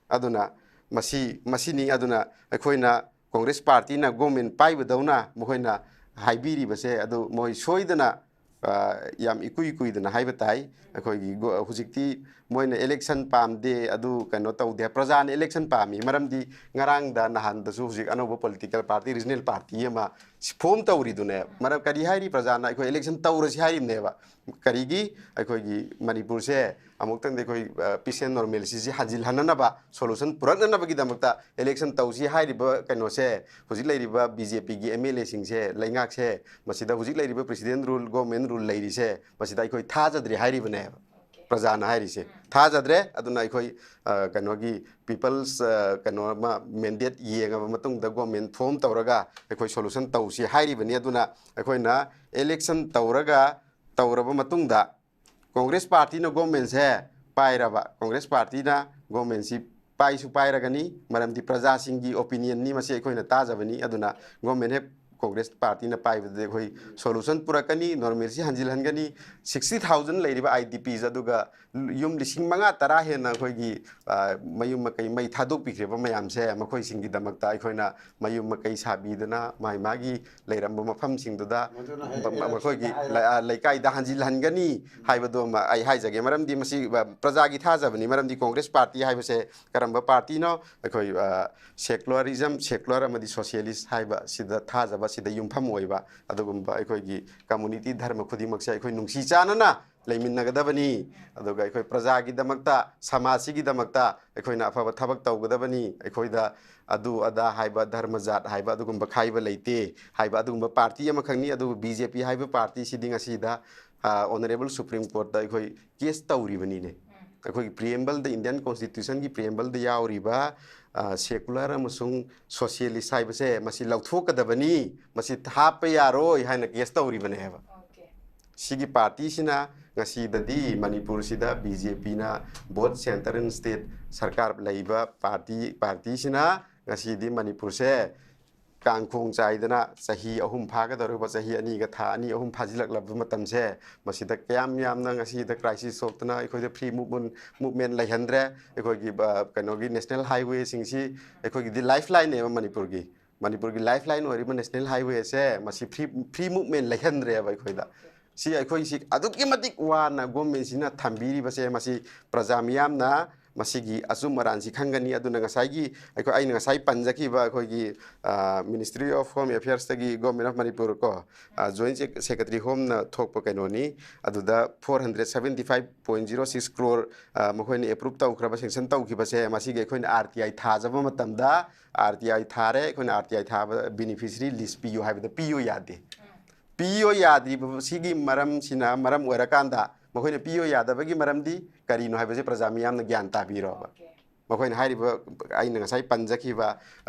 ꯑꯗꯨꯅ ꯃꯁꯤ, ꯃꯁꯤꯅꯤ꯫ ꯑꯗꯨꯅ ꯑꯩꯈꯣꯏꯅ ꯀꯣꯡꯒ꯭ꯔꯦꯁ ꯄꯥꯔꯇꯤꯅ ꯒꯣꯔꯃꯦꯟ ꯄꯥꯏꯕꯗꯧꯅ ꯃꯈꯣꯏꯅ ꯍꯥꯏꯕꯤꯔꯤꯕꯁꯦ, ꯑꯗꯨ ꯃꯈꯣꯏ ꯁꯣꯏꯗꯅ, ꯑ, ꯌꯥꯝ ꯏꯀꯨꯏ ꯀꯨꯏꯗꯅ ꯍꯥꯏꯕ ꯇꯥꯏ꯫ ꯑꯩꯈꯣꯏꯒꯤ ꯒꯣ-, ꯍꯧꯖꯤꯛꯇꯤ ꯃꯣꯏꯅ ꯏꯂꯦꯛꯁꯟ ꯄꯥꯝꯗꯦ, ꯑꯗꯨ ꯀꯩꯅꯣ ꯇꯧꯗꯦ, ꯄ꯭ꯔꯖꯥꯅ ꯏꯂꯦꯛꯁꯟ ꯄꯥꯝꯃꯤ꯫ ꯃꯔꯝꯗꯤ ꯉꯔꯥꯡꯗ ꯅꯍꯥꯟꯗꯁꯨ ꯍꯧꯖꯤꯛ ꯑꯅꯧꯕ ꯄꯣꯂꯤꯇꯤꯀꯦꯜ ꯄꯥꯔꯇꯤ, ꯔꯤꯖꯅꯦꯜ ꯄꯥꯔꯇꯤ ꯑꯃ ꯐꯣꯝ ꯇꯧꯔꯤꯗꯨꯅꯦ꯫ ꯃꯔꯝ ꯀꯔꯤ ꯍꯥꯏꯔꯤ? ꯄ꯭ꯔꯖꯥꯅ ꯑꯩꯈꯣꯏ ꯏꯂꯦꯛꯁꯟ ꯇꯧꯔꯁꯤ ꯍꯥꯏꯔꯤꯕꯅꯦꯕ꯫ ꯀꯔꯤꯒꯤ? ꯑꯩꯈꯣꯏꯒꯤ ꯃꯅꯤꯄꯨꯔꯁꯦ ꯑꯃꯨꯛꯇꯪꯗꯤ ꯑꯩꯈꯣꯏ, ꯑ, peace and normalcyꯁꯤ ꯍꯟꯖꯤꯜꯍꯟꯅꯅꯕ, ꯁꯣꯂꯨꯁꯟ ꯄꯨꯔꯛꯅꯅꯕꯒꯤꯗꯃꯛꯇ ꯏꯂꯦꯛꯁꯟ ꯇꯧꯁꯤ ꯍꯥꯏꯔꯤꯕ ꯀꯩꯅꯣꯁꯦ, ꯍꯧꯖꯤꯛ ꯂꯩꯔꯤꯕ ꯕꯤ ꯖꯦ ꯄꯤꯒꯤ ꯑꯦꯝ ꯑꯦꯜ ꯑꯦꯁꯤꯡꯁꯦ, ꯂꯩꯉꯥꯛꯁꯦ, ꯃꯁꯤꯗ ꯍꯧꯖꯤꯛ ꯂꯩꯔꯤꯕ ꯄ꯭ꯔꯦꯁꯤꯗꯦꯟ ꯔꯨꯜ, ꯒꯣꯔꯃꯦꯟ ꯔꯨꯜ ꯂꯩꯔꯤꯁꯦ, ꯃꯁꯤꯗ ꯑꯩꯈꯣꯏ ꯊꯥꯖꯗ꯭ꯔꯦ ꯍꯥꯏꯔꯤꯕꯅꯦꯕ꯫ ꯄ꯭ꯔꯖꯥꯅ ꯍꯥꯏꯔꯤꯁꯦ ꯊꯥꯖꯗ꯭ꯔꯦ꯫ ꯑꯗꯨꯅ ꯑꯩꯈꯣꯏ, ꯑ, ꯀꯩꯅꯣꯒꯤ ꯄꯤꯄꯜꯁ, ꯑ, ꯀꯩꯅꯣ ꯑꯃ ꯃꯦꯟꯗꯦꯠ ꯌꯦꯡꯉꯕ ꯃꯇꯨꯡꯗ ꯒꯣꯔꯃꯦꯟ ꯐꯣꯝ ꯇꯧꯔꯒ ꯑꯩꯈꯣꯏ ꯁꯣꯂꯨꯁꯟ ꯇꯧꯁꯤ ꯍꯥꯏꯔꯤꯕꯅꯤ꯫ ꯑꯗꯨꯅ ꯑꯩꯈꯣꯏꯅ ꯏꯂꯦꯛꯁꯟ ꯇꯧꯔꯒ, ꯇꯧꯔꯕ ꯃꯇꯨꯡꯗ ꯀꯣꯡꯒ꯭ꯔꯦꯁ ꯄꯥꯔꯇꯤꯅ ꯒꯣꯔꯃꯦꯟꯁꯦ ꯄꯥꯏꯔꯕ, ꯀꯣꯡꯒ꯭ꯔꯦꯁ ꯄꯥꯔꯇꯤꯅ ꯒꯣꯔꯃꯦꯟꯁꯤ ꯄꯥꯏꯁꯨ ꯄꯥꯏꯔꯒꯅꯤ, ꯃꯔꯝꯗꯤ ꯄ꯭ꯔꯖꯥꯁꯤꯡꯒꯤ ꯑꯣꯄꯤꯅꯤꯌꯟꯅꯤ, ꯃꯁꯤ ꯑꯩꯈꯣꯏꯅ ꯇꯥꯖꯕꯅꯤ꯫ ꯑꯗꯨꯅ ꯒꯣꯔꯃꯦꯟ ꯍꯦꯛ ꯀꯣꯡꯒ꯭ꯔꯦꯁ ꯄꯥꯔꯇꯤꯅ ꯄꯥꯏꯕꯗꯗꯤ ꯑꯩꯈꯣꯏ ꯁꯣꯂꯨꯁꯟ ꯄꯨꯔꯛꯀꯅꯤ, ꯅꯣꯔꯃꯦꯜꯁꯤ ꯍꯟꯖꯤꯜꯍꯟꯒꯅꯤ꯫ ꯁꯤꯛꯁꯇꯤ ꯊꯥꯎꯖꯟ ꯂꯩꯔꯤꯕ ꯑꯥꯏ ꯗꯤ ꯄꯤꯁ, ꯑꯗꯨꯒ ꯌꯨꯝ ꯂꯤꯁꯤꯡ ꯃꯉꯥ ꯇꯔꯥ ꯍꯦꯟꯅ ꯑꯩꯈꯣꯏꯒꯤ, ꯑ, ꯃꯌꯨꯝ ꯃꯀꯩ ꯃꯩ ꯊꯥꯗꯣꯛꯄꯤꯈ꯭ꯔꯤꯕ ꯃꯌꯥꯝꯁꯦ, ꯃꯈꯣꯏꯁꯤꯡꯒꯤꯗꯃꯛꯇ ꯑꯩꯈꯣꯏꯅ ꯃꯌꯨꯝ ꯃꯀꯩ ꯁꯥꯕꯤꯗꯅ ꯃꯥꯏ ꯃꯥꯒꯤ ꯂꯩꯔꯝꯕ ꯃꯐꯝꯁꯤꯡꯗꯨꯗ ꯃꯗꯨꯅ ꯍꯌꯦꯡ ꯃ-, ꯃꯈꯣꯏꯒꯤ election ꯂ-, ꯑ, ꯂꯩꯀꯥꯏꯗ ꯍꯟꯖꯤꯜꯍꯟꯒꯅꯤ ꯍꯥꯏꯕꯗꯨ ꯑꯃ ꯑꯩ ꯍꯥꯏꯖꯒꯦ꯫ ꯃꯔꯝꯗꯤ ꯃꯁꯤ, ꯑ, ꯄ꯭ꯔꯖꯥꯒꯤ ꯊꯥꯖꯕꯅꯤ꯫ ꯃꯔꯝꯗꯤ ꯀꯣꯡꯒ꯭ꯔꯦꯁ ꯄꯥꯔꯇꯤ ꯍꯥꯏꯕꯁꯦ ꯀꯔꯝꯕ ꯄꯥꯔꯇꯤꯅꯣ? ꯑꯩꯈꯣꯏ, ꯑ, ꯁꯦꯀꯨꯂꯔꯤꯖꯝ, ꯁꯦꯀꯨꯂꯔ ꯑꯃꯗꯤ ꯁꯣꯁꯤꯌꯦꯂꯤꯁ ꯍꯥꯏꯕ ꯁꯤꯗ ꯊꯥꯖꯕ ꯁꯤꯗ ꯌꯨꯝꯐꯝ ꯑꯣꯏꯕ ꯑꯗꯨꯒꯨꯝꯕ ꯑꯩꯈꯣꯏꯒꯤ ꯀꯝꯃꯨꯅꯤꯇꯤ ꯙꯔꯃ ꯈꯨꯗꯤꯡꯃꯛꯁꯦ ꯑꯩꯈꯣꯏ ꯅꯨꯡꯁꯤ ꯆꯥꯟꯅꯅ ꯂꯩꯃꯤꯟꯅꯒꯗꯕꯅꯤ꯫ ꯑꯗꯨꯒ ꯑꯩꯈꯣꯏ ꯄ꯭ꯔꯖꯥꯒꯤꯗꯃꯛꯇ, ꯁꯃꯥꯖꯁꯤꯒꯤꯗꯃꯛꯇ ꯑꯩꯈꯣꯏꯅ ꯑꯐꯕ ꯊꯕꯛ ꯇꯧꯒꯗꯕꯅꯤ꯫ ꯑꯩꯈꯣꯏꯗ ꯑꯗꯨ ꯑꯗꯥ ꯍꯥꯏꯕ, ꯙꯔꯃ ꯖꯥꯠ ꯍꯥꯏꯕ ꯑꯗꯨꯒꯨꯝꯕ ꯈꯥꯏꯕ ꯂꯩꯇꯦ ꯍꯥꯏꯕ ꯑꯗꯨꯒꯨꯝꯕ ꯄꯥꯔꯇꯤ ꯑꯃꯈꯛꯅꯤ꯫ ꯑꯗꯨꯕꯨ ꯕꯤ ꯖꯦ ꯄꯤ ꯍꯥꯏꯕ ꯄꯥꯔꯇꯤꯁꯤꯗꯤ ꯉꯁꯤꯗ ꯑꯣꯅꯔꯦꯕꯜ ꯁꯨꯄ꯭ꯔꯤꯝ ꯀꯣꯔꯠꯇ ꯑꯩꯈꯣꯏ ꯀꯦꯁ ꯇꯧꯔꯤꯕꯅꯤꯅꯦ꯫ ꯑꯩꯈꯣꯏꯒꯤ ꯄ꯭ꯔꯤꯑꯦꯝꯕꯜꯗ, ꯏꯟꯗꯤꯌꯟ ꯀꯣꯟꯁꯇꯤꯇ꯭ꯌꯨꯁꯟꯒꯤ ꯄ꯭ꯔꯤꯑꯦꯝꯕꯜꯗ ꯌꯥꯎꯔꯤꯕ ꯁꯦꯀꯨꯂꯔ ꯑꯃꯁꯨꯡ ꯁꯣꯁꯤꯌꯦꯂꯤꯁ ꯍꯥꯏꯕꯁꯦ ꯃꯁꯤ ꯂꯧꯊꯣꯛꯀꯗꯕꯅꯤ, ꯃꯁꯤ ꯍꯥꯞꯄ ꯌꯥꯔꯣꯏ ꯍꯥꯏꯅ ꯀꯦꯁ ꯇꯧꯔꯤꯕꯅꯦꯕ꯫ ꯁꯤꯒꯤ ꯄꯥꯔꯇꯤꯁꯤꯅ ꯉꯁꯤꯗꯗꯤ ꯃꯅꯤꯄꯨꯔꯁꯤꯗ ꯕꯤ ꯖꯦ ꯄꯤꯅ ꯕꯣꯠ ꯁꯦꯟꯇꯔ ꯑꯦꯟ ꯁ꯭ꯇꯦꯠ ꯁꯔꯀꯥꯔ ꯂꯩꯕ ꯄꯥꯔꯇꯤ, ꯄꯥꯔꯇꯤꯁꯤꯅ ꯉꯁꯤꯗꯤ ꯃꯅꯤꯄꯨꯔꯁꯦ ꯀꯥꯡꯈꯣꯡ ꯆꯥꯏꯗꯅ ꯆꯍꯤ ꯑꯍꯨꯝ ꯐꯥꯒꯗꯧꯔꯤꯕ, ꯆꯍꯤ ꯑꯅꯤꯒ ꯊꯥ ꯑꯅꯤ ꯑꯍꯨꯝ ꯐꯥꯖꯤꯜꯂꯛꯂꯕ ꯃꯇꯝꯁꯦ, ꯃꯁꯤꯗ ꯀꯌꯥꯝ ꯌꯥꯝꯅ ꯉꯁꯤꯗ ꯀ꯭ꯔꯥꯏꯁꯤꯁ ꯊꯣꯛꯇꯅ ꯑꯩꯈꯣꯏꯗ ꯐ꯭ꯔꯤ ꯃꯨꯞꯃꯦꯟ ꯂꯩꯍꯟꯗ꯭ꯔꯦ꯫ ꯑꯩꯈꯣꯏꯒꯤ ꯀꯩꯅꯣꯒꯤ ꯅꯦꯁꯅꯦꯜ ꯍꯥꯏꯋꯦꯁꯤꯡꯁꯤ ꯑꯩꯈꯣꯏꯒꯤꯗꯤ ꯂꯥꯏꯐ ꯂꯥꯏꯟꯅꯦꯕ ꯃꯅꯤꯄꯨꯔꯒꯤ꯫ ꯃꯅꯤꯄꯨꯔꯒꯤ ꯂꯥꯏꯐ ꯂꯥꯏꯟ ꯑꯣꯏꯔꯤꯕ ꯅꯦꯁꯅꯦꯜ ꯍꯥꯏꯋꯦꯁꯦ ꯃꯁꯤ ꯐ꯭ꯔꯤ, ꯐ꯭ꯔꯤ ꯃꯨꯞꯃꯦꯟ ꯂꯩꯍꯟꯗ꯭ꯔꯦꯕ ꯑꯩꯈꯣꯏꯗ꯫ ꯁꯤ ꯑꯩꯈꯣꯏꯁꯤ ꯑꯗꯨꯛꯀꯤ ꯃꯇꯤꯛ ꯋꯥꯅ ꯒꯣꯔꯃꯦꯟꯁꯤꯅ ꯊꯝꯕꯤꯔꯤꯕꯁꯦ, ꯃꯁꯤ ꯄ꯭ꯔꯖꯥ ꯃꯤꯌꯥꯝꯅ ꯃꯁꯤꯒꯤ ꯑꯆꯨꯝ ꯑꯔꯥꯟꯁꯤ ꯈꯪꯒꯅꯤ꯫ ꯑꯗꯨꯅ ꯉꯁꯥꯏꯒꯤ ꯑꯩꯈꯣꯏ, ꯑꯩꯅ ꯉꯁꯥꯏ ꯄꯟꯖꯈꯤꯕ ꯑꯩꯈꯣꯏꯒꯤ Ministry of Home Affairsꯇꯒꯤ Government of Manipur ꯀꯣ, Joint Secretary Homeꯅ ꯊꯣꯛꯄ ꯀꯩꯅꯣꯅꯤ꯫ ꯑꯗꯨꯗ four hundred seventy five point zero six crore ꯃꯈꯣꯏꯅ ꯑꯦꯄ꯭ꯔꯨꯞ ꯇꯧꯈ꯭ꯔꯕ, ꯁꯦꯡꯁꯟ ꯇꯧꯈꯤꯕꯁꯦ, ꯃꯁꯤꯒꯤ ꯑꯩꯈꯣꯏꯅ ꯑꯥꯔ ꯇꯤ ꯑꯥꯏ ꯊꯥꯖꯕ ꯃꯇꯝꯗ, ꯑꯥꯔ ꯇꯤ ꯑꯥꯏ ꯊꯥꯔꯦ, ꯑꯩꯈꯣꯏꯅ ꯑꯥꯔ ꯇꯤ ꯑꯥꯏ ꯊꯥꯕ ꯕꯦꯅꯤꯐꯤꯁꯔꯤ ꯂꯤꯁ ꯄꯤꯌꯨ ꯍꯥꯏꯕꯗ ꯄꯤꯌꯨ ꯌꯥꯗꯦ꯫ ꯄꯤꯌꯣ ꯌꯥꯗ꯭ꯔꯤꯕꯁꯤꯒꯤ ꯃꯔꯝꯁꯤꯅ ꯃꯔꯝ ꯑꯣꯏꯔꯀꯥꯟꯗ, ꯃꯈꯣꯏꯅ ꯄꯤꯌꯣ ꯌꯥꯗꯕꯒꯤ ꯃꯔꯝꯗꯤ ꯀꯔꯤꯅꯣ ꯍꯥꯏꯕꯁꯦ ꯄ꯭ꯔꯖꯥ ꯃꯤꯌꯥꯝꯅ ꯒ꯭ꯌꯥꯟ ꯇꯥꯕꯤꯔꯣꯕ꯫ ꯃꯈꯣꯏꯅ ꯍꯥꯏꯔꯤꯕ, ꯑꯩꯅ ꯉꯁꯥꯏ ꯄꯟꯖꯈꯤꯕ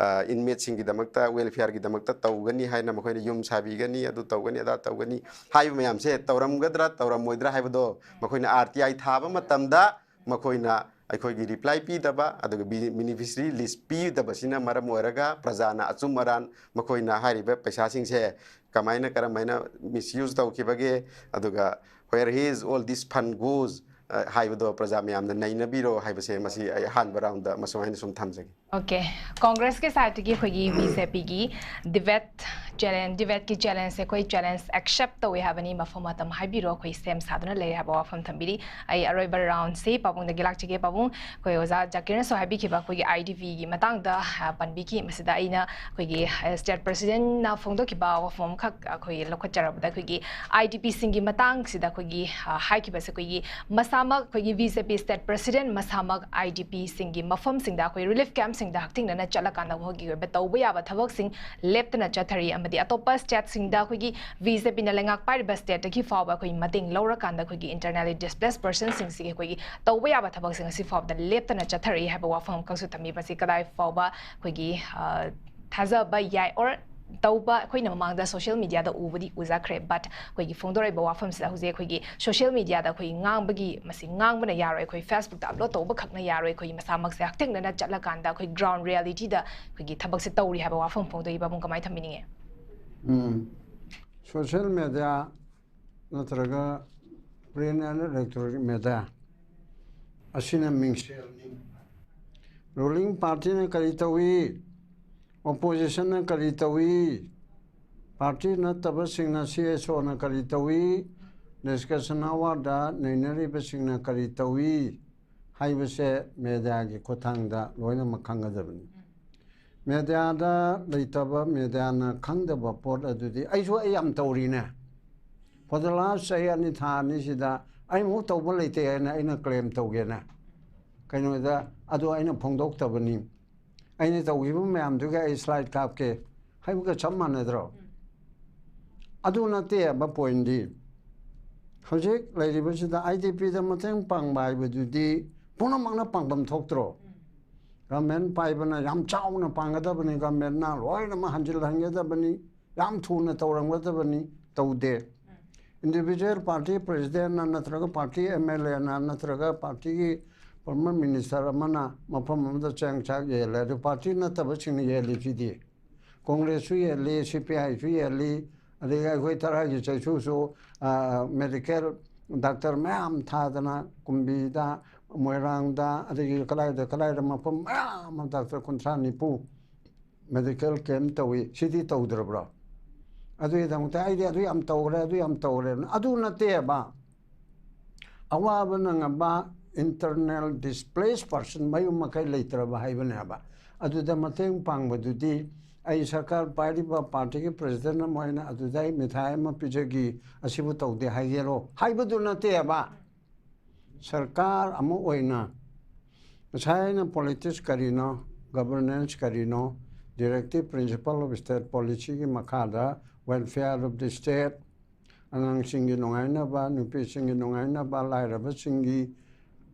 ꯏꯟꯃꯦꯠꯁꯤꯡꯒꯤꯗꯃꯛꯇ, ꯋꯦꯜꯐꯤꯌꯔꯒꯤꯗꯃꯛꯇ ꯇꯧꯒꯅꯤ ꯍꯥꯏꯅ ꯃꯈꯣꯏꯅ ꯌꯨꯝ ꯁꯥꯕꯤꯒꯅꯤ, ꯑꯗꯨ ꯇꯧꯒꯅꯤ, ꯑꯗꯥ ꯇꯧꯒꯅꯤ ꯍꯥꯏꯕ ꯃꯌꯥꯝꯁꯦ ꯇꯧꯔꯝꯒꯗ꯭ꯔꯥ ꯇꯧꯔꯝꯃꯣꯏꯗ꯭ꯔꯥ ꯍꯥꯏꯕꯗꯣ ꯃꯈꯣꯏꯅ ꯑꯥꯔ ꯇꯤ ꯑꯥꯏ ꯊꯥꯕ ꯃꯇꯝꯗ ꯃꯈꯣꯏꯅ ꯑꯩꯈꯣꯏꯒꯤ ꯔꯤꯄ꯭ꯂꯥꯏ ꯄꯤꯗꯕ, ꯑꯗꯨꯒ ꯕꯤ-, ꯕꯦꯅꯤꯐꯤꯁꯔꯤ ꯂꯤꯁ ꯄꯤꯗꯕꯁꯤꯅ ꯃꯔꯝ ꯑꯣꯏꯔꯒ ꯄ꯭ꯔꯖꯥꯅ ꯑꯆꯨꯝ ꯑꯔꯥꯟ, ꯃꯈꯣꯏꯅ ꯍꯥꯏꯔꯤꯕ ꯄꯩꯁꯥꯁꯤꯡꯁꯦ ꯀꯃꯥꯏꯅ, ꯀꯔꯝꯍꯥꯏꯅ ꯃꯤꯁꯌꯨꯁ ꯇꯧꯈꯤꯕꯒꯦ, ꯑꯗꯨꯒ where is all this fund goes, ꯑ, ꯍꯥꯏꯕꯗꯣ ꯄ꯭ꯔꯖꯥ ꯃꯌꯥꯝꯅ ꯅꯩꯅꯕꯤꯔꯣ ꯍꯥꯏꯕꯁꯦ ꯃꯁꯤ ꯑꯩ ꯑꯍꯥꯟꯕ ꯔꯥꯎꯟꯗ ꯃꯁꯨꯃꯥꯏꯅ ꯁꯨꯝ ꯊꯝꯖꯒꯦ꯫ ꯑꯣꯀꯦ, ꯀꯣꯡꯒ꯭ꯔꯦꯁꯀꯤ ꯁꯥꯏꯠꯇꯒꯤ ꯑꯩꯈꯣꯏꯒꯤ ꯕꯤ ꯖꯦ ꯄꯤꯒꯤ ꯗꯤꯕꯦꯠ ꯆꯦꯂꯦꯟꯖ ꯗꯤꯕꯦꯠꯀꯤ ꯆꯦꯂꯦꯟꯖꯁꯦ ꯑꯩꯈꯣꯏ ꯆꯦꯂꯦꯟꯖ ꯑꯦꯛꯁꯦꯞ ꯇꯧꯋꯦ ꯍꯥꯏꯕꯅꯤ꯫ ꯃꯐꯝ ꯃꯇꯝ ꯍꯥꯏꯕꯤꯔꯣ, ꯑꯩꯈꯣꯏ ꯁꯦꯝ ꯁꯥꯗꯨꯅ ꯂꯩꯔꯦ ꯍꯥꯏꯕ ꯋꯥꯐꯝ ꯊꯝꯕꯤꯔꯤ꯫ ꯑꯩ ꯑꯔꯣꯏꯕ ꯔꯥꯎꯟꯁꯤ ꯄꯥꯕꯨꯡꯗꯒꯤ ꯂꯥꯛꯆꯒꯦ꯫ ꯄꯥꯕꯨꯡ, ꯑꯩꯈꯣꯏ ꯑꯣꯖꯥ ꯖꯥꯀꯤꯔꯅꯁꯨ ꯍꯥꯏꯕꯤꯈꯤꯕ ꯑꯩꯈꯣꯏꯒꯤ ꯑꯥꯏ ꯗꯤ ꯄꯤꯒꯤ ꯃꯇꯥꯡꯗ ꯑ, ꯄꯟꯕꯤꯈꯤ꯫ ꯃꯁꯤꯗ ꯑꯩꯅ ꯑꯩꯈꯣꯏꯒꯤ ꯁ꯭ꯇꯦꯠ ꯄ꯭ꯔꯁꯤꯗꯦꯟꯅ ꯐꯣꯡꯗꯣꯛꯈꯤꯕ ꯋꯥꯐꯝ ꯑꯃꯈꯛ ꯑꯩꯈꯣꯏꯒꯤ ꯂꯧꯈꯠꯆꯔꯕꯗ, ꯑꯩꯈꯣꯏꯒꯤ ꯑꯥꯏ ꯗꯤ ꯄꯤꯁꯤꯡꯒꯤ ꯃꯇꯥꯡꯁꯤꯗ ꯑꯩꯈꯣꯏꯒꯤ ꯑ, ꯍꯥꯏꯈꯤꯕꯁꯦ, ꯑꯩꯈꯣꯏꯒꯤ ꯃꯁꯥꯃꯛ ꯑꯩꯈꯣꯏꯒꯤ B J P state president ꯃꯁꯥꯃꯛ ꯑꯥꯏ ꯗꯤ ꯄꯤꯁꯤꯡꯒꯤ ꯃꯐꯝꯁꯤꯡꯗ ꯑꯩꯈꯣꯏ ꯔꯤꯂꯤꯐ ꯀꯦꯝꯞꯁꯤꯡꯗ ꯍꯛꯊꯦꯡꯅꯅ ꯆꯠꯂꯀꯥꯟꯗ ꯃꯈꯣꯏꯒꯤ ꯑꯣꯏꯕ ꯇꯧꯕ ꯌꯥꯕ ꯊꯕꯛꯁꯤꯡ ꯂꯦꯞꯇꯅ ꯆꯠꯊꯔꯤ꯫ ꯑꯃꯗꯤ ꯑꯇꯣꯞꯄ ꯁ꯭ꯇꯦꯠꯁꯤꯡꯗ ꯑꯩꯈꯣꯏꯒꯤ ꯕꯤ ꯖꯦ ꯄꯤꯅ ꯂꯩꯉꯥꯛ ꯄꯥꯏꯔꯤꯕ ꯁ꯭ꯇꯦꯠꯇꯒꯤ ꯐꯥꯎꯕ ꯑꯩꯈꯣꯏ ꯃꯇꯦꯡ ꯂꯧꯔꯀꯥꯟꯗ ꯑꯩꯈꯣꯏꯒꯤ ꯏꯟꯇꯔꯅꯦꯂꯤ ꯗꯤꯁꯄ꯭ꯂꯦꯁ ꯄꯔꯁꯟꯁꯤꯡꯁꯤꯒꯤ ꯑꯩꯈꯣꯏꯒꯤ ꯇꯧꯕ ꯌꯥꯕ ꯊꯕꯛꯁꯤꯡ ꯑꯁꯤ ꯐꯥꯎꯕꯗ ꯂꯦꯞꯇꯅ ꯆꯠꯊꯔꯛꯏ ꯍꯥꯏꯕ ꯋꯥꯐꯝ ꯑꯃꯈꯛꯁꯨ ꯊꯝꯕꯤꯕꯁꯤ ꯀꯗꯥꯏ ꯐꯥꯎꯕ ꯑꯩꯈꯣꯏꯒꯤ, ꯑ, ꯊꯥꯖꯕ ꯌꯥꯏ? ꯑꯣꯔ ꯇꯧꯕ ꯑꯩꯈꯣꯏꯅ ꯃꯃꯥꯡꯗ ꯁꯣꯁꯤꯌꯦꯜ ꯃꯤꯗꯤꯌꯥꯗ ꯎꯕꯗꯤ ꯎꯖꯈ꯭ꯔꯦ, ꯕꯠ ꯑꯩꯈꯣꯏꯒꯤ ꯐꯣꯡꯗꯣꯔꯛꯏꯕ ꯋꯥꯐꯝꯁꯤꯗ ꯍꯧꯖꯤꯛ ꯑꯩꯈꯣꯏꯒꯤ ꯁꯣꯁꯤꯌꯦꯜ ꯃꯤꯗꯤꯌꯥꯗ ꯑꯩꯈꯣꯏꯒꯤ ꯉꯥꯡꯕꯒꯤ, ꯃꯁꯤ ꯉꯥꯡꯕꯅ ꯌꯥꯔꯣꯏ, ꯑꯩꯈꯣꯏ ꯐꯦꯁꯕꯨꯛꯇ ꯑꯞꯂꯣꯗ ꯇꯧꯕ ꯈꯛꯅ ꯌꯥꯔꯣꯏ, ꯑꯩꯈꯣꯏꯒꯤ ꯃꯁꯥꯃꯛꯁꯦ ꯍꯛꯊꯦꯡꯅꯅ ꯆꯠꯂꯀꯥꯟꯗ ꯑꯩꯈꯣꯏ ꯒ꯭ꯔꯥꯎꯟ ꯔꯤꯌꯦꯂꯤꯇꯤꯗ ꯑꯩꯈꯣꯏꯒꯤ ꯊꯕꯛꯁꯦ ꯇꯧꯔꯤ ꯍꯥꯏꯕ ꯋꯥꯐꯝ ꯐꯣꯡꯗꯣꯛꯏ꯫ ꯄꯥꯕꯨꯡ, ꯀꯃꯥꯏꯅ ꯊꯝꯕꯤꯅꯤꯡꯉꯤ? ꯎꯝ, ꯁꯣꯁꯤꯌꯦꯜ ꯃꯦꯗꯤꯌꯥ ꯅꯠꯇ꯭ꯔꯒ ꯄ꯭ꯔꯤꯟ ꯑꯦꯟ ꯏꯂꯦꯛꯇ꯭ꯔꯣꯅꯤꯛ ꯃꯦꯗꯤꯌꯥ ꯑꯁꯤꯅ ꯃꯤꯡꯁꯦꯜꯅꯤ꯫ ꯔꯨꯂꯤꯡ ꯄꯥꯔꯇꯤꯅ ꯀꯔꯤ ꯇꯧꯏ, ꯑꯣꯄꯣꯖꯤꯁꯟꯅ ꯀꯔꯤ ꯇꯧꯏ, ꯄꯥꯔꯇꯤ ꯅꯠꯇꯕꯁꯤꯡꯅ, ꯁꯤ ꯑꯦꯁ ꯑꯣꯅ ꯀꯔꯤ ꯇꯧꯏ, ꯗꯤꯁꯀꯁꯟ ꯑꯋꯥꯔꯗ ꯅꯩꯅꯔꯤꯕꯁꯤꯡꯅ ꯀꯔꯤ ꯇꯧꯏ ꯍꯥꯏꯕꯁꯦ ꯃꯦꯗꯤꯌꯥꯒꯤ ꯈꯨꯠꯊꯥꯡꯗ ꯂꯣꯏꯅꯃꯛ ꯈꯪꯒꯗꯕꯅꯤ꯫ ꯃꯦꯗꯤꯌꯥꯗ ꯂꯩꯇꯕ, ꯃꯦꯗꯤꯌꯥꯅ ꯈꯪꯗꯕ ꯄꯣꯠ ꯑꯗꯨꯗꯤ ꯑꯩꯁꯨ ꯑꯩ ꯌꯥꯝ ꯇꯧꯔꯤꯅꯦ꯫ For the last ꯆꯍꯤ ꯑꯅꯤ, ꯊꯥ ꯑꯅꯤꯁꯤꯗ ꯑꯩꯃꯨꯛ ꯇꯧꯕ ꯂꯩꯇꯦ ꯍꯥꯏꯅ ꯑꯩꯅ ꯀ꯭ꯂꯦꯝ ꯇꯧꯒꯦꯅꯦ꯫ ꯀꯩꯅꯣꯗ ꯑꯗꯨ ꯑꯩꯅ ꯐꯣꯡꯗꯣꯛꯇꯕꯅꯤ꯫ ꯑꯩꯅ ꯇꯧꯈꯤꯕ ꯃꯌꯥꯝꯗꯨꯒꯤ ꯑꯩ ꯁ꯭ꯂꯥꯏꯗ ꯀꯥꯞꯀꯦ ꯍꯥꯏꯕꯒ ꯆꯞ ꯃꯥꯟꯅꯗ꯭ꯔꯣ? ꯑꯗꯨ ꯅꯠꯇꯦ ꯑꯕ ꯄꯣꯏꯟꯗꯤ꯫ ꯍꯧꯖꯤꯛ ꯂꯩꯔꯤꯕꯁꯤꯗ ꯑꯥꯏ ꯗꯤ ꯄꯤꯗ ꯃꯇꯦꯡ ꯄꯥꯡꯕ ꯍꯥꯏꯕꯗꯨꯗꯤ ꯄꯨꯝꯅꯃꯛꯅ ꯄꯥꯡꯐꯝ ꯊꯣꯛꯇ꯭ꯔꯣ? ꯒꯃꯦꯟ ꯄꯥꯏꯕꯅ ꯌꯥꯝ ꯆꯥꯎꯅ ꯄꯥꯡꯒꯗꯕꯅꯤ, ꯒꯃꯦꯟꯅ ꯂꯣꯏꯅꯃꯛ ꯍꯟꯖꯤꯜꯍꯟꯒꯗꯕꯅꯤ, ꯌꯥꯝ ꯊꯨꯅ ꯇꯧꯔꯝꯒꯗꯕꯅꯤ, ꯇꯧꯗꯦ꯫ ꯏꯟꯗꯤꯕꯤꯖꯨꯋꯦꯜ ꯄꯥꯔꯇꯤ ꯄ꯭ꯔꯦꯁꯤꯗꯦꯟꯅ ꯅꯠꯇ꯭ꯔꯒ ꯄꯥꯔꯇꯤ ꯑꯦꯝ ꯑꯦꯜ ꯑꯦꯅ ꯅꯠꯇ꯭ꯔꯒ ꯄꯥꯔꯇꯤꯒꯤ ꯐꯣꯔꯃꯔ ꯃꯤꯅꯤꯁꯇꯔ ꯑꯃꯅ ꯃꯐꯝ ꯑꯃꯗ ꯆꯦꯡ ꯆꯥꯛ ꯌꯦꯜꯂꯦ, ꯑꯗꯨ ꯄꯥꯔꯇꯤ ꯅꯠꯇꯕꯁꯤꯡꯅ ꯌꯦꯜꯂꯤꯁꯤꯗꯤ? ꯀꯣꯡꯒ꯭ꯔꯦꯁꯁꯨ ꯌꯦꯜꯂꯤ, ꯁꯤ ꯄꯤ ꯑꯥꯏꯁꯨ ꯌꯦꯜꯂꯤ, ꯑꯗꯒꯤ ꯑꯩꯈꯣꯏ ꯇꯔꯥꯒꯤ ꯆꯩꯁꯨꯁꯨ, ꯑ, ꯃꯦꯗꯤꯀꯦꯜ ꯗꯥꯛꯇꯔ ꯃꯌꯥꯝ ꯊꯥꯗꯅ ꯀꯨꯝꯕꯤꯗ, ꯃꯣꯏꯔꯥꯡꯗ, ꯑꯗꯒꯤ ꯀꯗꯥꯏꯗ ꯀꯗꯥꯏꯗ ꯃꯐꯝ ꯃꯌꯥꯝ ꯑꯃ ꯗꯥꯛꯇꯔ ꯀꯨꯟꯊ꯭ꯔꯥ ꯅꯤꯐꯨ ꯃꯦꯗꯤꯀꯦꯜ ꯀꯦꯝꯞ ꯇꯧꯏ꯫ ꯁꯤꯗꯤ ꯇꯧꯗ꯭ꯔꯕ꯭ꯔꯣ? ꯑꯗꯨꯒꯤꯗꯃꯛꯇ ꯑꯩꯗꯤ ꯑꯗꯨ ꯌꯥꯝ ꯇꯧꯈ꯭ꯔꯦ, ꯑꯗꯨ ꯌꯥꯝ ꯇꯧꯈ꯭ꯔꯦ꯫ ꯑꯗꯨ ꯅꯠꯇꯦꯕ꯫ ꯑꯋꯥꯕ ꯅꯪꯉꯕ internal displaced person, ꯃꯌꯨꯝ ꯃꯀꯩ ꯂꯩꯇ꯭ꯔꯕ ꯍꯥꯏꯕꯅꯦꯕ꯫ ꯑꯗꯨꯗ ꯃꯇꯦꯡ ꯄꯥꯡꯕꯗꯨꯗꯤ ꯑꯩ ꯁꯔꯀꯥꯔ ꯄꯥꯏꯔꯤꯕ ꯄꯥꯔꯇꯤꯒꯤ ꯄ꯭ꯔꯦꯁꯤꯗꯦꯟ ꯑꯃ ꯑꯣꯏꯅ ꯑꯗꯨꯗ ꯑꯩ ꯃꯤꯊꯥꯏ ꯑꯃ ꯄꯤꯖꯒꯤ, ꯑꯁꯤꯕꯨ ꯇꯧꯗꯦ ꯍꯥꯏꯒꯦꯔꯣ ꯍꯥꯏꯕꯗꯨ ꯅꯠꯇꯦꯕ꯫ ꯁꯔꯀꯥꯔ ꯑꯃ ꯑꯣꯏꯅ ꯉꯁꯥꯏ ꯑꯩꯅ politics ꯀꯔꯤꯅꯣ, governance ꯀꯔꯤꯅꯣ, directive principle of state policyꯒꯤ ꯃꯈꯥꯗ welfare of the state, ꯑꯉꯥꯡꯁꯤꯡꯒꯤ ꯅꯨꯡꯉꯥꯏꯅꯕ, ꯅꯨꯄꯤꯁꯤꯡꯒꯤ ꯅꯨꯡꯉꯥꯏꯅꯕ, ꯂꯥꯏꯔꯕꯁꯤꯡꯒꯤ,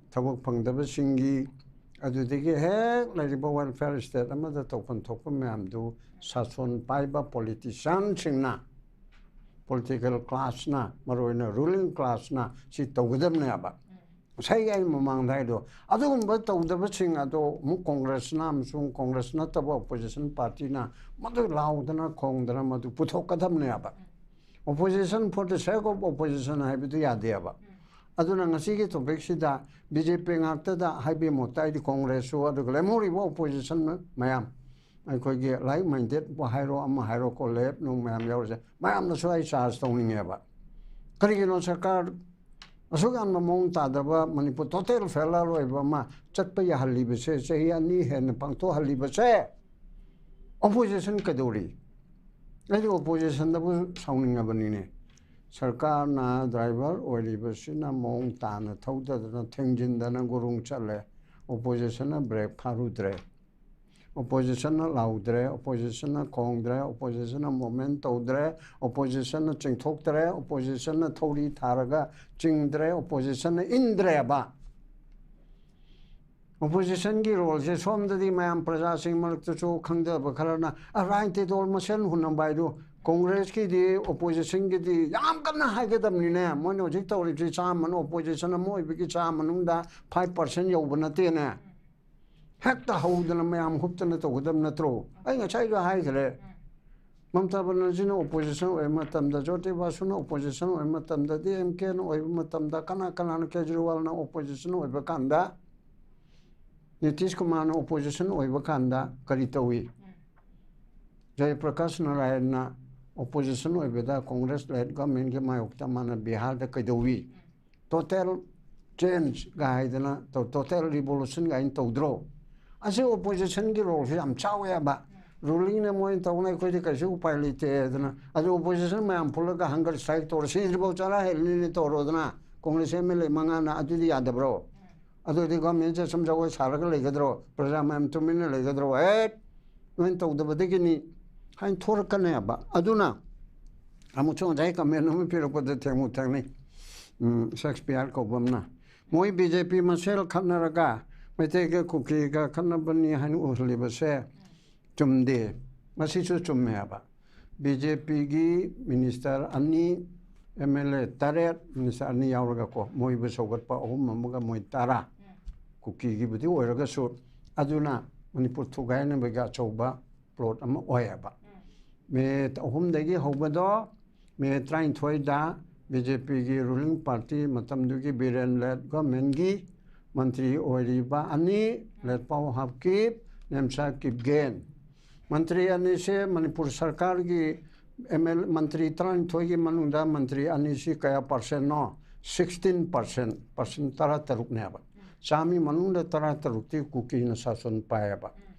ꯊꯕꯛ ꯐꯪꯗꯕꯁꯤꯡꯒꯤ, ꯑꯗꯨꯗꯒꯤ ꯍꯦꯛ ꯂꯩꯔꯤꯕ welfare state ꯑꯃꯗ ꯇꯧꯐꯝ ꯊꯣꯛꯄ ꯃꯌꯥꯝꯗꯨ ꯁꯥꯁꯣꯟ ꯄꯥꯏꯕ politicianꯁꯤꯡꯅ, political classꯅ, ꯃꯔꯨꯑꯣꯏꯅ ruling classꯅ ꯁꯤ ꯇꯧꯒꯗꯕꯅꯦꯕ꯫ ꯉꯁꯥꯏꯒꯤ ꯑꯩ ꯃꯃꯥꯡꯗ ꯍꯥꯏꯗꯣ, ꯑꯗꯨꯒꯨꯝꯕ ꯇꯧꯗꯕꯁꯤꯡ ꯑꯗꯣ ꯑꯃꯨꯛ ꯀꯣꯡꯒ꯭ꯔꯦꯁꯅ ꯑꯃꯁꯨꯡ ꯀꯣꯡꯒ꯭ꯔꯦꯁ ꯅꯠꯇꯕ opposition partyꯅ ꯃꯗꯨ ꯂꯥꯎꯗꯅ ꯈꯣꯡꯗꯅ ꯃꯗꯨ ꯄꯨꯊꯣꯛꯀꯗꯕꯅꯦꯕ꯫ Opposition for the sake of opposition ꯍꯥꯏꯕꯗꯨ ꯌꯥꯗꯦꯕ꯫ ꯑꯗꯨꯅ ꯉꯁꯤꯒꯤ topicꯁꯤꯗ BJP ꯉꯥꯛꯇꯗ ꯍꯥꯏꯕꯤꯃꯨꯛꯇ ꯑꯩꯗꯤ ꯀꯣꯡꯒ꯭ꯔꯦꯁꯁꯨ ꯑꯗꯨꯒ ꯂꯦꯝꯍꯧꯔꯤꯕ opposition ꯃꯌꯥꯝ, ꯑꯩꯈꯣꯏꯒꯤ like mindedꯕꯨ ꯍꯥꯏꯔꯣ, ꯑꯃ ꯍꯥꯏꯔꯣ, ꯀꯣ left ꯅꯨꯡ ꯃꯌꯥꯝ ꯌꯥꯎꯔꯤꯁꯦ, ꯃꯌꯥꯝꯅꯁꯨ ꯑꯩ charge ꯇꯧꯅꯤꯡꯉꯦꯕ꯫ ꯀꯔꯤꯒꯤꯅꯣ ꯁꯔꯀꯥꯔ ꯑꯁꯨꯛ ꯌꯥꯝꯅ ꯃꯑꯣꯡ ꯇꯥꯗꯕ, ꯃꯅꯤꯄꯨꯔ total failure ꯑꯣꯏꯕ ꯑꯃ ꯆꯠꯄ ꯌꯥꯍꯜꯂꯤꯕꯁꯦ, ꯆꯍꯤ ꯑꯅꯤ ꯍꯦꯟꯅ ꯄꯥꯡꯊꯣꯛꯍꯜꯂꯤꯕꯁꯦ opposition ꯀꯩꯗꯧꯔꯤ? ꯑꯩꯗꯤ oppositionꯗꯕꯨ ꯁꯥꯎꯅꯤꯡꯉꯕꯅꯤꯅꯦ꯫ ꯁꯔꯀꯥꯔꯅ driver ꯑꯣꯏꯔꯤꯕꯁꯤꯅ ꯃꯑꯣꯡ ꯇꯥꯅ ꯊꯧꯗꯗꯅ ꯊꯦꯡꯖꯤꯟꯗꯅ ꯒꯨꯔꯨꯡ ꯆꯠꯂꯦ꯫ Oppositionꯅ brake ꯐꯥꯔꯨꯗ꯭ꯔꯦ꯫ Oppositionꯅ ꯂꯥꯎꯗ꯭ꯔꯦ, oppositionꯅ ꯈꯣꯡꯗ꯭ꯔꯦ, oppositionꯅ movement ꯇꯧꯗ꯭ꯔꯦ, oppositionꯅ ꯆꯤꯡꯊꯣꯛꯇ꯭ꯔꯦ, oppositionꯅ ꯊꯧꯔꯤ ꯊꯥꯔꯒ ꯆꯤꯡꯗ꯭ꯔꯦ, oppositionꯅ ꯏꯟꯗ꯭ꯔꯦꯕ꯫ Oppositionꯒꯤ roleꯁꯦ ꯁꯣꯝꯗꯗꯤ ꯃꯌꯥꯝ ꯄ꯭ꯔꯖꯥꯁꯤꯡ ꯃꯔꯛꯇꯁꯨ ꯈꯪꯖꯕ ꯈꯔꯅ ꯑꯔꯥꯏ ꯇꯦꯗꯣꯜ ꯃꯁꯦꯟ ꯍꯨꯟꯅꯕ ꯍꯥꯏꯗꯨ ꯀꯣꯡꯒ꯭ꯔꯦꯁꯀꯤꯗꯤ oppositionꯒꯤꯗꯤ ꯌꯥꯝ ꯀꯟꯅ ꯍꯥꯏꯒꯗꯕꯅꯤꯅꯦ꯫ ꯃꯣꯏꯅ ꯍꯧꯖꯤꯛ ꯇꯧꯔꯤꯕꯁꯤ ꯆꯥꯝꯃꯅ opposition ꯑꯃ ꯑꯣꯏꯕꯒꯤ ꯆꯥꯝꯃ ꯃꯅꯨꯡꯗ five percent ꯌꯧꯕ ꯅꯠꯇꯦꯅꯦ꯫ ꯍꯦꯛꯇ ꯍꯧꯗꯅ ꯃꯌꯥꯝ ꯍꯨꯞꯇꯅ ꯇꯧꯒꯗꯕ ꯅꯠꯇ꯭ꯔꯣ? ꯑꯩ ꯉꯁꯥꯏꯁꯨ ꯍꯥꯏꯈ꯭ꯔꯦ꯫ ꯃꯃꯇꯥ ꯕꯅꯔꯖꯤꯅ opposition ꯑꯣꯏꯕ ꯃꯇꯝꯗ, ꯖꯣꯇꯤ ꯕꯥꯁꯨꯅ opposition ꯑꯣꯏꯕ ꯃꯇꯝꯗ, DMKꯅ ꯑꯣꯏꯕ ꯃꯇꯝꯗ, ꯀꯅꯥ ꯀꯅꯥꯅ, ꯀꯦꯖꯔꯤꯋꯥꯜꯅ opposition ꯑꯣꯏꯕ ꯀꯥꯟꯗ, ꯅꯤꯇꯤꯁ ꯀꯨꯃꯥꯔꯅ opposition ꯑꯣꯏꯕ ꯀꯥꯟꯗ ꯀꯔꯤ ꯇꯧꯏ? ꯖꯌꯄ꯭ꯔꯀꯥꯁ ꯅꯥꯔꯥꯌꯟꯅ ꯑꯣꯄꯣꯖꯤꯁꯟ ꯑꯣꯏꯕꯗ ꯀꯣꯡꯒ꯭ꯔꯦꯁ ꯂꯦꯗ ꯒꯚꯔꯟꯃꯦꯟꯒꯤ ꯃꯥꯌꯣꯛꯇ ꯃꯥꯅ ꯕꯤꯍꯥꯔꯗ ꯀꯩꯗꯧꯋꯤ? ꯇꯣꯇꯦꯜ ꯆꯦꯟꯖ ꯒꯥꯏꯗꯅ ꯇꯧ, ꯇꯣꯇꯦꯜ ꯔꯤꯚꯣꯂꯨꯁꯟ ꯒꯥꯏꯅ ꯇꯧꯗ꯭ꯔꯣ? ꯑꯁꯤ ꯑꯣꯄꯣꯖꯤꯁꯟꯒꯤ ꯔꯣꯜꯁꯤ ꯌꯥꯝ ꯆꯥꯎꯋꯦꯕ꯫ ꯔꯨꯂꯤꯡꯅ ꯃꯣꯏꯅ ꯇꯧꯅ ꯑꯩꯈꯣꯏꯗꯤ ꯀꯩꯁꯨ ꯎꯄꯥꯏ ꯂꯩꯇꯦ ꯑꯗꯨꯅ, ꯑꯗꯨ ꯑꯣꯄꯣꯖꯤꯁꯟ ꯃꯌꯥꯝ ꯄꯨꯜꯂꯒ ꯍꯪꯒꯔ ꯁ꯭ꯇ꯭ꯔꯥꯏꯛ ꯇꯧꯔ, ꯁꯤꯗ꯭ꯔꯤꯐꯥꯎ ꯆꯔꯥ ꯍꯦꯜꯂꯅꯤ ꯇꯧꯔꯣꯗꯅ, ꯀꯣꯡꯒ꯭ꯔꯦꯁ ꯑꯦꯝ ꯑꯦꯜ ꯑꯦ ꯃꯉꯥꯅ꯫ ꯑꯗꯨꯗꯤ ꯌꯥꯗꯕ꯭ꯔꯣ? ꯑꯗꯨꯗꯤ ꯒꯚꯔꯟꯃꯦꯟꯁꯦ ꯁꯨꯝ ꯖꯒꯣꯏ ꯁꯥꯔꯒ ꯂꯩꯒꯗ꯭ꯔꯣ? ꯄ꯭ꯔꯖꯥ ꯃꯌꯥꯝ ꯇꯨꯃꯤꯟꯅ ꯂꯩꯒꯗ꯭ꯔꯣ? ꯑꯦ, ꯅꯣꯏꯅ ꯇꯧꯗꯕꯗꯒꯤꯅꯤ ꯍꯥꯏꯅ ꯊꯣꯔꯛꯀꯅꯦꯕ꯫ ꯑꯗꯨꯅ ꯑꯃꯨꯛꯁꯨ ꯉꯁꯥꯏ ꯀꯃꯦꯟ ꯑꯃ ꯄꯤꯔꯛꯄꯗ ꯊꯦꯡꯃꯨ ꯊꯦꯡꯅꯩ꯫ ꯎꯝ, ꯁꯦꯛꯁꯄꯤꯌꯔ ꯀꯧꯕ ꯑꯃꯅ, "ꯃꯣꯏ ꯕꯤ ꯖꯦ ꯄꯤ ꯃꯁꯦꯜ ꯈꯠꯅꯔꯒ ꯃꯩꯇꯩꯒ ꯀꯨꯀꯤꯒ ꯈꯠꯅꯕꯅꯤ ꯍꯥꯏꯅ ꯎꯍꯜꯂꯤꯕꯁꯦ ꯆꯨꯝꯗꯦ"꯫ ꯃꯁꯤꯁꯨ ꯆꯨꯝꯃꯦꯕ꯫ ꯕꯤ ꯖꯦ ꯄꯤꯒꯤ ꯃꯤꯅꯤꯁꯇꯔ ꯑꯅꯤ, ꯑꯦꯝ ꯑꯦꯜ ꯑꯦ ꯇꯔꯦꯠ, ꯃꯤꯅꯤꯁꯇꯔ ꯑꯅꯤ ꯌꯥꯎꯔꯒꯀꯣ, ꯃꯣꯏꯕꯨ ꯁꯧꯒꯠꯄ ꯑꯍꯨꯝ ꯑꯃꯒ ꯃꯣꯏ ꯇꯔꯥ, ꯀꯨꯀꯤꯒꯤꯕꯨꯗꯤ ꯑꯣꯏꯔꯒꯁꯨ, ꯑꯗꯨꯅ ꯃꯅꯤꯄꯨꯔ ꯊꯨꯒꯥꯏꯅꯕꯒꯤ ꯑꯆꯧꯕ ꯄ꯭ꯂꯣꯠ ꯑꯃ ꯑꯣꯏꯌꯦꯕ꯫ ꯃꯦ ꯑꯍꯨꯝꯗꯒꯤ ꯍꯧꯕꯗꯣ, ꯃꯦ ꯇꯔꯥꯅꯤꯊꯣꯏꯗ ꯕꯤ ꯖꯦ ꯄꯤꯒꯤ ꯔꯨꯂꯤꯡ ꯄꯥꯔꯇꯤ, ꯃꯇꯝꯗꯨꯒꯤ ꯕꯤꯔꯦꯟ ꯂꯦꯗ ꯒꯚꯔꯟꯃꯦꯟꯒꯤ ꯃꯟꯇ꯭ꯔꯤ ꯑꯣꯏꯔꯤꯕ ꯑꯅꯤ, ꯂꯦꯠꯄꯥꯎ ꯍꯥꯞꯀꯤꯞ, ꯅꯦꯝꯁꯥ ꯀꯤꯞꯒꯦꯟ, ꯃꯟꯇ꯭ꯔꯤ ꯑꯅꯤꯁꯦ ꯃꯅꯤꯄꯨꯔ ꯁꯔꯀꯥꯔꯒꯤ ꯑꯦꯝ ꯑꯦꯜ, ꯃꯟꯇ꯭ꯔꯤ ꯇꯔꯥꯅꯤꯊꯣꯏꯒꯤ ꯃꯅꯨꯡꯗ ꯃꯟꯇ꯭ꯔꯤ ꯑꯅꯤꯁꯤ ꯀꯌꯥ ꯄꯥꯔꯁꯦꯟꯅꯣ? ꯁꯤꯛꯁꯇꯤꯟ ꯄꯥꯔꯁꯦꯟ, ꯄꯥꯔꯁꯦꯟ ꯇꯔꯥꯇꯔꯨꯛꯅꯦꯕ꯫ ꯆꯥꯝꯃꯒꯤ ꯃꯅꯨꯡꯗ ꯇꯔꯥꯇꯔꯨꯛꯇꯤ ꯀꯨꯀꯤꯅ ꯁꯥꯁꯟ ꯄꯥꯏꯌꯦꯕ꯫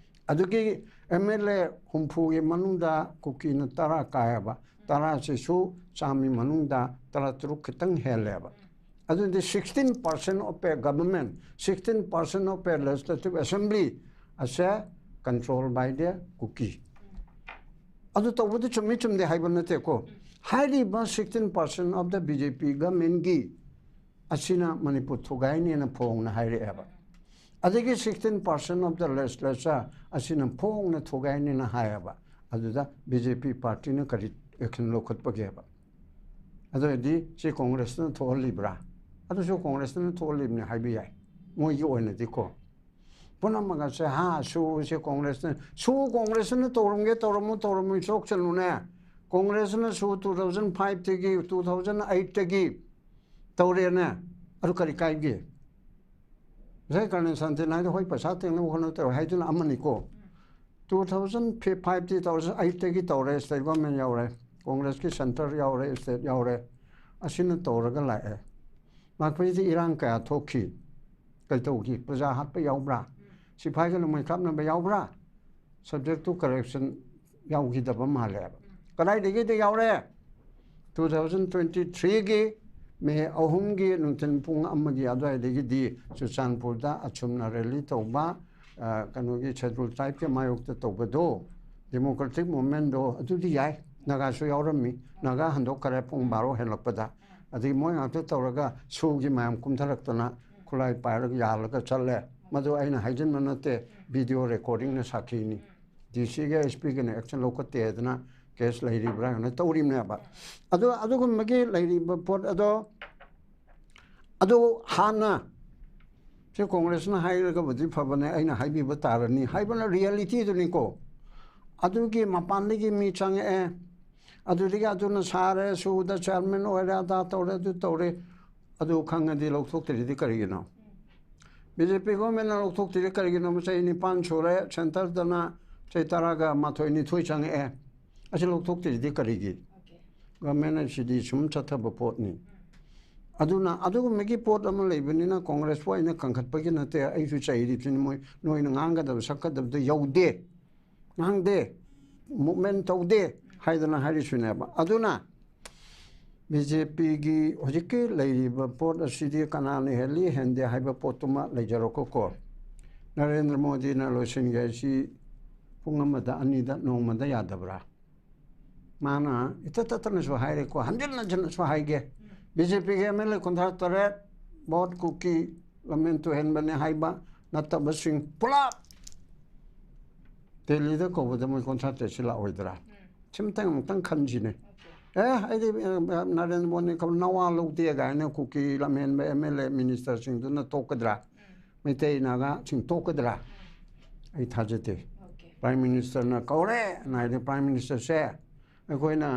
ꯑꯗꯨꯒꯤ ꯑꯦꯝ ꯑꯦꯜ ꯑꯦ ꯍꯨꯝꯐꯨꯒꯤ ꯃꯅꯨꯡꯗ ꯀꯨꯀꯤꯅ ꯇꯔꯥ ꯀꯥꯏꯌꯦꯕ꯫ ꯇꯔꯥꯁꯤꯁꯨ ꯆꯥꯝꯃꯒꯤ ꯃꯅꯨꯡꯗ ꯇꯔꯥꯇꯔꯨꯛ ꯈꯤꯇꯪ ꯍꯦꯜꯂꯦꯕ꯫ ꯑꯗꯨꯗꯤ sixteen percent of a government, sixteen percent of a legislative assembly ꯑꯁꯦ control by the ꯀꯨꯀꯤ꯫ ꯑꯗꯨ ꯇꯧꯕꯗꯨ ꯆꯨꯝꯃꯤ ꯆꯨꯝꯗꯦ ꯍꯥꯏꯕ ꯅꯠꯇꯦꯀꯣ꯫ ꯍꯥꯏꯔꯤꯕ sixteen percent of the B J P governmentꯒꯤ ꯑꯁꯤꯅ ꯃꯅꯤꯄꯨꯔ ꯊꯨꯒꯥꯏꯅꯦꯅ ꯐꯣꯡꯅ ꯍꯥꯏꯔꯛꯑꯦꯕ꯫ ꯑꯗꯒꯤ sixteen percent of the legislature ꯑꯁꯤꯅ ꯐꯣꯡꯅ ꯊꯨꯒꯥꯏꯅꯦꯅ ꯍꯥꯏꯌꯦꯕ꯫ ꯑꯗꯨꯗ B J P partyꯅ ꯀꯔꯤ action ꯂꯧꯈꯠꯄꯒꯦꯕ? ꯑꯗꯨ ꯑꯣꯏꯔꯗꯤ ꯁꯤ ꯀꯣꯡꯒ꯭ꯔꯦꯁꯅ ꯊꯣꯛꯍꯜꯂꯤꯕ꯭ꯔꯥ? ꯑꯗꯨꯁꯨ ꯀꯣꯡꯒ꯭ꯔꯦꯁꯅ ꯊꯣꯛꯍꯜꯂꯤꯕꯅꯤ ꯍꯥꯏꯕ ꯌꯥꯏ, ꯃꯣꯏꯒꯤ ꯑꯣꯏꯅꯗꯤꯀꯣ꯫ ꯄꯨꯝꯅꯃꯛ ꯑꯁꯦ, ꯍꯥ, ꯁꯨꯁꯦ ꯀꯣꯡꯒ꯭ꯔꯦꯁꯅ, ꯁꯨ ꯀꯣꯡꯒ꯭ꯔꯦꯁꯅ ꯇꯧꯔꯝꯒꯦ ꯇꯧꯔꯝꯃꯨ, ꯇꯧꯔꯝꯃꯨ, ꯁꯣꯛꯆꯅꯨꯅꯦ꯫ ꯀꯣꯡꯒ꯭ꯔꯦꯁꯅ ꯁꯨ two thousand fiveꯇꯒꯤ, two thousand eightꯇꯒꯤ ꯇꯧꯔꯦꯅꯦ꯫ ꯑꯗꯨ ꯀꯔꯤ ꯀꯥꯏꯒꯦ? ꯉꯁꯥꯏ ꯀꯔꯅꯦꯜ ꯁꯥꯟꯇꯤꯅ ꯍꯥꯏꯗꯣ, "ꯍꯣꯏ, ꯄꯩꯁꯥ ꯇꯤꯡꯅꯕ ꯍꯣꯠꯅꯕ ꯇꯧꯔꯦ" ꯍꯥꯏꯗꯨꯅ ꯑꯃꯅꯤꯀꯣ꯫ Two thousand five, two thousand eightꯇꯒꯤ ꯇꯧꯔꯦ, state government ꯌꯥꯎꯔꯦ꯫ ꯀꯣꯡꯒ꯭ꯔꯦꯁꯀꯤ ꯁꯦꯟꯇꯔ ꯌꯥꯎꯔꯦ, ꯁ꯭ꯇꯦꯠ ꯌꯥꯎꯔꯦ, ꯑꯁꯤꯅ ꯇꯧꯔꯒ ꯂꯥꯛꯑꯦ꯫ ꯂꯥꯛꯄꯁꯤꯗ ꯏꯔꯥꯡ ꯀꯌꯥ ꯊꯣꯛꯈꯤ, ꯀꯩ ꯇꯧꯈꯤ, ꯄ꯭ꯔꯖꯥ ꯍꯥꯠꯄ ꯌꯥꯎꯕ꯭ꯔꯥ, ꯁꯤꯐꯥꯏꯒ ꯅꯣꯡꯃꯩ ꯀꯥꯞꯅꯕ ꯌꯥꯎꯕ꯭ꯔꯥ? ꯁꯕꯖꯦꯛ ꯇꯨ ꯀꯔꯞꯁꯟ ꯌꯥꯎꯈꯤꯗꯕ ꯃꯥꯜꯂꯦꯕ꯫ ꯀꯗꯥꯏꯗꯒꯤꯗꯤ ꯌꯥꯎꯔꯦ? ꯇꯨ ꯊꯥꯎꯖꯟ ꯇ꯭ꯋꯦꯟꯇꯤ ꯊ꯭ꯔꯤꯒꯤ ꯃꯦ ꯑꯍꯨꯝꯒꯤ ꯅꯨꯡꯊꯤꯜ ꯄꯨꯡ ꯑꯃꯒꯤ ꯑꯗꯨꯋꯥꯏꯗꯒꯤꯗꯤ ꯆꯨꯔꯆꯥꯟꯄꯨꯔꯗ ꯑꯁꯨꯝꯅ ꯔꯦꯂꯤ ꯇꯧꯕ, ꯑ, ꯀꯩꯅꯣꯒꯤ ꯁꯦꯗꯨꯜ ꯇ꯭ꯔꯥꯏꯕꯀꯤ ꯃꯥꯌꯣꯛꯇ ꯇꯧꯕꯗꯣ, ꯗꯦꯃꯣꯀ꯭ꯔꯦꯇꯤꯛ ꯃꯨꯚꯃꯦꯟꯗꯣ ꯑꯗꯨꯗꯤ ꯌꯥꯏ, ꯅꯥꯒꯥꯁꯨ ꯌꯥꯎꯔꯝꯃꯤ꯫ ꯅꯥꯒꯥ ꯍꯟꯗꯣꯛꯈꯔꯦ ꯄꯨꯡ ꯕꯥꯔꯣ ꯍꯦꯜꯂꯛꯄꯗ꯫ ꯑꯗꯒꯤ ꯃꯣꯏ ꯉꯥꯛꯇ ꯇꯧꯔꯒ ꯁꯨꯒꯤ ꯃꯌꯥꯝ ꯀꯨꯝꯊꯔꯛꯇꯅ ꯈꯨꯠꯂꯥꯏ ꯄꯥꯏꯔꯒ ꯌꯥꯜꯂꯒ ꯆꯠꯂꯦ꯫ ꯃꯗꯨ ꯑꯩꯅ ꯍꯥꯏꯖꯤꯟꯕ ꯅꯠꯇꯦ, ꯚꯤꯗꯤꯑꯣ ꯔꯦꯀꯣꯔꯗꯤꯡꯅ ꯁꯥꯈꯤꯅꯤ꯫ ꯗꯤ ꯁꯤꯒ ꯑꯦꯁ ꯄꯤꯒꯅ ꯑꯦꯛꯁꯟ ꯂꯧꯈꯠꯇꯦ ꯍꯥꯏꯗꯅ ꯀꯦꯁ ꯂꯩꯔꯤꯕ꯭ꯔꯥ ꯍꯥꯏꯅ ꯇꯧꯔꯤꯕꯅꯦꯕ꯫ ꯑꯗꯣ ꯑꯗꯨꯒꯨꯝꯕꯒꯤ ꯂꯩꯔꯤꯕ ꯄꯣꯠ ꯑꯗꯣ, ꯑꯗꯨ ꯍꯥꯟꯅ ꯁꯤ ꯀꯣꯡꯒ꯭ꯔꯦꯁꯅ ꯍꯥꯏꯔꯒꯕꯨꯗꯤ ꯐꯕꯅꯦ, ꯑꯩꯅ ꯍꯥꯏꯕꯤꯕ ꯇꯥꯔꯅꯤ ꯍꯥꯏꯕꯅ ꯔꯤꯌꯦꯂꯤꯇꯤꯗꯨꯅꯤꯀꯣ꯫ ꯑꯗꯨꯒꯤ ꯃꯄꯥꯟꯗꯒꯤ ꯃꯤ ꯆꯪꯉꯛꯑꯦ, ꯑꯗꯨꯗꯒꯤ ꯑꯗꯨꯅ ꯁꯥꯔꯦ, ꯁꯨꯗ ꯆꯤꯌꯥꯔꯃꯦꯟ ꯑꯣꯏꯔꯦ, ꯑꯗꯥ ꯇꯧꯔꯦ, ꯑꯗꯨ ꯇꯧꯔꯦ꯫ ꯑꯗꯨ ꯈꯪꯉꯗꯤ ꯂꯧꯊꯣꯛꯇ꯭ꯔꯤꯗꯤ ꯀꯔꯤꯒꯤꯅꯣ? ꯕꯤ ꯖꯦ ꯄꯤ ꯒꯣꯔꯃꯦꯟꯅ ꯂꯧꯊꯣꯛꯇ꯭ꯔꯤꯗꯤ ꯀꯔꯤꯒꯤꯅꯣ? ꯆꯍꯤ ꯅꯤꯄꯥꯟ ꯁꯨꯔꯦ, ꯁꯦꯟꯇꯔꯗꯅ ꯆꯍꯤ ꯇꯔꯥꯒ ꯃꯥꯊꯣꯏ ꯅꯤꯊꯣꯏ ꯆꯪꯉꯛꯑꯦ꯫ ꯑꯁꯤ ꯂꯧꯊꯣꯛꯇ꯭ꯔꯤꯗꯤ ꯀꯔꯤꯒꯤ? ꯒꯣꯔꯃꯦꯟ ꯑꯁꯤꯗꯤ ꯁꯨꯝ ꯆꯠꯊꯕ ꯄꯣꯠꯅꯤ꯫ ꯑꯗꯨꯅ ꯑꯗꯨꯒꯨꯝꯕꯒꯤ ꯄꯣꯠ ꯑꯃ ꯂꯩꯕꯅꯤꯅ ꯀꯣꯡꯒ꯭ꯔꯦꯁꯄꯨ ꯑꯩꯅ ꯀꯟꯈꯠꯄꯒꯤ ꯅꯠꯇꯦ, ꯑꯩꯁꯨ ꯆꯩꯔꯤꯕꯁꯤꯅꯤ꯫ ꯃꯣꯏ, ꯅꯣꯏꯅ ꯉꯥꯡꯒꯗꯕ ꯁꯛꯀꯗꯕꯗ ꯌꯧꯗꯦ, ꯉꯥꯡꯗꯦ, ꯃꯨꯞꯃꯦꯟ ꯇꯧꯗꯦ ꯍꯥꯏꯗꯅ ꯍꯥꯏꯔꯤꯁꯤꯅꯦꯕ꯫ ꯑꯗꯨꯅ ꯕꯤ ꯖꯦ ꯄꯤꯒꯤ ꯍꯧꯖꯤꯛꯀꯤ ꯂꯩꯔꯤꯕ ꯄꯣꯠ ꯑꯁꯤꯗꯤ ꯀꯅꯥꯅ ꯍꯦꯜꯂꯤ ꯍꯦꯟꯗꯦ ꯍꯥꯏꯕ ꯄꯣꯠꯇꯨꯃ ꯂꯩꯖꯔꯣꯀꯣ꯫ ꯅꯔꯦꯟꯗ꯭ꯔ ꯃꯣꯗꯤꯅ ꯂꯣꯏꯁꯤꯟꯒꯦ ꯍꯥꯏꯁꯤ ꯄꯨꯡ ꯑꯃꯗ, ꯑꯅꯤꯗ, ꯅꯣꯡꯃꯗ ꯌꯥꯗꯕ꯭ꯔꯥ? ꯃꯥꯅ ꯏꯇꯠ ꯇꯠꯇꯅꯁꯨ ꯍꯥꯏꯔꯦꯀꯣ, ꯍꯟꯖꯤꯟ ꯍꯟꯖꯤꯟꯅꯁꯨ ꯍꯥꯏꯒꯦ꯫ ꯕꯤ ꯖꯦ ꯄꯤꯒꯤ ꯑꯦꯝ ꯑꯦꯜ ꯑꯦ ꯀꯨꯟꯊ꯭ꯔꯥ ꯇꯔꯦꯠ ꯚꯣꯠ ꯀꯨꯀꯤ ꯂꯝꯃꯦꯟ ꯇꯨꯍꯦꯟꯕꯅꯦ ꯍꯥꯏꯕ ꯅꯠꯇꯕꯁꯤꯡ ꯄꯨꯂꯞ ꯗꯦꯜꯂꯤꯗ ꯀꯧꯕꯗ ꯃꯣꯏ ꯀꯨꯟꯊ꯭ꯔꯥ ꯇꯔꯦꯠꯁꯤ ꯂꯥꯛꯑꯣꯏꯗ꯭ꯔꯥ? ꯁꯤꯃꯇꯪ ꯑꯃꯨꯛꯇꯪ ꯈꯟꯁꯤꯅꯦ꯫ ꯑꯦ, ꯑꯩꯗꯤ, ꯑ, ꯅꯔꯦꯟꯗ꯭ꯔ ꯃꯣꯗꯤ ꯀꯧ-, ꯅꯋꯥ ꯂꯧꯗꯦ ꯀꯥꯏꯅ ꯀꯨꯀꯤ ꯂꯝꯍꯦꯟꯕ ꯑꯦꯝ ꯑꯦꯜ ꯑꯦ ꯃꯤꯅꯤꯁꯇꯔꯁꯤꯡꯗꯨꯅ ꯇꯣꯛꯀꯗ꯭ꯔꯥ? ꯃꯩꯇꯩ ꯅꯥꯒꯥꯁꯤꯡ ꯇꯣꯛꯀꯗ꯭ꯔꯥ? ꯑꯩ ꯊꯥꯖꯗꯦ꯫ ꯄ꯭ꯔꯥꯏꯝ ꯃꯤꯅꯤꯁꯇꯔꯅ ꯀꯧꯔꯦ ꯍꯥꯏꯗꯤ ꯄ꯭ꯔꯥꯏꯝ ꯃꯤꯅꯤꯁꯇꯔꯁꯦ ꯑꯩꯈꯣꯏꯅ,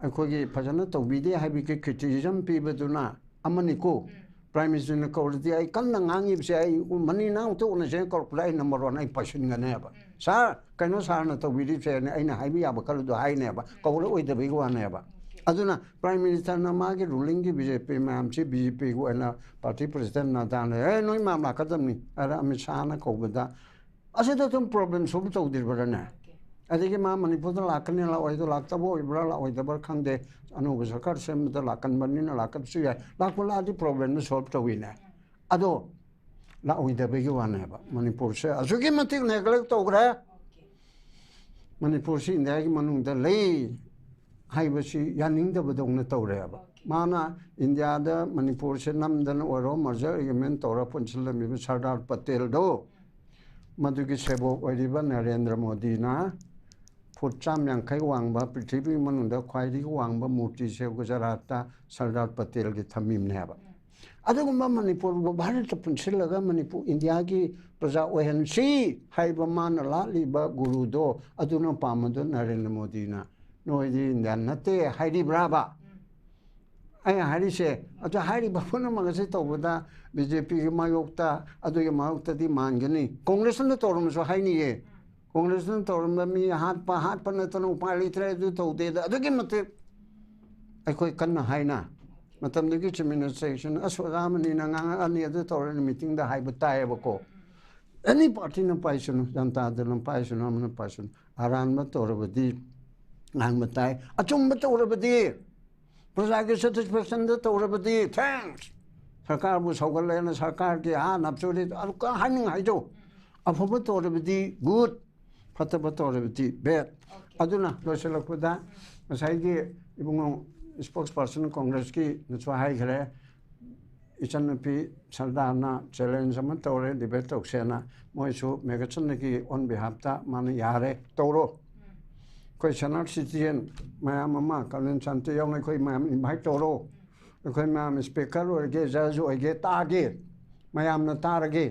ꯑꯩꯈꯣꯏꯒꯤ ꯐꯖꯅ ꯇꯧꯕꯤꯗꯦ ꯍꯥꯏꯕꯒꯤ ꯀ꯭ꯔꯤꯇꯤꯁꯤꯖꯝ ꯄꯤꯕꯗꯨꯅ ꯑꯃꯅꯤꯀꯣ꯫ ꯄ꯭ꯔꯥꯏꯝ ꯃꯤꯅꯤꯁꯇꯔꯅ ꯀꯧꯔꯗꯤ ꯑꯩ ꯀꯟꯅ ꯉꯥꯡꯉꯤꯕꯁꯦ, ꯑꯩ ꯃꯅꯤ ꯅꯪ ꯑꯝꯇ ꯎꯅꯁꯦꯅ ꯀꯧꯔꯛꯄꯗ ꯑꯩ ꯅꯝꯕꯔ ꯋꯥꯟ ꯑꯩ ꯄꯥꯏꯁꯤꯟꯒꯅꯦꯕ꯫ ꯁꯥꯔ, ꯀꯩꯅꯣ ꯁꯥꯔꯅ ꯇꯧꯕꯤꯔꯤꯕꯁꯦꯅ ꯑꯩꯅ ꯍꯥꯏꯕ ꯌꯥꯕ ꯈꯔꯗꯣ ꯍꯥꯏꯅꯦꯕ, ꯀꯧꯔꯛꯑꯣꯏꯗꯕꯒꯤ ꯋꯥꯅꯦꯕ꯫ ꯑꯗꯨꯅ ꯄ꯭ꯔꯥꯏꯝ ꯃꯤꯅꯤꯁꯇꯔꯅ ꯃꯥꯒꯤ ꯔꯨꯂꯤꯡꯒꯤ ꯕꯤ ꯖꯦ ꯄꯤ ꯃꯌꯥꯝꯁꯤ, ꯕꯤ ꯖꯦ ꯄꯤꯒꯤ ꯑꯣꯏꯅ ꯄꯥꯔꯇꯤ ꯄ꯭ꯔꯁꯤꯗꯦꯟ ꯅꯗꯥꯅ, "ꯑꯦ, ꯅꯣꯏ ꯃꯌꯥꯝ ꯂꯥꯛꯀꯗꯕꯅꯤ" ꯍꯥꯏꯔ ꯑꯃꯤꯠ ꯁꯥꯍꯅ ꯀꯧꯕꯗ, ꯑꯁꯤꯗ ꯑꯗꯨꯝ ꯄ꯭ꯔꯣꯕ꯭ꯂꯦꯝ ꯁꯣꯜꯕ ꯇꯧꯗ꯭ꯔꯤꯕ꯭ꯔꯥꯅꯦ? ꯑꯗꯒꯤ ꯃꯥ ꯃꯅꯤꯄꯨꯔꯗ ꯂꯥꯛꯀꯅꯤ, ꯂꯥꯛꯑꯣꯏꯗꯣ, ꯂꯥꯛꯇꯕ ꯑꯣꯏꯕ꯭ꯔꯥ ꯂꯥꯛꯑꯣꯏꯗꯕ꯭ꯔꯥ ꯈꯪꯗꯦ, ꯑꯅꯧꯕ ꯁꯔꯀꯥꯔ ꯁꯦꯝꯕꯗ ꯂꯥꯛꯀꯟꯕꯅꯤꯅ ꯂꯥꯛꯀꯕꯁꯨ ꯌꯥꯏ, ꯂꯥꯛꯄ ꯂꯥꯛꯑꯗꯤ ꯄ꯭ꯔꯣꯕ꯭ꯂꯦꯝꯗꯣ ꯁꯣꯜꯕ ꯇꯧꯋꯤꯅꯦ꯫ ꯑꯗꯣ ꯂꯥꯛꯑꯣꯏꯗꯕꯒꯤ ꯋꯥꯅꯦꯕ꯫ ꯃꯅꯤꯄꯨꯔꯁꯦ ꯑꯁꯨꯛꯀꯤ ꯃꯇꯤꯛ ꯅꯦꯒ꯭ꯂꯦꯛ ꯇꯧꯈ꯭ꯔꯦ꯫ ꯃꯅꯤꯄꯨꯔꯁꯤ ꯏꯟꯗꯤꯌꯥꯒꯤ ꯃꯅꯨꯡꯗ ꯂꯩ ꯍꯥꯏꯕꯁꯤ ꯌꯥꯅꯤꯡꯗꯕꯗꯧꯅ ꯇꯧꯔꯦꯕ꯫ ꯃꯥꯅ ꯏꯟꯗꯤꯌꯥꯗ ꯃꯅꯤꯄꯨꯔꯁꯦ ꯅꯝꯗꯅ ꯑꯣꯏꯔꯣ, ꯃꯔꯖꯔ ꯑꯦꯒ꯭ꯔꯤꯃꯦꯟ ꯇꯧꯔ ꯄꯨꯟꯁꯤꯜꯂꯝꯃꯤꯕ ꯁꯔꯗꯥꯔ ꯄꯇꯦꯜꯗꯣ, ꯃꯗꯨꯒꯤ ꯁꯦꯕꯣꯛ ꯑꯣꯏꯔꯤꯕ ꯅꯔꯦꯟꯗ꯭ꯔ ꯃꯣꯗꯤꯅ ꯐꯨꯠ ꯆꯥꯝ ꯌꯥꯡꯈꯩ ꯋꯥꯡꯕ, ꯄ꯭ꯔꯤꯊꯤꯕꯤꯒꯤ ꯃꯅꯨꯡꯗ ꯈ꯭ꯋꯥꯏꯗꯒꯤ ꯋꯥꯡꯕ ꯃꯨꯔꯇꯤꯁꯦ ꯒꯨꯖꯔꯥꯠꯇ ꯁꯔꯗꯥꯔ ꯄꯇꯦꯜꯒꯤ ꯊꯝꯃꯤꯕꯅꯦꯕ꯫ ꯑꯗꯨꯒꯨꯝꯕ ꯃꯅꯤꯄꯨꯔꯕꯨ ꯚꯥꯔꯠꯇ ꯄꯨꯟꯁꯤꯜꯂꯒ ꯃꯅꯤꯄꯨꯔ ꯏꯟꯗꯤꯌꯥꯒꯤ ꯄ꯭ꯔꯖꯥ ꯑꯣꯏꯍꯟꯁꯤ ꯍꯥꯏꯕ ꯃꯥꯅ ꯂꯥꯠꯂꯤꯕ ꯒꯨꯔꯨꯗꯣ, ꯑꯗꯨꯅ ꯄꯥꯝꯕꯗꯣ ꯅꯔꯦꯟꯗ꯭ꯔ ꯃꯣꯗꯤꯅ, "ꯅꯣꯏꯗꯤ ꯏꯟꯗꯤꯌꯥ ꯅꯠꯇꯦ" ꯍꯥꯏꯔꯤꯕ꯭ꯔꯥꯕ? ꯑꯩꯅ ꯍꯥꯏꯔꯤꯁꯦ, ꯑꯗꯨ ꯍꯥꯏꯔꯤꯕ ꯄꯨꯝꯅꯃꯛ ꯑꯁꯤ ꯇꯧꯕꯗ ꯕꯤ ꯖꯦ ꯄꯤꯒꯤ ꯃꯥꯌꯣꯛꯇ, ꯑꯗꯨꯒꯤ ꯃꯥꯌꯣꯛꯇꯗꯤ ꯃꯥꯟꯒꯅꯤ꯫ ꯀꯣꯡꯒ꯭ꯔꯦꯁꯅ ꯇꯧꯔꯝꯃꯁꯨ ꯍꯥꯏꯅꯤꯌꯦ꯫ ꯀꯣꯡꯒ꯭ꯔꯦꯁꯅ ꯇꯧꯔꯝꯕ ꯃꯤ ꯍꯥꯠꯄ, ꯍꯥꯠꯄ ꯅꯠꯇꯅ ꯎꯄꯥꯏ ꯂꯩꯇ꯭ꯔꯦ, ꯑꯗꯨ ꯇꯧꯗꯦꯗ꯫ ꯑꯗꯨꯛꯀꯤ ꯃꯇꯤꯛ ꯑꯩꯈꯣꯏ ꯀꯟꯅ ꯍꯥꯏꯅ, ꯃꯇꯝꯗꯨꯒꯤ ꯆꯤꯐ ꯃꯤꯅꯤꯁꯇꯔꯁꯤꯡ, "ꯑꯁ, ꯑꯣꯖꯥ ꯑꯃꯅꯤꯅ ꯉꯥꯡꯉꯛꯑꯅꯤ, ꯑꯗꯨ ꯇꯧꯔꯅꯤ" ꯃꯤꯇꯤꯡꯗ ꯍꯥꯏꯕ ꯇꯥꯏꯌꯦꯕꯀꯣ꯫ ꯑꯦꯅꯤ ꯄꯥꯔꯇꯤꯅ ꯄꯥꯏꯁꯅꯨ, ꯖꯅꯇꯥ ꯗꯜꯅ ꯄꯥꯏꯁꯅꯨ, ꯑꯃꯅ ꯄꯥꯏꯁꯅꯨ, ꯑꯔꯥꯟꯕ ꯇꯧꯔꯕꯗꯤ ꯉꯥꯡꯕ ꯇꯥꯏ, ꯑꯆꯨꯝꯕ ꯇꯧꯔꯕꯗꯤ, ꯄ꯭ꯔꯖꯥꯒꯤ ꯁꯦꯇꯤꯁꯐꯦꯛꯁꯟꯗ ꯇꯧꯔꯕꯗꯤ, ꯊꯦꯡꯁ꯫ ꯁꯔꯀꯥꯔꯕꯨ ꯁꯧꯒꯠꯂꯦꯅ ꯁꯔꯀꯥꯔꯒꯤ ꯍꯥ ꯅꯞꯆꯨꯔꯤ, ꯑꯗꯨ ꯀ-, ꯍꯥꯏꯅꯤꯡ ꯍꯥꯏꯖꯧ꯫ ꯑꯐꯕ ꯇꯧꯔꯕꯗꯤ ꯒꯨꯗ, ꯐꯠꯇꯕ ꯇꯧꯔꯕꯗꯤ ꯕꯦꯗ꯫ ꯑꯗꯨꯅ ꯂꯣꯏꯁꯤꯜꯂꯛꯄꯗ ꯉꯁꯥꯏꯒꯤ ꯏꯕꯨꯡꯉꯣ ꯏꯁꯄꯣꯛꯁ ꯄꯥꯔꯁꯟ ꯀꯣꯡꯒ꯭ꯔꯦꯁꯀꯤꯅꯁꯨ ꯍꯥꯏꯈ꯭ꯔꯦ, ꯏꯆꯟꯅꯨꯄꯤ ꯁꯔꯗꯥꯔꯅ ꯆꯦꯂꯦꯟꯖ ꯑꯃ ꯇꯧꯔꯦ, ꯗꯤꯕꯦꯠ ꯇꯧꯁꯦꯅ꯫ ꯃꯣꯏꯁꯨ ꯃꯦꯒꯥꯁꯟꯗꯒꯤ ꯑꯣꯟ ꯕꯤꯍꯥꯞꯇ ꯃꯥꯅ ꯌꯥꯔꯦ, ꯇꯧꯔꯣ꯫ ꯑꯩꯈꯣꯏ ꯁꯦꯅꯥꯔ ꯁꯤꯇꯤꯖꯦꯟ ꯃꯌꯥꯝ ꯑꯃ, ꯀꯔꯅꯦꯜ ꯁꯥꯟꯇ ꯌꯥꯎꯅ ꯑꯩꯈꯣꯏ ꯃꯌꯥꯝ ꯏꯟꯚꯥꯏꯠ ꯇꯧꯔꯣ꯫ ꯑꯩꯈꯣꯏ ꯃꯌꯥꯝ ꯏꯁꯄꯤꯀꯔ ꯑꯣꯏꯔꯒꯦ, ꯖꯖ ꯑꯣꯏꯒꯦ, ꯇꯥꯒꯦ, ꯃꯌꯥꯝꯅ ꯇꯥꯔꯒꯦ꯫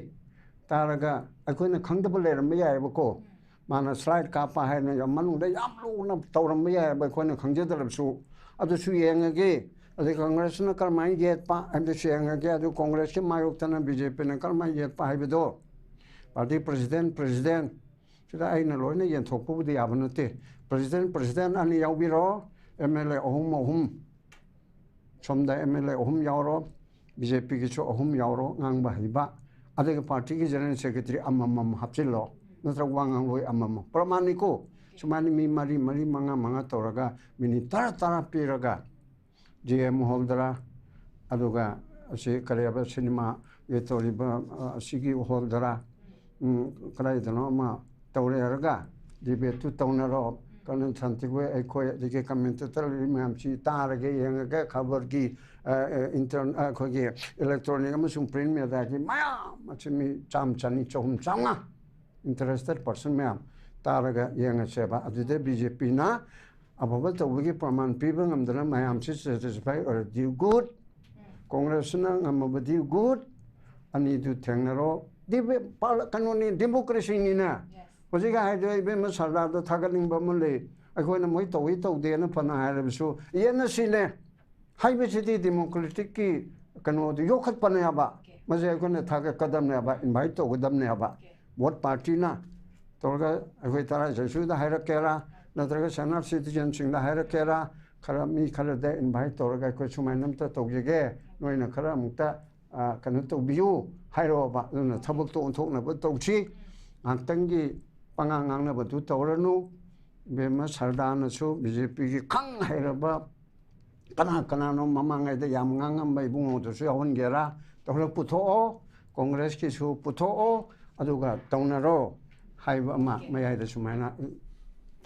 ꯇꯥꯔꯒ ꯑꯩꯈꯣꯏꯅ ꯈꯪꯗꯕ ꯂꯩꯔꯝꯕ ꯌꯥꯏꯑꯕꯀꯣ꯫ ꯃꯥꯅ ꯁ꯭ꯂꯥꯏꯗ ꯀꯥꯞꯄ ꯍꯥꯏꯅ ꯌꯥꯝ ꯃꯅꯨꯡꯗ ꯌꯥꯝ ꯂꯨꯅ ꯇꯧꯔꯝꯕ ꯌꯥꯏꯑꯕ, ꯑꯩꯈꯣꯏꯅ ꯈꯪꯖꯗ꯭ꯔꯕꯁꯨ꯫ ꯑꯗꯨꯁꯨ ꯌꯦꯡꯉꯒꯦ꯫ ꯑꯗꯩ ꯀꯪꯒ꯭ꯔꯦꯁꯅ ꯀꯔꯝꯍꯥꯏꯅ ꯌꯦꯠꯄ ꯍꯥꯏꯕꯗꯨꯁꯨ ꯌꯦꯡꯉꯒꯦ꯫ ꯑꯗꯨ ꯀꯪꯒ꯭ꯔꯦꯁꯀꯤ ꯃꯥꯌꯣꯛꯇꯅ ꯕꯤ ꯖꯦ ꯄꯤꯅ ꯀꯔꯝꯍꯥꯏꯅ ꯌꯦꯠꯄ ꯍꯥꯏꯕꯗꯣ, ꯄꯥꯔꯇꯤ ꯄ꯭ꯔꯁꯤꯗꯦꯟ, ꯄ꯭ꯔꯁꯤꯗꯦꯟ ꯁꯤꯗ ꯑꯩꯅ ꯂꯣꯏꯅ ꯌꯦꯟꯊꯣꯛꯄꯕꯨꯗꯤ ꯌꯥꯕ ꯅꯠꯇꯦ꯫ ꯄ꯭ꯔꯁꯤꯗꯦꯟ, ꯄ꯭ꯔꯁꯤꯗꯦꯟ ꯑꯅꯤ ꯌꯥꯎꯕꯤꯔꯣ, ꯑꯦꯝ ꯑꯦꯜ ꯑꯦ ꯑꯍꯨꯝ ꯑꯍꯨꯝ, ꯁꯣꯝꯗ ꯑꯦꯝ ꯑꯦꯜ ꯑꯦ ꯑꯍꯨꯝ ꯌꯥꯎꯔꯣ, ꯕꯤ ꯖꯦ ꯄꯤꯒꯤꯁꯨ ꯑꯍꯨꯝ ꯌꯥꯎꯔꯣ, ꯉꯥꯡꯕ ꯍꯩꯕ꯫ ꯑꯗꯨꯒ ꯄꯥꯔꯇꯤꯒꯤ ꯖꯦꯅꯔꯦꯜ ꯁꯦꯀ꯭ꯔꯦꯇꯔꯤ ꯑꯃꯃꯝ ꯍꯥꯞꯆꯤꯜꯂꯣ, ꯅꯠꯇ꯭ꯔꯒ ꯋꯥ ꯉꯥꯡꯂꯣꯏ ꯑꯃꯃꯝ꯫ ꯄ꯭ꯔꯃꯥꯟꯅꯤꯀꯣ꯫ ꯁꯨꯃꯥꯏꯅ ꯃꯤ ꯃꯔꯤ, ꯃꯔꯤ, ꯃꯉꯥ, ꯃꯉꯥ ꯇꯧꯔꯒ ꯃꯤꯅꯤꯠ ꯇꯔꯥ, ꯇꯔꯥ ꯄꯤꯔꯒ ꯖꯤ ꯑꯦꯝ ꯍꯣꯜꯗꯔ, ꯑꯗꯨꯒ ꯑꯁꯤ ꯀꯔꯤ ꯍꯥꯏꯕ, ꯁꯤꯅꯦꯃꯥꯒꯤ ꯇꯧꯔꯤꯕ, ꯑ, ꯑꯁꯤꯒꯤ ꯍꯣꯜꯗꯔ, ꯎꯝ, ꯀꯗꯥꯏꯗꯅꯣ ꯑꯃ ꯇꯧꯔꯦ ꯍꯥꯏꯔꯒ ꯗꯤꯕꯦꯠꯇꯨ ꯇꯧꯅꯔꯣ꯫ ꯀꯔꯅꯜ ꯁꯥꯟꯇꯤꯕꯣꯏ, ꯑꯩꯈꯣꯏ, ꯑꯗꯒꯤ ꯀꯃꯦꯟꯇꯦꯇꯔ ꯃꯌꯥꯝꯁꯤ ꯇꯥꯔꯒ ꯌꯦꯡꯉꯒ ꯈꯕꯔꯒꯤ, ꯑ, ꯑ, ꯏꯟꯇꯔ-, ꯑ, ꯑꯩꯈꯣꯏꯒꯤ ꯏꯂꯦꯛꯇ꯭ꯔꯣꯅꯤꯛ ꯑꯃꯁꯨꯡ ꯄ꯭ꯔꯤꯟ ꯃꯦꯗꯤꯌꯥꯒꯤ ꯃꯌꯥꯝ ꯑꯁꯤ ꯃꯤ ꯆꯥꯝꯃ, ꯆꯅꯤ, ꯆꯍꯨꯝ, ꯆꯥꯝꯃꯉꯥ ꯏꯟꯇꯔꯦꯁꯇꯦꯠ ꯄꯥꯔꯁꯟ ꯃꯌꯥꯝ ꯇꯥꯔꯒ ꯌꯦꯡꯉꯁꯦꯕ꯫ ꯑꯗꯨꯗ ꯕꯤ ꯖꯦ ꯄꯤꯅ ꯑꯐꯕ ꯇꯧꯕꯒꯤ ꯄ꯭ꯔꯃꯥꯟ ꯄꯤꯕ ꯉꯝꯗꯅ ꯃꯌꯥꯝꯁꯤ ꯁꯦꯇꯤꯁꯐꯥꯏ ꯑꯣꯏꯔꯗꯤ ꯒꯨꯗ, ꯀꯣꯡꯒ꯭ꯔꯦꯁꯅ ꯉꯝꯃꯕꯗꯤ ꯒꯨꯗ, ꯑꯅꯤꯗꯨ ꯊꯦꯡꯅꯔꯣ꯫ ꯗꯤꯕꯦ-, ꯄꯥꯔ-, ꯀꯩꯅꯣꯅꯤ, ꯗꯦꯃꯣꯀ꯭ꯔꯦꯁꯤꯅꯤꯅ꯫ ꯍꯧꯖꯤꯛ ꯍꯥꯏꯗꯣ ꯏꯕꯦꯝꯃ ꯁꯔꯗꯥꯔꯗ ꯊꯥꯒꯠꯅꯤꯡꯕ ꯑꯃ ꯂꯩ꯫ ꯑꯩꯈꯣꯏꯅ ꯃꯣꯏ ꯇꯧꯏ ꯇꯧꯗꯦꯅ ꯐꯅ ꯍꯥꯏꯔꯕꯁꯨ ꯌꯦꯠꯅꯁꯤꯅꯦ꯫ ꯍꯥꯏꯕꯁꯤꯗꯤ ꯗꯦꯃꯣꯀ꯭ꯔꯦꯇꯤꯛꯀꯤ ꯀꯩꯅꯣꯗꯨ ꯌꯣꯛꯈꯠꯄꯅꯦꯕ꯫ ꯃꯁꯤ ꯑꯩꯈꯣꯏꯅ ꯊꯥꯒꯠꯀꯗꯕꯅꯦꯕ, ꯏꯟꯚꯥꯏꯠ ꯇꯧꯒꯗꯕꯅꯦꯕ꯫ ꯕꯣꯠ ꯄꯥꯔꯇꯤꯅ ꯇꯧꯔꯒ ꯑꯩꯈꯣꯏ ꯇꯔꯥꯏ ꯆꯩꯁꯨꯗ ꯍꯥꯏꯔꯛꯀꯦꯔꯥ, ꯅꯠꯇ꯭ꯔꯒ ꯁꯦꯅꯥꯞ ꯁꯤꯇꯤꯖꯟꯁꯤꯡꯗ ꯍꯥꯏꯔꯛꯀꯦꯔꯥ, ꯈꯔ ꯃꯤ ꯈꯔꯗ ꯏꯟꯚꯥꯏꯠ ꯇꯧꯔꯒ ꯑꯩꯈꯣꯏ ꯁꯨꯃꯥꯏꯅ ꯑꯝꯇ ꯇꯧꯖꯒꯦ, ꯅꯣꯏꯅ ꯈꯔ ꯑꯃꯨꯛꯇ, ꯑ, ꯀꯩꯅꯣ ꯇꯧꯕꯤꯌꯨ ꯍꯥꯏꯔꯛꯑꯣꯕ꯫ ꯑꯗꯨꯅ ꯊꯕꯛꯇꯣ ꯑꯣꯟꯊꯣꯛꯅꯕ ꯇꯧꯁꯤ꯫ ꯉꯥꯏꯍꯥꯛꯇꯪꯒꯤ ꯄꯉꯥꯡ ꯉꯥꯡꯅꯕꯗꯨ ꯇꯧꯔꯅꯨ꯫ ꯏꯕꯦꯝꯃ ꯁꯔꯗꯥꯅꯁꯨ ꯕꯤ ꯖꯦ ꯄꯤꯒꯤ ꯈꯪ ꯍꯩꯔꯕ ꯀꯅꯥ ꯀꯅꯥꯅꯣ ꯃꯃꯥꯡꯉꯩꯗ ꯌꯥꯝ ꯉꯥꯡꯉꯝꯕ ꯏꯕꯨꯡꯉꯣꯗꯨꯁꯨ ꯌꯥꯎꯍꯟꯒꯦꯔꯥ ꯇꯧꯔꯒ ꯄꯨꯊꯣꯛꯑꯣ꯫ ꯀꯣꯡꯒ꯭ꯔꯦꯁꯀꯤꯁꯨ ꯄꯨꯊꯣꯛꯑꯣ, ꯑꯗꯨꯒ ꯇꯧꯅꯔꯣ ꯍꯥꯏꯕ ꯑꯃ ꯃꯌꯥꯏꯗ ꯁꯨꯃꯥꯏꯅ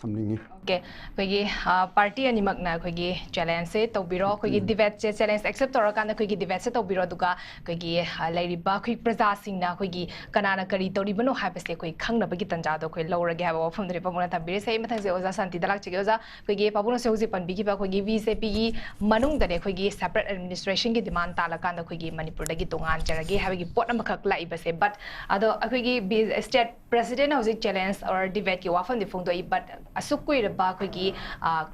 ꯊꯝꯅꯤꯡꯉꯤ꯫ ꯑꯣꯀꯦ, ꯑꯩꯈꯣꯏꯒꯤ, ꯑ, ꯄꯥꯔꯇꯤ ꯑꯅꯤꯃꯛꯅ ꯑꯩꯈꯣꯏꯒꯤ ꯆꯦꯂꯦꯟꯖꯁꯦ ꯇꯧꯕꯤꯔꯣ꯫ ꯑꯩꯈꯣꯏꯒꯤ ꯗꯤꯕꯦꯠꯁꯦ, ꯆꯦꯂꯦꯟꯖ ꯑꯦꯛꯁꯦꯞ ꯇꯧꯔꯀꯥꯟꯗ ꯑꯩꯈꯣꯏꯒꯤ ꯗꯤꯕꯦꯠꯁꯦ ꯇꯧꯕꯤꯔꯣ꯫ ꯑꯗꯨꯒ ꯑꯩꯈꯣꯏꯒꯤ, ꯑ, ꯂꯩꯔꯤꯕ ꯑꯩꯈꯣꯏ ꯄ꯭ꯔꯖꯥꯁꯤꯡꯅ ꯑꯩꯈꯣꯏꯒꯤ ꯀꯅꯥꯅ ꯀꯔꯤ ꯇꯧꯔꯤꯕꯅꯣ ꯍꯥꯏꯕꯁꯦ ꯑꯩꯈꯣꯏ ꯈꯪꯅꯕꯒꯤ ꯇꯥꯟꯖꯥꯗꯣ ꯑꯩꯈꯣꯏ ꯂꯧꯔꯒꯦ ꯍꯥꯏꯕ ꯋꯥꯐꯝꯗꯨꯅꯤ ꯄꯥꯕꯨꯡꯅ ꯊꯝꯕꯤꯔꯤꯁꯦ꯫ ꯑꯩ ꯃꯊꯪꯁꯦ ꯑꯣꯖꯥ ꯁꯥꯟꯇꯤꯗ ꯂꯥꯛꯆꯒꯦ꯫ ꯑꯣꯖꯥ, ꯑꯩꯈꯣꯏꯒꯤ ꯄꯥꯕꯨꯡꯅꯁꯨ ꯍꯧꯖꯤꯛ ꯄꯟꯕꯤꯈꯤꯕ ꯑꯩꯈꯣꯏꯒꯤ ꯕꯤ ꯖꯦ ꯄꯤꯒꯤ ꯃꯅꯨꯡꯗꯅꯦ ꯑꯩꯈꯣꯏꯒꯤ ꯁꯦꯄꯔꯦꯠ ꯑꯦꯗꯃꯤꯅꯤꯁꯇ꯭ꯔꯦꯁꯟꯒꯤ ꯗꯤꯃꯥꯟ ꯇꯥꯜꯂꯀꯥꯟꯗ ꯑꯩꯈꯣꯏꯒꯤ ꯃꯅꯤꯄꯨꯔꯗꯒꯤ ꯇꯣꯉꯥꯟꯖꯔꯒꯦ ꯍꯥꯏꯕꯒꯤ ꯄꯣꯠ ꯑꯃꯈꯛ ꯂꯥꯛꯏꯕꯁꯦ꯫ But ꯑꯗꯣ ꯑꯩꯈꯣꯏꯒꯤ ꯕꯤ-, ꯁ꯭ꯇꯦꯠ ꯄ꯭ꯔꯁꯤꯗꯦꯟ ꯍꯧꯖꯤꯛ ꯆꯦꯂꯦꯟꯖ ꯑꯣꯔ ꯗꯤꯕꯦꯠꯀꯤ ꯋꯥꯐꯝꯗꯤ ꯐꯣꯡꯗꯣꯛꯏ, but ꯑꯁꯨꯛ ꯀꯨꯏꯔꯕ ꯑꯩꯈꯣꯏꯒꯤ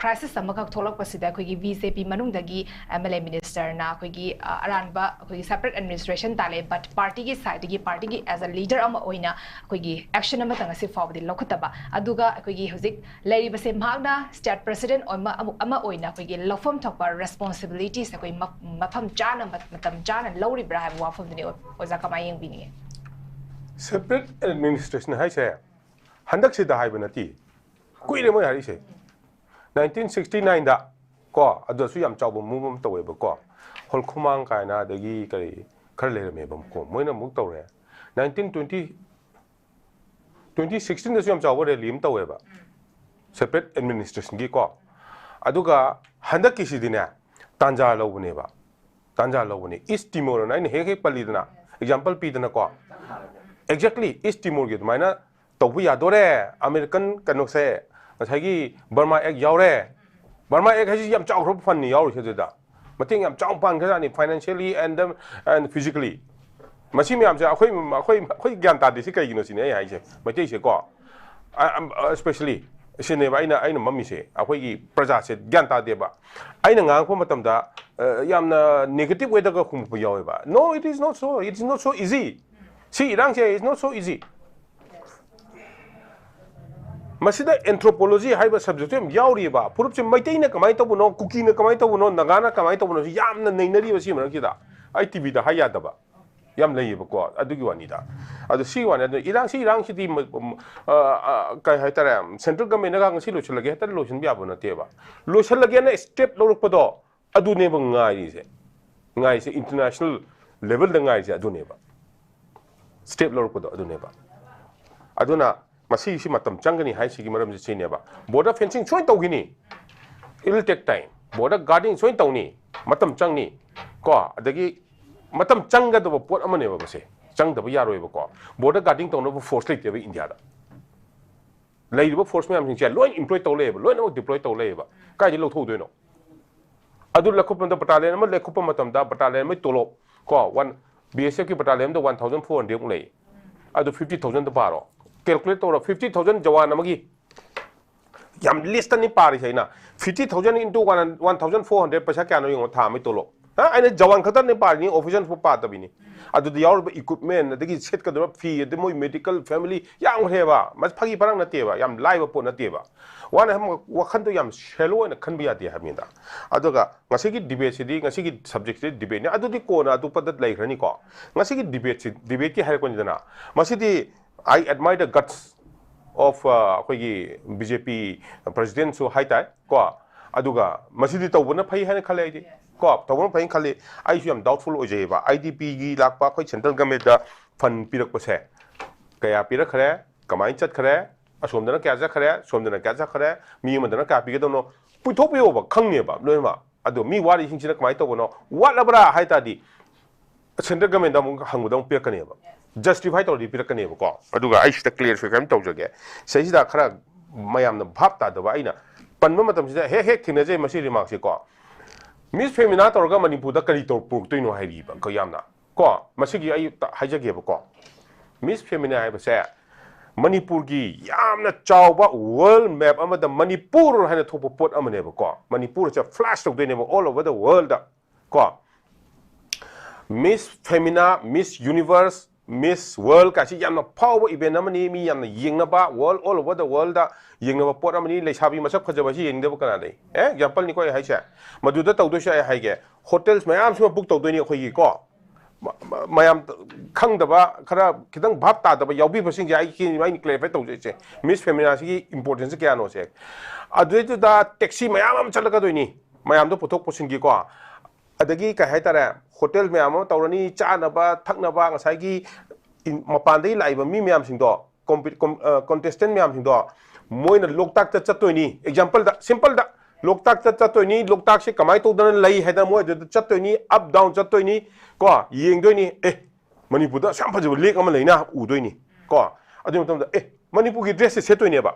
ꯀ꯭ꯔꯥꯏꯁꯤꯁ ꯑꯃꯈꯛ ꯊꯣꯛꯂꯛꯄꯁꯤꯗ ꯑꯩꯈꯣꯏꯒꯤ ꯕꯤ ꯖꯦ ꯄꯤ ꯃꯅꯨꯡꯗꯒꯤ ꯑꯦꯝ ꯑꯦꯜ ꯑꯦ ꯃꯤꯅꯤꯁꯇꯔꯅ ꯑꯩꯈꯣꯏꯒꯤ ꯑ, ꯑꯔꯥꯟꯕ ꯑꯩꯈꯣꯏꯒꯤ ꯁꯦꯄꯔꯦꯠ ꯑꯦꯗꯃꯤꯅꯤꯁꯇ꯭ꯔꯦꯁꯟ ꯇꯥꯜꯂꯦ, ꯕꯠ ꯄꯥꯔꯇꯤꯒꯤ ꯁꯥꯏꯠꯇꯒꯤ ꯄꯥꯔꯇꯤꯒꯤ ꯑꯦꯁ ꯑ ꯂꯤꯗꯔ ꯑꯃ ꯑꯣꯏꯅ ꯑꯩꯈꯣꯏꯒꯤ ꯑꯦꯛꯁꯟ ꯑꯃꯇ ꯉꯁꯤ ꯐꯥꯎꯕꯗꯤ ꯂꯧꯈꯠꯇꯕ꯫ ꯑꯗꯨꯒ ꯑꯩꯈꯣꯏꯒꯤ ꯍꯧꯖꯤꯛ ꯂꯩꯔꯤꯕꯁꯦ ꯃꯍꯥꯛꯅ ꯁ꯭ꯇꯦꯠ ꯄ꯭ꯔꯦꯁꯤꯗꯦꯟꯠ ꯑꯃ ꯑꯃ ꯑꯣꯏꯅ ꯑꯩꯈꯣꯏꯒꯤ ꯂꯧꯐꯝ ꯊꯣꯛꯄ ꯔꯦꯁꯄꯣꯟꯁꯤꯕꯤꯂꯤꯇꯤꯁ ꯑꯩꯈꯣꯏ ꯃ- ꯃꯐꯝ ꯆꯥꯅ ꯃ- ꯃꯇꯝ ꯆꯥꯅ ꯂꯧꯔꯤꯕ꯭ꯔꯥ ꯍꯥꯏꯕ ꯋꯥꯐꯝꯗꯨꯅꯤ꯫ ꯑꯣꯖꯥ ꯀꯃꯥꯏꯅ ꯌꯦꯡꯕꯤꯅꯤꯡꯉꯤ? ꯁꯦꯄꯔꯦꯠ ꯑꯦꯗꯃꯤꯅꯤꯁꯇ꯭ꯔꯦꯁꯟ ꯍꯥꯏꯁꯦ ꯍꯟꯗꯛꯁꯤꯗ ꯍꯥꯏꯕ ꯅꯠꯇꯦ, ꯀꯨꯏꯔꯦ ꯃꯣꯏ ꯍꯥꯏꯔꯛꯏꯁꯦ꯫ ꯅꯥꯏꯟꯇꯤꯟ ꯁꯤꯛꯁꯇꯤ ꯅꯥꯏꯟꯗ ꯀꯣ, ꯑꯗꯨꯗꯁꯨ ꯌꯥꯝ ꯆꯥꯎꯕ ꯃꯨꯚ ꯑꯃ ꯇꯧꯋꯦꯕꯀꯣ, ꯍꯣꯜꯈꯨꯃꯥꯡ ꯀꯥꯏꯅ, ꯑꯗꯒꯤ ꯀꯔꯤ ꯈꯔ ꯂꯩꯔꯝꯃꯦꯕꯀꯣ, ꯃꯣꯏꯅ ꯑꯃꯨꯛ ꯇꯧꯔꯦ꯫ ꯅꯥꯏꯟꯇꯤꯟ ꯇ꯭ꯋꯦꯟꯇꯤ ꯇ꯭ꯋꯦꯟꯇꯤ ꯁꯤꯛꯁꯇꯤꯟꯗꯁꯨ ꯌꯥꯝ ꯆꯥꯎꯕ ꯔꯦꯂꯤ ꯑꯃ ꯇꯧꯋꯦꯕ, ꯁꯦꯄꯔꯦꯠ ꯑꯦꯗꯃꯤꯅꯤꯁꯇ꯭ꯔꯦꯁꯟꯒꯤꯀꯣ꯫ ꯑꯗꯨꯒ ꯍꯟꯗꯛꯀꯤꯁꯤꯗꯤꯅꯦ, ꯇꯥꯟꯖꯥ ꯂꯧꯕꯅꯦꯕ, ꯇꯥꯟꯖꯥ ꯂꯧꯕꯅꯦ꯫ ꯏꯁ ꯇꯤꯃꯣꯔ ꯑꯅ ꯑꯩꯅ ꯍꯦꯛ ꯍꯦꯛ ꯄꯜꯂꯤꯗꯅ, ꯑꯦꯛꯖꯥꯝꯄꯜ ꯄꯤꯗꯅꯀꯣ, ꯑꯦꯛꯖꯦꯛꯂꯤ ꯏꯁ ꯇꯤꯃꯣꯔꯒꯤ ꯑꯗꯨꯃꯥꯏꯅ ꯇꯧꯕ ꯌꯥꯗꯣꯔꯦ꯫ ꯑꯃꯦꯔꯤꯀꯟ ꯀꯩꯅꯣꯁꯦ, ꯉꯁꯥꯏꯒꯤ ꯕꯔꯃꯥ ꯑꯦꯛ ꯌꯥꯎꯔꯦ꯫ ꯕꯔꯃꯥ ꯑꯦꯛ ꯍꯥꯏꯁꯤ ꯌꯥꯝ ꯆꯥꯎꯈ꯭ꯔꯕ ꯐꯟꯅꯤ ꯌꯥꯎꯔꯤꯁꯦ ꯑꯗꯨꯗ, ꯃꯇꯦꯡ ꯌꯥꯝ ꯆꯥꯎꯅ ꯄꯥꯡꯈ꯭ꯔꯖꯥꯠꯅꯤ, ꯐꯥꯏꯅꯥꯟꯁꯤꯌꯦꯜꯂꯤ ꯑꯦꯟ ꯑꯦꯟ ꯐꯤꯖꯤꯀꯦꯜꯂꯤ꯫ ꯃꯁꯤ ꯃꯌꯥꯝꯁꯦ ꯑꯩꯈꯣꯏ ꯑꯩꯈꯣꯏ ꯑꯩꯈꯣꯏ ꯒ꯭ꯌꯥꯟ ꯇꯥꯗꯦ꯫ ꯁꯤ ꯀꯩꯒꯤꯅꯣ ꯁꯤꯅꯦ ꯑꯩ ꯍꯥꯏꯁꯦ, ꯃꯩꯇꯩꯁꯦꯀꯣ꯫ ꯑ, ꯑ, especially ꯁꯤꯅꯦꯕ ꯑꯩꯅ ꯑꯩꯅ ꯃꯝꯃꯤꯁꯦ, ꯑꯩꯈꯣꯏꯒꯤ ꯄ꯭ꯔꯖꯥꯁꯦ ꯒ꯭ꯌꯥꯟ ꯇꯥꯗꯦꯕ꯫ ꯑꯩꯅ ꯉꯥꯡꯉꯛꯄ ꯃꯇꯝꯗ ꯑ, ꯌꯥꯝꯅ ꯅꯦꯒꯦꯇꯤꯚ ꯋꯦꯗꯒ ꯈꯨꯝꯃꯛꯄ ꯌꯥꯎꯋꯦꯕ꯫ No, it is not so, it is not so easy. ꯁꯤ ꯏꯔꯥꯡꯁꯦ is not so easy. ꯃꯁꯤꯗ ꯑꯦꯟꯊ꯭ꯔꯣꯄꯣꯂꯣꯖꯤ ꯍꯥꯏꯕ ꯁꯕꯖꯦꯛꯇꯨ ꯌꯥꯝ ꯌꯥꯎꯔꯤꯑꯕ꯫ ꯐꯨꯔꯨꯞꯁꯦ ꯃꯩꯇꯩꯅ ꯀꯃꯥꯏꯅ ꯇꯧꯕꯅꯣ, ꯀꯨꯀꯤꯅ ꯀꯃꯥꯏꯅ ꯇꯧꯕꯅꯣ, ꯅꯥꯒꯥꯅ ꯀꯃꯥꯏꯅ ꯇꯧꯕꯅꯣ, ꯁꯤ ꯌꯥꯝꯅ ꯅꯩꯅꯔꯤꯕ ꯁꯤ ꯃꯔꯛꯁꯤꯗ꯫ ꯑꯩ ꯇꯤꯚꯤꯗ ꯍꯥꯏ ꯌꯥꯗꯕ ꯌꯥꯝ ꯂꯩꯌꯦꯕꯀꯣ, ꯑꯗꯨꯒꯤ ꯋꯥꯅꯤꯗ꯫ ꯑꯗꯣ ꯁꯤ ꯋꯥꯅꯤ꯫ ꯑꯗꯣ ꯏꯔꯥꯡ, ꯁꯤ ꯏꯔꯥꯡꯁꯤꯗꯤ ꯃ-, ꯃ-, ꯑ, ꯑ, ꯀꯩ ꯍꯥꯏꯇꯥꯔꯦ, ꯁꯦꯟꯇ꯭ꯔꯦꯜ ꯒꯃꯦꯟꯅꯒ ꯉꯁꯤ ꯂꯣꯏꯁꯤꯜꯂꯒꯦ ꯍꯦꯛꯇ ꯂꯣꯏꯁꯤꯟꯕ ꯌꯥꯕ ꯅꯠꯇꯦꯕ꯫ ꯂꯣꯏꯁꯤꯜꯂꯒꯦꯅ ꯁ꯭ꯇꯦꯞ ꯂꯧꯔꯛꯄꯗꯣ ꯑꯗꯨꯅꯦꯕ ꯉꯥꯏꯔꯤꯁꯦ꯫ ꯉꯥꯏꯔꯤꯁꯦ, ꯏꯟꯇꯔꯅꯦꯁꯅꯦꯜ ꯂꯦꯚꯦꯜꯗ ꯉꯥꯏꯔꯤꯁꯦ ꯑꯗꯨꯅꯦꯕ꯫ ꯁ꯭ꯇꯦꯞ ꯂꯧꯔꯛꯄꯗꯣ ꯑꯗꯨꯅꯦꯕ꯫ ꯑꯗꯨꯅ ꯃꯁꯤꯁꯤ ꯃꯇꯝ ꯆꯪꯒꯅꯤ ꯍꯥꯏꯁꯤꯒꯤ ꯃꯔꯝꯁꯦ ꯁꯤꯅꯦꯕ꯫ ꯕꯣꯔꯗꯔ ꯐꯦꯟꯁꯤꯡ ꯁꯣꯏꯅ ꯇꯧꯈꯤꯅꯤ꯫ It will take time. Border guarding ꯁꯣꯏꯅ ꯇꯧꯅꯤ꯫ ꯃꯇꯝ ꯆꯪꯅꯤ꯫ ꯀꯣ, ꯑꯗꯒꯤ ꯃꯇꯝ ꯆꯪꯒꯗꯕ ꯄꯣꯠ ꯑꯃꯅꯦꯕ ꯃꯁꯦ꯫ ꯆꯪꯗꯕ ꯌꯥꯔꯣꯏꯕꯀꯣ꯫ ꯕꯣꯔꯗꯔ ꯒꯥꯔꯗꯤꯡ ꯇꯧꯅꯕ ꯐꯣꯔꯁ ꯂꯩꯇꯦꯕ ꯏꯟꯗꯤꯌꯥꯗ꯫ ꯂꯩꯔꯤꯕ ꯐꯣꯔꯁ ꯃꯌꯥꯝꯁꯤꯡꯁꯦ ꯂꯣꯏ ꯏꯝꯄ꯭ꯂꯣꯏ ꯇꯧ ꯂꯩꯌꯦꯕ, ꯂꯣꯏꯅꯃꯛ ꯗꯤꯄ꯭ꯂꯣꯏ ꯇꯧ ꯂꯩꯌꯦꯕ꯫ ꯀꯥꯏꯗꯩ ꯂꯧꯊꯣꯛꯎꯗꯣꯏꯅꯣ? ꯑꯗꯨ ꯂꯧꯈꯠꯄꯗ ꯕꯇꯥꯂꯤꯌꯟ ꯑꯃ ꯂꯧꯈꯠꯄ ꯃꯇꯝꯗ ꯕꯇꯥꯂꯤꯌꯟ ꯑꯃꯒꯤ ꯇꯣꯂꯣꯞ ꯀꯣ, ꯋꯥꯟ, ꯕꯤ ꯑꯦꯁ ꯑꯦꯐꯀꯤ ꯕꯇꯥꯂꯤꯌꯟ ꯑꯃꯗ ꯋꯥꯟ ꯊꯥꯎꯖꯟ ꯐꯣꯔ ꯍꯟꯗ꯭ꯔꯦꯗꯃꯨꯛ ꯂꯩ꯫ ꯑꯗꯨ ꯐꯤꯐꯇꯤ ꯊꯥꯎꯖꯟꯗ ꯄꯥꯔꯣ꯫ ꯀꯦꯜꯀꯨꯂꯦꯠ ꯇꯧꯔꯣ, ꯐꯤꯐꯇꯤ ꯊꯥꯎꯖꯟ ꯖꯋꯥꯟ ꯑꯃꯒꯤ ꯌꯥꯝ ꯂꯤꯁꯇꯅꯤ ꯄꯥꯔꯤꯁꯦ ꯑꯩꯅ꯫ Fifty thousand into one, one thousand four hundred, ꯄꯩꯁꯥ ꯀꯌꯥꯅꯣ ꯌꯦꯡꯉꯣ, ꯊꯥ ꯑꯃꯒꯤ ꯇꯣꯂꯣꯞ꯫ ꯍꯥ? ꯑꯩꯅ ꯖꯋꯥꯟ ꯈꯛꯇꯅꯤ ꯄꯥꯔꯤꯅꯤ, officer ꯁꯨ ꯄꯥꯗꯕꯤꯅꯤ꯫ ꯑꯗꯨꯗ ꯌꯥꯎꯔꯤꯕ equipment, ꯑꯗꯒꯤ ꯁꯦꯠꯀꯗꯕ ꯐꯤ, ꯑꯗꯩ ꯃꯣꯏ medical, family ꯌꯥꯝꯈ꯭ꯔꯦꯕ꯫ ꯃꯁꯤ ꯐꯥꯒꯤ ꯐꯔꯥꯡ ꯅꯠꯇꯦꯕ, ꯌꯥꯝ ꯂꯥꯏꯕ ꯄꯣꯠ ꯅꯠꯇꯦꯕ꯫ ꯋꯥꯅ ꯍꯝ-, ꯋꯥꯈꯟꯗꯣ ꯌꯥꯝ shallow ꯑꯣꯏꯅ ꯈꯟꯕ ꯌꯥꯗꯦ ꯍꯥꯏꯕꯅꯤꯗ꯫ ꯑꯗꯨꯒ ꯉꯁꯤꯒꯤ debate ꯁꯤꯗꯤ, ꯉꯁꯤꯒꯤ subject ꯁꯤꯗꯤ debate ꯅꯤ, ꯑꯗꯨꯗꯤ ꯀꯣꯟꯅ ꯑꯇꯣꯞꯄꯗ ꯂꯩꯈ꯭ꯔꯅꯤꯀꯣ꯫ ꯉꯁꯤꯒꯤ debate ꯁꯤ, debate ꯀꯤ ꯍꯥꯏꯔꯛꯄꯅꯤꯗꯅ, ꯃꯁꯤꯗꯤ I admire the guts of, ꯑ, ꯑꯩꯈꯣꯏꯒꯤ B J P president ꯁꯨ ꯍꯥꯏ ꯇꯥꯏ ꯀꯣ꯫ ꯑꯗꯨꯒ ꯃꯁꯤꯗꯤ ꯇꯧꯕꯅ ꯐꯩ ꯍꯥꯏꯅ ꯈꯜꯂꯦ ꯑꯩꯗꯤ ꯀꯣ, ꯇꯧꯕꯅ ꯐꯩꯅ ꯈꯜꯂꯤ꯫ ꯑꯩꯁꯨ ꯌꯥꯝ doubtful ꯑꯣꯏꯖꯩꯑꯕ, I D P ꯒꯤ ꯂꯥꯛꯄ ꯑꯩꯈꯣꯏ central government ꯇ fund ꯄꯤꯔꯛꯄꯁꯦ ꯀꯌꯥ ꯄꯤꯔꯛꯈ꯭ꯔꯦ, ꯀꯃꯥꯏꯅ ꯆꯠꯈ꯭ꯔꯦ, ꯑꯁꯣꯝꯗꯅ ꯀꯌꯥ ꯆꯠꯈ꯭ꯔꯦ, ꯁꯣꯝꯗꯅ ꯀꯌꯥ ꯆꯠꯈ꯭ꯔꯦ, ꯃꯤ ꯑꯃꯗꯅ ꯀꯌꯥ ꯄꯤꯒꯗꯕꯅꯣ ꯄꯨꯊꯣꯛꯄꯤꯌꯣꯕ, ꯈꯪꯅꯦꯕ ꯂꯣꯏꯅꯃꯛ꯫ ꯑꯗꯣ ꯃꯤ ꯋꯥꯔꯤꯁꯤꯡꯁꯤꯅ ꯀꯃꯥꯏꯅ ꯇꯧꯕꯅꯣ, ꯋꯥꯠꯂꯕ꯭ꯔꯥ ꯍꯥꯏ ꯇꯥꯔꯗꯤ central government ꯇ ꯑꯃꯨꯛ ꯍꯪꯕꯗ ꯑꯃꯨꯛ ꯄꯤꯔꯛꯀꯅꯦꯕ, justify ꯇꯧꯔꯗꯤ ꯄꯤꯔꯛꯀꯅꯦꯕꯀꯣ꯫ ꯑꯗꯨꯒ ꯑꯩ ꯁꯤꯗ clarify ꯑꯃ ꯇꯧꯖꯒꯦ, ꯁꯤꯗꯩꯁꯤꯗ ꯈꯔ ꯃꯌꯥꯝꯅ ꯚꯥꯞ ꯇꯥꯗꯕ ꯑꯩꯅ ꯄꯟꯕ ꯃꯇꯝꯁꯤꯗ ꯍꯦꯛ ꯍꯦꯛ ꯊꯦꯡꯅꯖꯩ ꯃꯁꯤ remark ꯁꯦ ꯀꯣ꯫ Miss Femina ꯇꯧꯔꯒ ꯃꯅꯤꯄꯨꯔꯗ ꯀꯔꯤ ꯇꯧ-, ꯄꯨꯔꯛꯇꯣꯏꯅꯣ ꯍꯥꯏꯔꯤꯕ ꯀꯣ ꯌꯥꯝꯅ ꯀꯣ꯫ ꯃꯁꯤꯒꯤ ꯑꯩ ꯇ-, ꯍꯥꯏꯖꯒꯦꯕꯀꯣ꯫ Miss Femina ꯍꯥꯏꯕꯁꯦ ꯃꯅꯤꯄꯨꯔꯒꯤ ꯌꯥꯝꯅ ꯆꯥꯎꯕ world map ꯑꯃꯗ ꯃꯅꯤꯄꯨꯔ ꯍꯥꯏꯅ ꯊꯣꯛꯄ ꯄꯣꯠ ꯑꯃꯅꯦꯕꯀꯣ꯫ ꯃꯅꯤꯄꯨꯔꯁꯦ flash ꯇꯧꯗꯣꯏꯅꯦꯕ all over the world ꯗ ꯀꯣ꯫ Miss Femina, Miss Universe, Miss World ꯀꯥꯏꯁꯤ ꯌꯥꯝꯅ ꯐꯥꯎꯕ event ꯑꯃꯅꯤ, ꯃꯤ ꯌꯥꯝꯅ ꯌꯦꯡꯅꯕ, world, all over the world ꯗ ꯌꯦꯡꯅꯕ ꯄꯣꯠ ꯑꯃꯅꯤ꯫ ꯂꯩꯁꯥꯕꯤ ꯃꯁꯛ ꯐꯖꯕꯁꯤ ꯌꯦꯡꯅꯤꯡꯗꯕ ꯀꯅꯥ ꯂꯩ? ꯑꯦ, example ꯅꯤꯀꯣ ꯑꯩ ꯍꯥꯏꯁꯦ꯫ ꯃꯗꯨꯗ ꯇꯧꯗꯣꯏꯁꯦ ꯑꯩ ꯍꯥꯏꯒꯦ, hotels ꯃꯌꯥꯝꯁꯤꯃ book ꯇꯧꯗꯣꯏꯅꯤ ꯑꯩꯈꯣꯏꯒꯤ ꯀꯣ꯫ ꯃ-, ꯃ-, ꯃꯌꯥꯝ ꯈꯪꯗꯕ, ꯈꯔ ꯈꯤꯇꯪ ꯚꯥꯞ ꯇꯥꯗꯕ ꯌꯥꯎꯕꯤꯕꯁꯤꯡꯁꯦ ꯑꯩ, ꯑꯩꯅ clarify ꯇꯧꯖꯩꯁꯦ, Miss Femina ꯁꯤꯒꯤ importance ꯁꯦ ꯀꯌꯥꯅꯣꯁꯦ꯫ ꯑꯗꯨꯗꯩꯗꯨꯗ taxi ꯃꯌꯥꯝ ꯑꯃ ꯆꯠꯂꯛꯀꯗꯣꯏꯅꯤ, ꯃꯌꯥꯝꯗꯣ ꯄꯨꯊꯣꯛ ꯄꯨꯁꯤꯟꯒꯤꯀꯣ꯫ ꯑꯗꯒꯤ ꯀꯩ ꯍꯥꯏꯇꯥꯔꯦ, hotel ꯃꯌꯥꯝ ꯑꯃ ꯇꯧꯔꯅꯤ, ꯆꯥꯅꯕ ꯊꯛꯅꯕ, ꯉꯁꯥꯏꯒꯤ ꯏꯟ-, ꯃꯄꯥꯟꯗꯒꯤ ꯂꯥꯛꯏꯕ ꯃꯤ ꯃꯌꯥꯝꯁꯤꯡꯗꯣ, compet-, com-, ꯑ, contestant ꯃꯌꯥꯝꯁꯤꯡꯗꯣ, ꯃꯣꯏꯅ ꯂꯣꯛꯇꯥꯛꯇ ꯆꯠꯇꯣꯏꯅꯤ꯫ Example ꯗ, simple ꯗ, ꯂꯣꯛꯇꯥꯛꯇ ꯆꯠꯇꯣꯏꯅꯤ, ꯂꯣꯛꯇꯥꯛꯁꯦ ꯀꯃꯥꯏꯅ ꯇꯧꯗꯅ ꯂꯩ ꯍꯥꯏꯗꯅ ꯃꯣꯏ ꯑꯗꯨꯗ ꯆꯠꯇꯣꯏꯅꯤ, up down ꯆꯠꯇꯣꯏꯅꯤ ꯀꯣ, ꯌꯦꯡꯗꯣꯏꯅꯤ꯫ ꯑꯦ, ꯃꯅꯤꯄꯨꯔꯗ ꯑꯁꯨꯛ ꯌꯥꯝ ꯐꯖꯕ lake ꯑꯃ ꯂꯩꯅ ꯎꯗꯣꯏꯅꯤ ꯀꯣ꯫ ꯑꯗꯨꯒꯤ ꯃꯇꯝꯗ, ꯑꯦ, ꯃꯅꯤꯄꯨꯔꯒꯤ dress say ꯁꯦꯠꯇꯣꯏꯅꯦꯕ꯫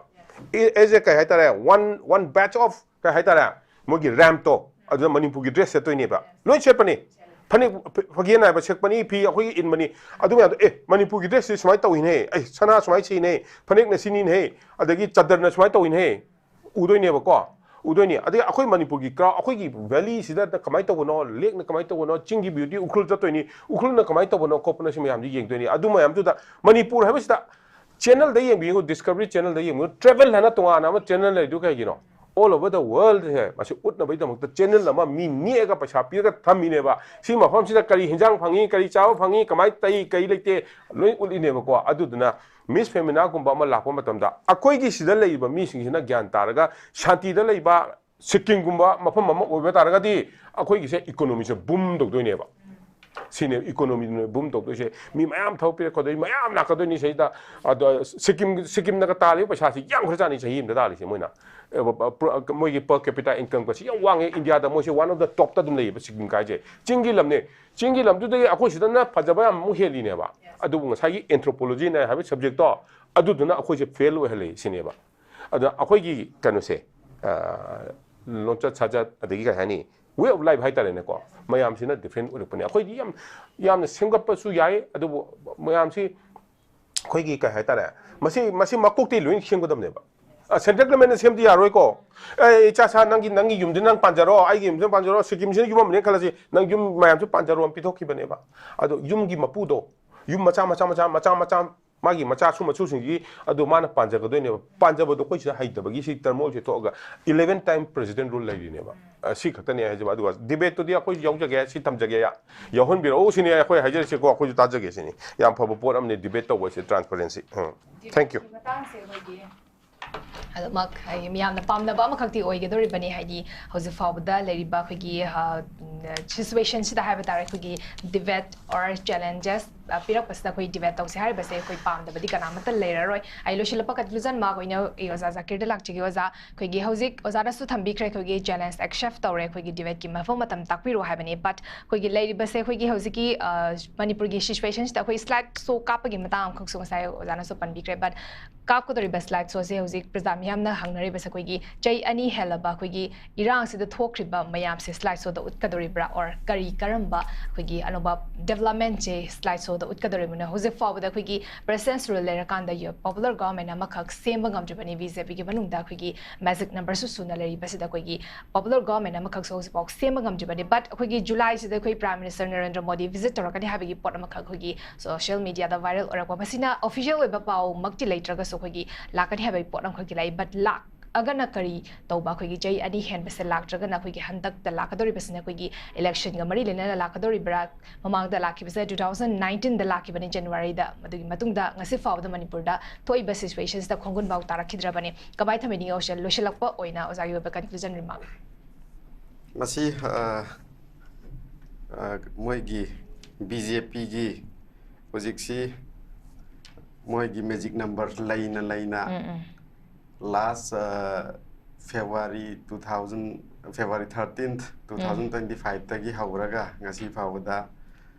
A, as a ꯀꯩ ꯍꯥꯏꯇꯥꯔꯦ, one, one batch of ꯀꯩ ꯍꯥꯏꯇꯥꯔꯦ, ꯃꯣꯏꯒꯤ ramp ꯇꯣ, ꯑꯗꯨꯗ ꯃꯅꯤꯄꯨꯔꯒꯤ dress ꯁꯦꯠꯇꯣꯏꯅꯦꯕ꯫ ꯂꯣꯏ ꯁꯦꯠꯄꯅꯤ꯫ ꯐꯅꯦꯛ, ꯐ-, ꯐꯒꯦ ꯅꯥꯏꯕ ꯁꯦꯠꯄꯅꯤ, ꯐꯤ ꯑꯩꯈꯣꯏꯒꯤ ꯏꯟꯕꯅꯤ꯫ ꯑꯗꯨ ꯃꯌꯥꯝꯗꯣ, "ꯑꯦ, ꯃꯅꯤꯄꯨꯔꯒꯤ dress ꯁꯤ ꯁꯨꯃꯥꯏꯅ ꯇꯧꯏꯅꯦ, ꯑꯩ, ꯁꯅꯥ ꯁꯨꯃꯥꯏꯅ ꯁꯤꯅꯦ, ꯐꯅꯦꯛꯅ ꯁꯤꯅꯤꯅꯦ, ꯑꯗꯒꯤ ꯆꯗꯔꯅ ꯁꯨꯃꯥꯏꯅ ꯇꯧꯏꯅꯦ, ꯎꯗꯣꯏꯅꯦꯕꯀꯣ꯫ ꯎꯗꯣꯏꯅꯤ꯫ ꯑꯗꯒꯤ ꯑꯩꯈꯣꯏ ꯃꯅꯤꯄꯨꯔꯒꯤ ꯀ꯭ꯔꯥꯎ, ꯑꯩꯈꯣꯏꯒꯤ ꯚꯦꯂꯤꯁꯤꯗ ꯀꯃꯥꯏꯅ ꯇꯧꯕꯅꯣ, ꯂꯦꯛꯅ ꯀꯃꯥꯏꯅ ꯇꯧꯕꯅꯣ, ꯆꯤꯡꯒꯤ ꯕ꯭ꯌꯨꯇꯤ ꯎꯈ꯭ꯔꯨꯜ ꯆꯠꯇꯣꯏꯅꯤ, ꯎꯈ꯭ꯔꯨꯜꯅ ꯀꯃꯥꯏꯅ ꯇꯧꯕꯅꯣ ꯈꯣꯠꯄꯅꯣ, ꯁꯤ ꯃꯌꯥꯝꯁꯤ ꯌꯦꯡꯗꯣꯏꯅꯤ꯫ ꯑꯗꯨ ꯃꯌꯥꯝꯗꯨꯗ ꯃꯅꯤꯄꯨꯔ ꯍꯥꯏꯕꯁꯤꯗ ꯆꯦꯅꯦꯜꯗ ꯌꯦꯡꯕꯤꯌꯨ, ꯗꯤꯁꯀꯚꯔꯤ ꯆꯦꯅꯦꯜꯗ ꯌꯦꯡꯕꯤꯌꯨ, ꯇ꯭ꯔꯦꯚꯦꯜ ꯍꯥꯏꯅ ꯇꯣꯉꯥꯟꯅ ꯑꯃ ꯆꯦꯅꯦꯜ ꯂꯩꯗꯨ ꯀꯩꯒꯤꯅꯣ? All over the world ꯁꯦ ꯃꯁꯤ ꯎꯠꯅꯕꯒꯤꯗꯃꯛꯇ ꯆꯦꯅꯦꯜ ꯑꯃ ꯃꯤ ꯅꯦꯛꯑꯒ ꯄꯩꯁꯥ ꯄꯤꯔꯒ ꯊꯝꯃꯤꯅꯦꯕ꯫ ꯁꯤ ꯃꯐꯝꯁꯤꯗ ꯀꯔꯤ ꯍꯤꯟꯖꯥꯡ ꯐꯪꯉꯤ, ꯀꯔꯤ ꯆꯥꯕ ꯐꯪꯉꯤ, ꯀꯃꯥꯏꯅ ꯇꯧꯏ, ꯀꯔꯤ ꯂꯩꯇꯦ, ꯂꯣꯏ ꯎꯠꯂꯤꯅꯦꯕꯀꯣ꯫ ꯑꯗꯨꯗꯨꯅ ꯃꯤꯁ ꯐꯦꯃꯤꯅꯥꯒꯨꯝꯕ ꯑꯃ ꯂꯥꯛꯄ ꯃꯇꯝꯗ ꯑꯩꯈꯣꯏꯒꯤ ꯁꯤꯗ ꯂꯩꯔꯤꯕ ꯃꯤꯁꯤꯡꯁꯤꯅ ꯒ꯭ꯌꯥꯟ ꯇꯥꯔꯒ ꯁꯥꯟꯇꯤꯗ ꯂꯩꯕ ꯁꯤꯛꯀꯤꯝꯒꯨꯝꯕ ꯃꯐꯝ ꯑꯃ ꯑꯣꯏꯕ ꯇꯥꯔꯒꯗꯤ ꯑꯩꯈꯣꯏꯒꯤꯁꯦ ꯏꯀꯣꯅꯣꯃꯤꯁꯦ ꯕꯨꯝ ꯇꯧꯗꯣꯏꯅꯦꯕ꯫ ꯁꯤꯅꯦ ꯏꯀꯣꯅꯣꯃꯤ ꯕꯨꯝ ꯇꯧꯗꯣꯏꯁꯦ꯫ ꯃꯤ ꯃꯌꯥꯝ ꯊꯕꯛ ꯄꯤꯔꯛꯀꯗꯣꯏ, ꯃꯌꯥꯝ ꯂꯥꯛꯀꯗꯣꯏꯅꯤ ꯁꯤꯗ꯫ ꯑꯗꯣ ꯁꯤꯛꯀꯤꯝ, ꯁꯤꯛꯀꯤꯝꯅꯒ ꯇꯥꯜꯂꯤꯕ ꯄꯩꯁꯥꯁꯤ ꯌꯥꯝꯈ꯭ꯔꯖꯥꯠꯅꯤ ꯆꯍꯤ ꯑꯃꯗ ꯇꯥꯜꯂꯤꯁꯦ ꯃꯣꯏꯅ꯫ ꯑꯦ, ꯄ-, ꯄ-, ꯃꯣꯏꯒꯤ per capita income ꯀꯁꯤ ꯌꯥꯝ ꯋꯥꯡꯉꯦ, ꯏꯟꯗꯤꯌꯥꯗ ꯃꯣꯏꯁꯦ one of the top ꯇ ꯑꯗꯨꯝ ꯂꯩꯌꯦꯕ ꯁꯤꯛꯀꯤꯝ ꯀꯥꯏꯁꯦ꯫ ꯆꯤꯡꯒꯤ ꯂꯝꯅꯦ꯫ ꯆꯤꯡꯒꯤ ꯂꯝꯗꯨꯗꯒꯤ ꯑꯩꯈꯣꯏ ꯁꯤꯗꯅ ꯐꯖꯕ ꯌꯥꯝ ꯑꯃꯨꯛ ꯍꯦꯜꯂꯤꯅꯦꯕ꯫ ꯑꯗꯨꯕꯨ ꯉꯁꯥꯏꯒꯤ anthropology ꯅ ꯍꯥꯏꯕ subject ꯇꯣ, ꯑꯗꯨꯗꯨꯅ ꯑꯩꯈꯣꯏꯁꯦ ꯐꯦꯜ ꯑꯣꯏꯍꯜꯂꯤ ꯁꯤꯅꯦꯕ꯫ ꯑꯗ ꯑꯩꯈꯣꯏꯒꯤ ꯀꯩꯅꯣꯁꯦ, ꯑ, ꯂꯣꯟꯆꯠ ꯁꯥꯖꯠ, ꯑꯗꯒꯤ ꯀꯩ ꯍꯥꯏꯅꯤ, way of life ꯍꯥꯏꯇꯥꯔꯦꯅꯦꯀꯣ, ꯃꯌꯥꯝꯁꯤꯅ different ꯑꯣꯏꯔꯛꯄꯅꯦ꯫ ꯑꯩꯈꯣꯏꯗꯤ ꯌꯥꯝ, ꯌꯥꯝꯅ ꯁꯦꯝꯒꯠꯄꯁꯨ ꯌꯥꯏ, ꯑꯗꯨꯕꯨ ꯃꯌꯥꯝꯁꯤ ꯑꯩꯈꯣꯏꯒꯤ ꯀꯩ ꯍꯥꯏꯇꯥꯔꯦ, ꯃꯁꯤ, ꯃꯁꯤ ꯃꯀꯣꯛꯇꯩ ꯂꯣꯏ ꯁꯦꯝꯒꯗꯕꯅꯦꯕ꯫ ꯑ, central government ꯅ ꯁꯦꯝꯗꯤ ꯌꯥꯔꯣꯏꯀꯣ꯫ "ꯑꯦ, ꯏꯆꯥ ꯁꯥ, ꯅꯪꯒꯤ, ꯅꯪꯒꯤ ꯌꯨꯝꯗ ꯅꯪ ꯄꯥꯟꯖꯔꯣ, ꯑꯩꯒꯤ ꯌꯨꯝꯗ ꯅꯪ ꯄꯥꯟꯖꯔꯣ, ꯁꯤꯛꯀꯤꯝꯁꯤꯅ ꯌꯨꯝ ꯑꯃꯅꯦ ꯈꯜꯂꯁꯤ, ꯅꯪ ꯌꯨꯝ ꯃꯌꯥꯝꯁꯨ ꯄꯥꯟꯖꯔꯣ" ꯑꯃ ꯄꯤꯊꯣꯛꯈꯤꯕꯅꯦꯕ꯫ ꯑꯗꯣ ꯌꯨꯝꯒꯤ ꯃꯄꯨꯗꯣ, ꯌꯨꯝ ꯃꯆꯥ, ꯃꯆꯥ, ꯃꯆꯥ, ꯃꯆꯥ, ꯃꯆꯥ, ꯃꯥꯒꯤ ꯃꯆꯥꯁꯨ ꯃꯁꯨꯁꯤꯡꯁꯤ ꯑꯗꯨ ꯃꯥꯅ ꯄꯥꯟꯖꯒꯗꯣꯏꯅꯦꯕ꯫ ꯄꯥꯟꯖꯕꯗꯣ ꯑꯩꯈꯣꯏ ꯁꯤꯗ ꯍꯩꯇꯕꯒꯤ ꯁꯤ turmoil ꯁꯦ ꯊꯣꯛꯑꯒ eleven time president rule ꯂꯩꯔꯤꯅꯦꯕ꯫ ꯑ, ꯁꯤ ꯈꯛꯇꯅꯦ ꯍꯥꯏꯖꯕ꯫ ꯑꯗꯨꯒ debate ꯇꯨꯗꯤ ꯑꯩꯈꯣꯏ ꯌꯥꯎꯖꯒꯦ, ꯁꯤ ꯊꯝꯖꯒꯦ, ꯌꯥꯎꯍꯟꯕꯤꯔꯛꯎ ꯁꯤꯅꯤ ꯑꯩꯈꯣꯏ ꯍꯥꯏꯖꯔꯤꯁꯦꯀꯣ, ꯑꯩꯈꯣꯏꯁꯨ ꯇꯥꯖꯒꯦ ꯁꯤꯅꯤ꯫ ꯌꯥꯝ ꯐꯕ ꯄꯣꯠ ꯑꯃꯅꯤ debate ꯇꯧꯕꯁꯦ, transparency꯫ Um. Thank you꯫ Debate ꯀꯤ ꯃꯇꯥꯡꯁꯦ ꯑꯩꯈꯣꯏꯒꯤ ꯑꯗꯨꯃꯛ ꯍꯥꯏꯗꯤ ꯃꯤꯌꯥꯝꯅ ꯄꯥꯝꯅꯕ ꯑꯃꯈꯛꯇꯤ ꯑꯣꯏꯒꯗꯧꯔꯤꯕꯅꯤ꯫ ꯍꯥꯏꯗꯤ ꯍꯧꯖꯤꯛ ꯐꯥꯎꯕꯗ ꯂꯩꯔꯤꯕ ꯑꯩꯈꯣꯏꯒꯤ, ꯑ, situation ꯁꯤꯗ ꯍꯥꯏꯕ ꯇꯥꯔꯦ, ꯑꯩꯈꯣꯏꯒꯤ debate or challenges, ꯑ, ꯄꯤꯔꯛꯄꯁꯤꯗ ꯑꯩꯈꯣꯏ debate ꯇꯧꯁꯦ ꯍꯥꯏꯔꯤꯕꯁꯦ ꯑꯩꯈꯣꯏ ꯄꯥꯝꯗꯕꯗꯤ ꯀꯅꯥꯃꯠꯇ ꯂꯩꯔꯔꯣꯏ꯫ ꯑꯩ ꯂꯣꯏꯁꯤꯜꯂꯛꯄ conclusion ꯃꯥ ꯑꯣꯏꯅ ꯑꯩ ꯑꯣꯖꯥ ꯖꯥꯀꯤꯔꯗ ꯂꯥꯛꯆꯒꯦ꯫ ꯑꯣꯖꯥ, ꯑꯩꯈꯣꯏꯒꯤ ꯍꯧꯖꯤꯛ ꯑꯣꯖꯥꯅꯁꯨ ꯊꯝꯕꯤꯈ꯭ꯔꯦ, ꯑꯩꯈꯣꯏꯒꯤ challenge accept ꯇꯧꯔꯦ, ꯑꯩꯈꯣꯏꯒꯤ debate ꯀꯤ ꯃꯐꯝ ꯃꯇꯝ ꯇꯥꯛꯄꯤꯔꯣ ꯍꯥꯏꯕꯅꯤ꯫ But ꯑꯩꯈꯣꯏꯒꯤ ꯂꯩꯔꯤꯕꯁꯦ ꯑꯩꯈꯣꯏꯒꯤ ꯍꯧꯖꯤꯛꯀꯤ, ꯑ, ꯃꯅꯤꯄꯨꯔꯒꯤ situation ꯁꯤꯗ ꯑꯩꯈꯣꯏ slide show ꯀꯥꯞꯄꯒꯤ ꯃꯇꯥꯡ ꯑꯃꯈꯛꯁꯨ ꯉꯁꯥꯏ ꯑꯣꯖꯥꯅꯁꯨ ꯄꯟꯕꯤꯈ꯭ꯔꯦ꯫ But ꯀꯥꯞꯀꯗꯧꯔꯤꯕ slide show ꯁꯦ ꯍꯧꯖꯤꯛ ꯄ꯭ꯔꯖꯥ ꯃꯤꯌꯥꯝꯅ ꯍꯪꯅꯔꯤꯕꯁꯦ ꯑꯩꯈꯣꯏꯒꯤ ꯆꯍꯤ ꯑꯅꯤ ꯍꯦꯜꯂꯕ ꯑꯩꯈꯣꯏꯒꯤ ꯏꯔꯥꯡꯁꯤꯗ ꯊꯣꯛꯈ꯭ꯔꯤꯕ ꯃꯌꯥꯝꯁꯦ slide show ꯗ ꯎꯠꯀꯗꯧꯔꯤꯕ꯭ꯔꯥ, or ꯀꯔꯤ ꯀꯔꯝꯕ ꯑꯩꯈꯣꯏꯒꯤ ꯑꯅꯧꯕ development ꯁꯦ slide show ꯎꯠꯀꯗꯧꯔꯤꯕꯅ ꯍꯧꯖꯤꯛ ꯐꯥꯎꯕꯗ ꯑꯩꯈꯣꯏꯒꯤ ꯄ꯭ꯔꯦꯁꯤꯗꯦꯟꯁ ꯔꯨꯜ ꯂꯩꯔꯀꯥꯟꯗ ꯌ- ꯄꯣꯄꯨꯂꯔ ꯒꯣꯚꯔꯟꯃꯦꯟ ꯑꯃꯈꯛ ꯁꯦꯝꯕ ꯉꯝꯗ꯭ꯔꯤꯕꯅꯤ ꯕꯤ ꯖꯦ ꯄꯤꯒꯤ ꯃꯅꯨꯡꯗ꯫ ꯑꯩꯈꯣꯏꯒꯤ ꯃꯦꯖꯤꯛ ꯅꯝꯕꯔꯁꯨ ꯁꯨꯅ ꯂꯩꯔꯤꯕꯁꯤꯗ ꯑꯩꯈꯣꯏꯒꯤ ꯄꯣꯄꯨꯂꯔ ꯒꯣꯚꯔꯟꯃꯦꯟ ꯑꯃꯈꯛꯁꯨ ꯍꯧꯖꯤꯛꯐꯥꯎ ꯁꯦꯝꯕ ꯉꯝꯗ꯭ꯔꯤꯕꯅꯤ꯫ ꯕꯠ ꯑꯩꯈꯣꯏꯒꯤ ꯖꯨꯂꯥꯏꯁꯤꯗ ꯑꯩꯈꯣꯏ prime minister Narendra Modi visit ꯇꯧꯔꯛꯀꯅꯤ ꯍꯥꯏꯕꯒꯤ ꯄꯣꯠ ꯑꯃꯈꯛ ꯑꯩꯈꯣꯏꯒꯤ ꯁꯣꯁꯤꯌꯦꯜ ꯃꯤꯗꯤꯌꯥꯗ ꯚꯥꯏꯔꯦꯜ ꯑꯣꯏꯔꯛꯄ, ꯃꯁꯤꯅ ꯑꯣꯐꯤꯁꯤꯌꯦꯜ ꯑꯣꯏꯕ ꯄꯥꯎꯃꯛꯇꯤ ꯂꯩꯇ꯭ꯔꯒꯁꯨ ꯑꯩꯈꯣꯏꯒꯤ ꯂꯥꯛꯀꯅꯤ ꯍꯥꯏꯕꯒꯤ ꯄꯣꯠ ꯑꯃꯈꯛꯇꯤ ꯂꯥꯛꯏ꯫ ꯕꯠ ꯂꯥꯛꯑꯒꯅ ꯀꯔꯤ ꯇꯧꯕ? ꯑꯩꯈꯣꯏꯒꯤ ꯆꯍꯤ ꯑꯅꯤ ꯍꯦꯟꯕꯁꯦ ꯂꯥꯛꯇ꯭ꯔꯒꯅ ꯑꯩꯈꯣꯏꯒꯤ ꯍꯟꯗꯛꯇ ꯂꯥꯛꯀꯗꯧꯔꯤꯕꯁꯤꯅ ꯑꯩꯈꯣꯏꯒꯤ ꯏꯂꯦꯛꯁꯟꯒ ꯃꯔꯤ ꯂꯩꯅꯅ ꯂꯥꯛꯀꯗꯧꯔꯤꯕ꯭ꯔꯥ? ꯃꯃꯥꯡꯗ ꯂꯥꯛꯈꯤꯕꯁꯦ two thousand nineteenꯗ ꯂꯥꯛꯈꯤꯕꯅꯤ ꯖꯅꯋꯥꯔꯤꯗ꯫ ꯃꯗꯨꯒꯤ ꯃꯇꯨꯡꯗ ꯉꯁꯤ ꯐꯥꯎꯕꯗ ꯃꯅꯤꯄꯨꯔꯗ ꯊꯣꯛꯏꯕ ꯁꯤꯆꯨꯋꯦꯁꯟꯁꯤꯗ ꯈꯣꯡꯒꯨꯟꯐꯥꯎ ꯇꯥꯔꯛꯈꯤꯗ꯭ꯔꯕꯅꯤ꯫ ꯀꯃꯥꯏꯅ ꯊꯝꯕꯤꯅꯤꯡꯉꯤ ꯑꯣꯁꯤꯌꯥꯟ? ꯂꯣꯏꯁꯤꯜꯂꯛꯄ ꯑꯣꯏꯅ ꯑꯣꯖꯥꯒꯤ ꯑꯣꯏꯕ ꯀꯟꯀ꯭ꯂꯨꯖꯟ ꯔꯤꯃꯥꯔꯛ꯫ ꯃꯁꯤ ꯑ, ꯑ, ꯃꯣꯏꯒꯤ ꯕꯤ ꯖꯦ ꯄꯤꯒꯤ ꯍꯧꯖꯤꯛꯁꯤ ꯃꯣꯏꯒꯤ ꯃꯦꯖꯤꯛ ꯅꯝꯕꯔ ꯂꯩꯅ ꯂꯩꯅ last February two thousand, February thirteenth, two thousand twenty fiveꯇꯒꯤ ꯍꯧꯔꯒ ꯉꯁꯤ ꯐꯥꯎꯕꯗ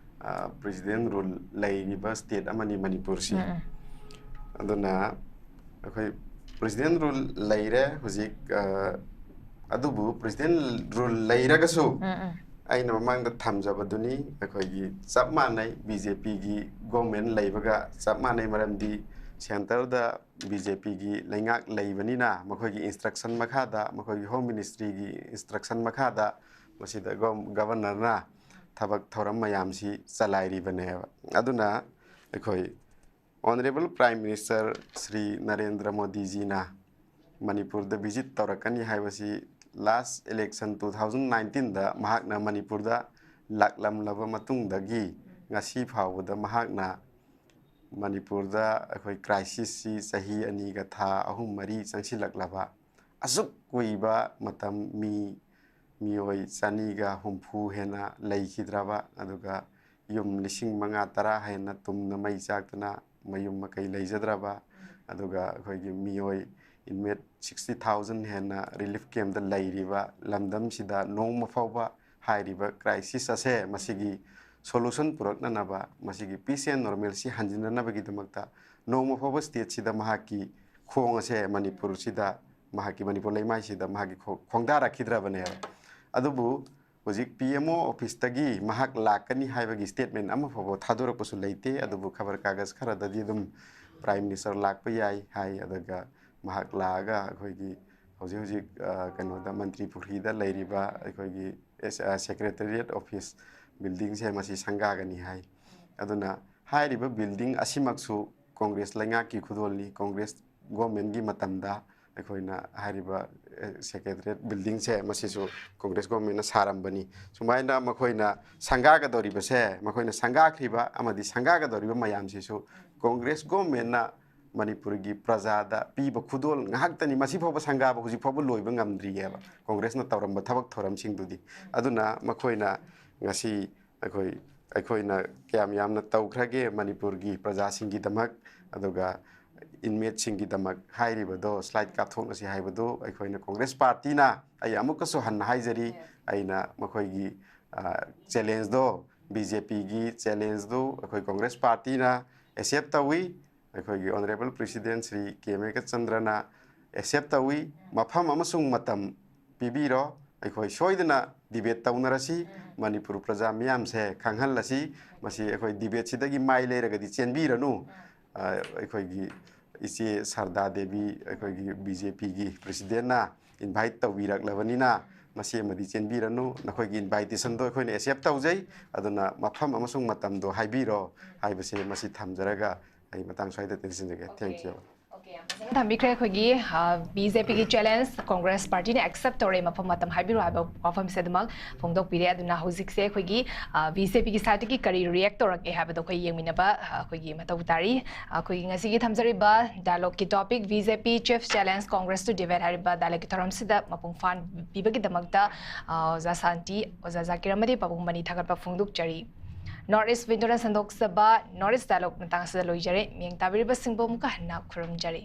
ꯄ꯭ꯔꯦꯁꯤꯗꯦꯟ ꯔꯨꯜ ꯂꯩꯔꯤꯕ ꯁ꯭ꯇꯦꯠ ꯑꯃꯅꯤ ꯃꯅꯤꯄꯨꯔꯁꯤ꯫ ꯑꯗꯨꯅ ꯑꯩꯈꯣꯏ ꯄ꯭ꯔꯦꯁꯤꯗꯦꯟ ꯔꯨꯜ ꯂꯩꯔꯦ ꯍꯧꯖꯤꯛ꯫ ꯑ, ꯑꯗꯨꯕꯨ ꯄ꯭ꯔꯦꯁꯤꯗꯦꯟ ꯔꯨꯜ ꯂꯩꯔꯒꯁꯨ ꯑꯩꯅ ꯃꯃꯥꯡꯗ ꯊꯝꯖꯕꯗꯨꯅꯤ, ꯑꯩꯈꯣꯏꯒꯤ ꯆꯞ ꯃꯥꯟꯅꯩ, ꯕꯤ ꯖꯦ ꯄꯤꯒꯤ ꯒꯣꯔꯃꯦꯟ ꯂꯩꯕꯒ ꯆꯞ ꯃꯥꯟꯅꯩ꯫ ꯃꯔꯝꯗꯤ ꯁꯦꯟꯇꯔꯗ ꯕꯤ ꯖꯦ ꯄꯤꯒꯤ ꯂꯩꯉꯥꯛ ꯂꯩꯕꯅꯤꯅ ꯃꯈꯣꯏꯒꯤ ꯏꯟꯁꯇ꯭ꯔꯛꯁꯟ ꯃꯈꯥꯗ, ꯃꯈꯣꯏꯒꯤ ꯍꯣꯝ ꯃꯤꯅꯤꯁꯇ꯭ꯔꯤꯒꯤ ꯏꯟꯁꯇ꯭ꯔꯛꯁꯟ ꯃꯈꯥꯗ ꯃꯁꯤꯗ ꯒꯣ-, ꯒꯕꯔꯅꯔꯅ ꯊꯕꯛ ꯊꯧꯔꯝ ꯃꯌꯥꯝꯁꯤ ꯆꯂꯥꯏꯔꯤꯕꯅꯦꯕ꯫ ꯑꯗꯨꯅ ꯑꯩꯈꯣꯏ honourable prime minister Shri Narendra ꯃꯣꯗꯤꯖꯤꯅ ꯃꯅꯤꯄꯨꯔꯗ ꯚꯤꯖꯤꯠ ꯇꯧꯔꯛꯀꯅꯤ ꯍꯥꯏꯕꯁꯤ ꯂꯥꯁ ꯏꯂꯦꯛꯁꯟ two thousand nineteenꯗ ꯃꯍꯥꯛꯅ ꯃꯅꯤꯄꯨꯔꯗ ꯂꯥꯛꯂꯝꯂꯕ ꯃꯇꯨꯡꯗꯒꯤ ꯉꯁꯤ ꯐꯥꯎꯕꯗ ꯃꯍꯥꯛꯅ ꯃꯅꯤꯄꯨꯔꯗ ꯑꯩꯈꯣꯏ ꯀ꯭ꯔꯥꯏꯁꯤꯁꯁꯤ ꯆꯍꯤ ꯑꯅꯤꯒ ꯊꯥ ꯑꯍꯨꯝ ꯃꯔꯤ ꯆꯪꯁꯤꯜꯂꯛꯂꯕ ꯑꯁꯨꯛ ꯀꯨꯏꯕ ꯃꯇꯝ ꯃꯤ, ꯃꯤꯑꯣꯏ ꯆꯅꯤꯒ ꯍꯨꯝꯐꯨ ꯍꯦꯟꯅ ꯂꯩꯈꯤꯗ꯭ꯔꯕ, ꯑꯗꯨꯒ ꯌꯨꯝ ꯂꯤꯁꯤꯡ ꯃꯉꯥ ꯇꯔꯥ ꯍꯦꯟꯅ ꯇꯨꯝꯅ ꯃꯩ ꯆꯥꯛꯇꯨꯅ ꯃꯌꯨꯝ ꯃꯀꯩ ꯂꯩꯖꯗ꯭ꯔꯕ, ꯑꯗꯨꯒ ꯑꯩꯈꯣꯏꯒꯤ ꯃꯤꯑꯣꯏ inmate sixty thousand ꯍꯦꯟꯅ ꯔꯤꯂꯤꯐ ꯀꯦꯝꯞꯇ ꯂꯩꯔꯤꯕ ꯂꯝꯗꯝꯁꯤꯗ ꯅꯣꯡꯃ ꯐꯥꯎꯕ ꯍꯥꯏꯔꯤꯕ ꯀ꯭ꯔꯥꯏꯁꯤꯁ ꯑꯁꯦ ꯃꯁꯤꯒꯤ ꯁꯣꯂꯨꯁꯟ ꯄꯨꯔꯛꯅꯅꯕ, ꯃꯁꯤꯒꯤ ꯄꯤꯁ ꯑꯦꯟ ꯅꯣꯔꯃꯦꯜꯁꯤ ꯍꯟꯖꯤꯟꯅꯅꯕꯒꯤꯗꯃꯛꯇ ꯅꯣꯡꯃ ꯐꯥꯎꯕ ꯁ꯭ꯇꯦꯠꯁꯤꯗ ꯃꯍꯥꯛꯀꯤ ꯈꯣꯡ ꯑꯁꯦ ꯃꯅꯤꯄꯨꯔꯁꯤꯗ, ꯃꯍꯥꯛꯀꯤ ꯃꯅꯤꯄꯨꯔ ꯂꯩꯃꯥꯏꯁꯤꯗ ꯃꯍꯥꯛꯀꯤ ꯈꯣ-, ꯈꯣꯡꯗꯥꯔꯛꯈꯤꯗ꯭ꯔꯕꯅꯦꯕ꯫ ꯑꯗꯨꯕꯨ ꯍꯧꯖꯤꯛ ꯄꯤ ꯑꯦꯝ ꯑꯣ ꯑꯣꯐꯤꯁꯇꯒꯤ ꯃꯍꯥꯛ ꯂꯥꯛꯀꯅꯤ ꯍꯥꯏꯕꯒꯤ ꯁ꯭ꯇꯦꯠꯃꯦꯟ ꯑꯃ ꯐꯥꯎꯕ ꯊꯥꯗꯣꯔꯛꯄꯁꯨ ꯂꯩꯇꯦ꯫ ꯑꯗꯨꯕꯨ ꯈꯕꯔ ꯀꯥꯒꯖ ꯈꯔꯗꯗꯤ ꯑꯗꯨꯝ ꯄ꯭ꯔꯥꯏꯝ ꯃꯤꯅꯤꯁꯇꯔ ꯂꯥꯛꯄ ꯌꯥꯏ ꯍꯥꯏ꯫ ꯑꯗꯨꯒ ꯃꯍꯥꯛ ꯂꯥꯛꯑꯒ ꯑꯩꯈꯣꯏꯒꯤ ꯍꯧꯖꯤꯛ ꯍꯧꯖꯤꯛ ꯀꯩꯅꯣꯗ ꯃꯟꯇ꯭ꯔꯤ ꯄꯨꯈ꯭ꯔꯤꯗ ꯂꯩꯔꯤꯕ ꯑꯩꯈꯣꯏꯒꯤ ꯁꯦꯀ꯭ꯔꯦꯇꯔꯤꯌꯦꯠ ꯑꯣꯐꯤꯁ ꯕꯤꯜꯗꯤꯡꯁꯦ ꯃꯁꯤ ꯁꯪꯒꯥꯒꯅꯤ ꯍꯥꯏ꯫ ꯑꯗꯨꯅ ꯍꯥꯏꯔꯤꯕ ꯕꯤꯜꯗꯤꯡ ꯑꯁꯤꯃꯛꯁꯨ ꯀꯣꯡꯒ꯭ꯔꯦꯁ ꯂꯩꯉꯥꯛꯀꯤ ꯈꯨꯗꯣꯜꯅꯤ꯫ ꯀꯣꯡꯒ꯭ꯔꯦꯁ ꯒꯣꯔꯃꯦꯟꯒꯤ ꯃꯇꯝꯗ ꯑꯩꯈꯣꯏꯅ ꯍꯥꯏꯔꯤꯕ ꯁꯦꯀ꯭ꯔꯦꯇꯔꯤꯌꯦꯠ ꯕꯤꯜꯗꯤꯡꯁꯦ ꯃꯁꯤꯁꯨ ꯀꯣꯡꯒ꯭ꯔꯦꯁ ꯒꯣꯔꯃꯦꯟꯅ ꯁꯥꯔꯝꯕꯅꯤ꯫ ꯁꯨꯃꯥꯏꯅ ꯃꯈꯣꯏꯅ ꯁꯪꯒꯥꯒꯗꯧꯔꯤꯕꯁꯦ, ꯃꯈꯣꯏꯅ ꯁꯪꯒꯥꯈ꯭ꯔꯤꯕ ꯑꯃꯗꯤ ꯁꯪꯒꯥꯒꯗꯧꯔꯤꯕ ꯃꯌꯥꯝꯁꯤꯁꯨ ꯀꯣꯡꯒ꯭ꯔꯦꯁ ꯒꯣꯔꯃꯦꯟꯅ ꯃꯅꯤꯄꯨꯔꯒꯤ ꯄ꯭ꯔꯖꯥꯗ ꯄꯤꯕ ꯈꯨꯗꯣꯜ ꯉꯥꯏꯍꯥꯛꯇꯅꯤ꯫ ꯃꯁꯤ ꯐꯥꯎꯕ ꯁꯪꯒꯥꯕ ꯍꯧꯖꯤꯛ ꯐꯥꯎꯕ ꯂꯣꯏꯕ ꯉꯝꯗ꯭ꯔꯤꯑꯕ ꯀꯣꯡꯒ꯭ꯔꯦꯁꯅ ꯇꯧꯔꯝꯕ ꯊꯕꯛ ꯊꯧꯔꯝꯁꯤꯡꯗꯨꯗꯤ꯫ ꯑꯗꯨꯅ ꯃꯈꯣꯏꯅ ꯉꯁꯤ ꯑꯩꯈꯣꯏ ꯑꯩꯈꯣꯏꯅ ꯀꯌꯥꯝ ꯌꯥꯝꯅ ꯇꯧꯈ꯭ꯔꯒꯦ ꯃꯅꯤꯄꯨꯔꯒꯤ ꯄ꯭ꯔꯖꯥꯁꯤꯡꯒꯤꯗꯃꯛ, ꯑꯗꯨꯒ ꯏꯟꯃꯦꯠꯁꯤꯡꯒꯤꯗꯃꯛ ꯍꯥꯏꯔꯤꯕꯗꯣ, ꯁ꯭ꯂꯥꯏꯗ ꯀꯥꯞꯊꯣꯛꯅꯁꯤ ꯍꯥꯏꯕꯗꯨ ꯑꯩꯈꯣꯏꯅ ꯀꯣꯡꯒ꯭ꯔꯦꯁ ꯄꯥꯔꯇꯤꯅ, ꯑꯩ ꯑꯃꯨꯛꯀꯁꯨ ꯍꯟꯅ ꯍꯥꯏꯖꯔꯤ, ꯑꯩꯅ ꯃꯈꯣꯏꯒꯤ ꯆꯦꯂꯦꯟꯖꯗꯣ, ꯕꯤ ꯖꯦ ꯄꯤꯒꯤ ꯆꯦꯂꯦꯟꯖꯗꯨ ꯑꯩꯈꯣꯏ ꯀꯣꯡꯒ꯭ꯔꯦꯁ ꯄꯥꯔꯇꯤꯅ ꯑꯦꯛꯁꯦꯞ ꯇꯧꯏ꯫ ꯑꯩꯈꯣꯏꯒꯤ ꯑꯣꯅꯔꯦꯕꯜ ꯄ꯭ꯔꯦꯁꯤꯗꯦꯟ ꯁ꯭ꯔꯤ ꯀꯦ ꯃꯦꯘꯆꯟꯗ꯭ꯔꯅ ꯑꯦꯛꯁꯦꯞ ꯇꯧꯏ꯫ ꯃꯐꯝ ꯑꯃꯁꯨꯡ ꯃꯇꯝ ꯄꯤꯕꯤꯔꯣ꯫ ꯑꯩꯈꯣꯏ ꯁꯣꯏꯗꯅ ꯗꯤꯕꯦꯠ ꯇꯧꯅꯔꯁꯤ꯫ ꯃꯅꯤꯄꯨꯔ ꯄ꯭ꯔꯖꯥ ꯃꯤꯌꯥꯝꯁꯦ ꯈꯪꯍꯜꯂꯁꯤ꯫ ꯃꯁꯤ ꯑꯩꯈꯣꯏ ꯗꯤꯕꯦꯠꯁꯤꯗꯒꯤ ꯃꯥꯏ ꯂꯩꯔꯒꯗꯤ ꯆꯦꯟꯕꯤꯔꯅꯨ꯫ ꯑ, ꯑꯩꯈꯣꯏꯒꯤ ꯏꯆꯦ ꯁꯔꯗꯥ ꯗꯦꯕꯤ, ꯑꯩꯈꯣꯏꯒꯤ ꯕꯤ ꯖꯦ ꯄꯤꯒꯤ ꯄ꯭ꯔꯦꯁꯤꯗꯦꯟꯅ ꯏꯟꯚꯥꯏꯠ ꯇꯧꯕꯤꯔꯛꯂꯕꯅꯤꯅ, ꯃꯁꯤ ꯑꯃꯗꯤ ꯆꯦꯟꯕꯤꯔꯅꯨ꯫ ꯅꯈꯣꯏꯒꯤ ꯏꯟꯚꯥꯏꯇꯦꯁꯟꯗꯣ ꯑꯩꯈꯣꯏꯅ ꯑꯦꯛꯁꯦꯞ ꯇꯧꯖꯩ꯫ ꯑꯗꯨꯅ ꯃꯐꯝ ꯑꯃꯁꯨꯡ ꯃꯇꯝꯗꯣ ꯍꯥꯏꯕꯤꯔꯣ ꯍꯥꯏꯕꯁꯦ ꯃꯁꯤ ꯊꯝꯖꯔꯒ ꯑꯩ ꯃꯇꯥꯡ ꯁ꯭ꯋꯥꯏꯗ ꯇꯦꯟꯁꯤꯟꯖꯒꯦ꯫ Thank you꯫ ꯐꯖꯅ ꯊꯝꯕꯤꯈ꯭ꯔꯦ꯫ ꯑꯩꯈꯣꯏꯒꯤ ꯕꯤ ꯖꯦ ꯄꯤꯒꯤ ꯆꯦꯂꯦꯟꯖ ꯀꯣꯡꯒ꯭ꯔꯦꯁ ꯄꯥꯔꯇꯤꯅ ꯑꯦꯛꯁꯦꯞ ꯇꯧꯔꯦ, ꯃꯐꯝ ꯃꯇꯝ ꯍꯥꯏꯕꯤꯔꯣ ꯍꯥꯏꯕ ꯋꯥꯐꯝꯁꯦ ꯑꯗꯨꯃꯛ ꯐꯣꯡꯗꯣꯛꯄꯤꯔꯦ꯫ ꯑꯗꯨꯅ ꯍꯧꯖꯤꯛꯁꯦ ꯑꯩꯈꯣꯏꯒꯤ ꯕꯤ ꯖꯦ ꯄꯤꯒꯤ ꯁꯥꯏꯠꯇꯒꯤ ꯀꯔꯤ ꯔꯤꯌꯦꯛ ꯇꯧꯔꯛꯀꯦ ꯍꯥꯏꯕꯗꯣ ꯑꯩꯈꯣꯏ ꯌꯦꯡꯃꯤꯟꯅꯕ ꯑ, ꯑꯩꯈꯣꯏꯒꯤ ꯃꯊꯧ ꯇꯥꯔꯤ꯫ ꯑꯩꯈꯣꯏꯒꯤ ꯉꯁꯤꯒꯤ ꯊꯝꯖꯔꯤꯕ ꯗꯥꯏꯂꯣꯒꯀꯤ topic B J P chief challenge Congress to debate ꯍꯥꯏꯔꯤꯕ ꯗꯥꯏꯂꯣꯒꯀꯤ ꯊꯧꯔꯝꯁꯤꯗ ꯃꯄꯨꯡ ꯐꯥꯍꯟꯕꯤꯕꯒꯤꯗꯃꯛꯇ ꯑ, ꯑꯣꯖꯥ ꯁꯥꯟꯇꯤ, ꯑꯣꯖꯥ ꯖꯥꯀꯤꯔ ꯑꯃꯗꯤ ꯄꯥꯕꯨꯡ ꯃꯅꯤ ꯊꯥꯒꯠꯄ ꯐꯣꯡꯗꯣꯛꯆꯔꯤ꯫ ꯅꯣꯔꯠ ꯏꯁ ꯋꯤꯟꯗꯣꯅ ꯁꯟꯗꯣꯛꯆꯕ ꯅꯣꯔꯠ ꯏꯁ ꯗꯥꯏꯂꯣꯒ ꯃꯇꯥꯡ ꯑꯁꯤꯗ ꯂꯣꯏꯖꯔꯦ꯫ ꯃꯤꯠꯌꯦꯡ ꯇꯥꯕꯤꯔꯤꯕꯁꯤꯡꯕꯨ ꯑꯃꯨꯛꯀ ꯍꯟꯅ ꯈꯨꯔꯨꯝꯖꯔꯤ꯫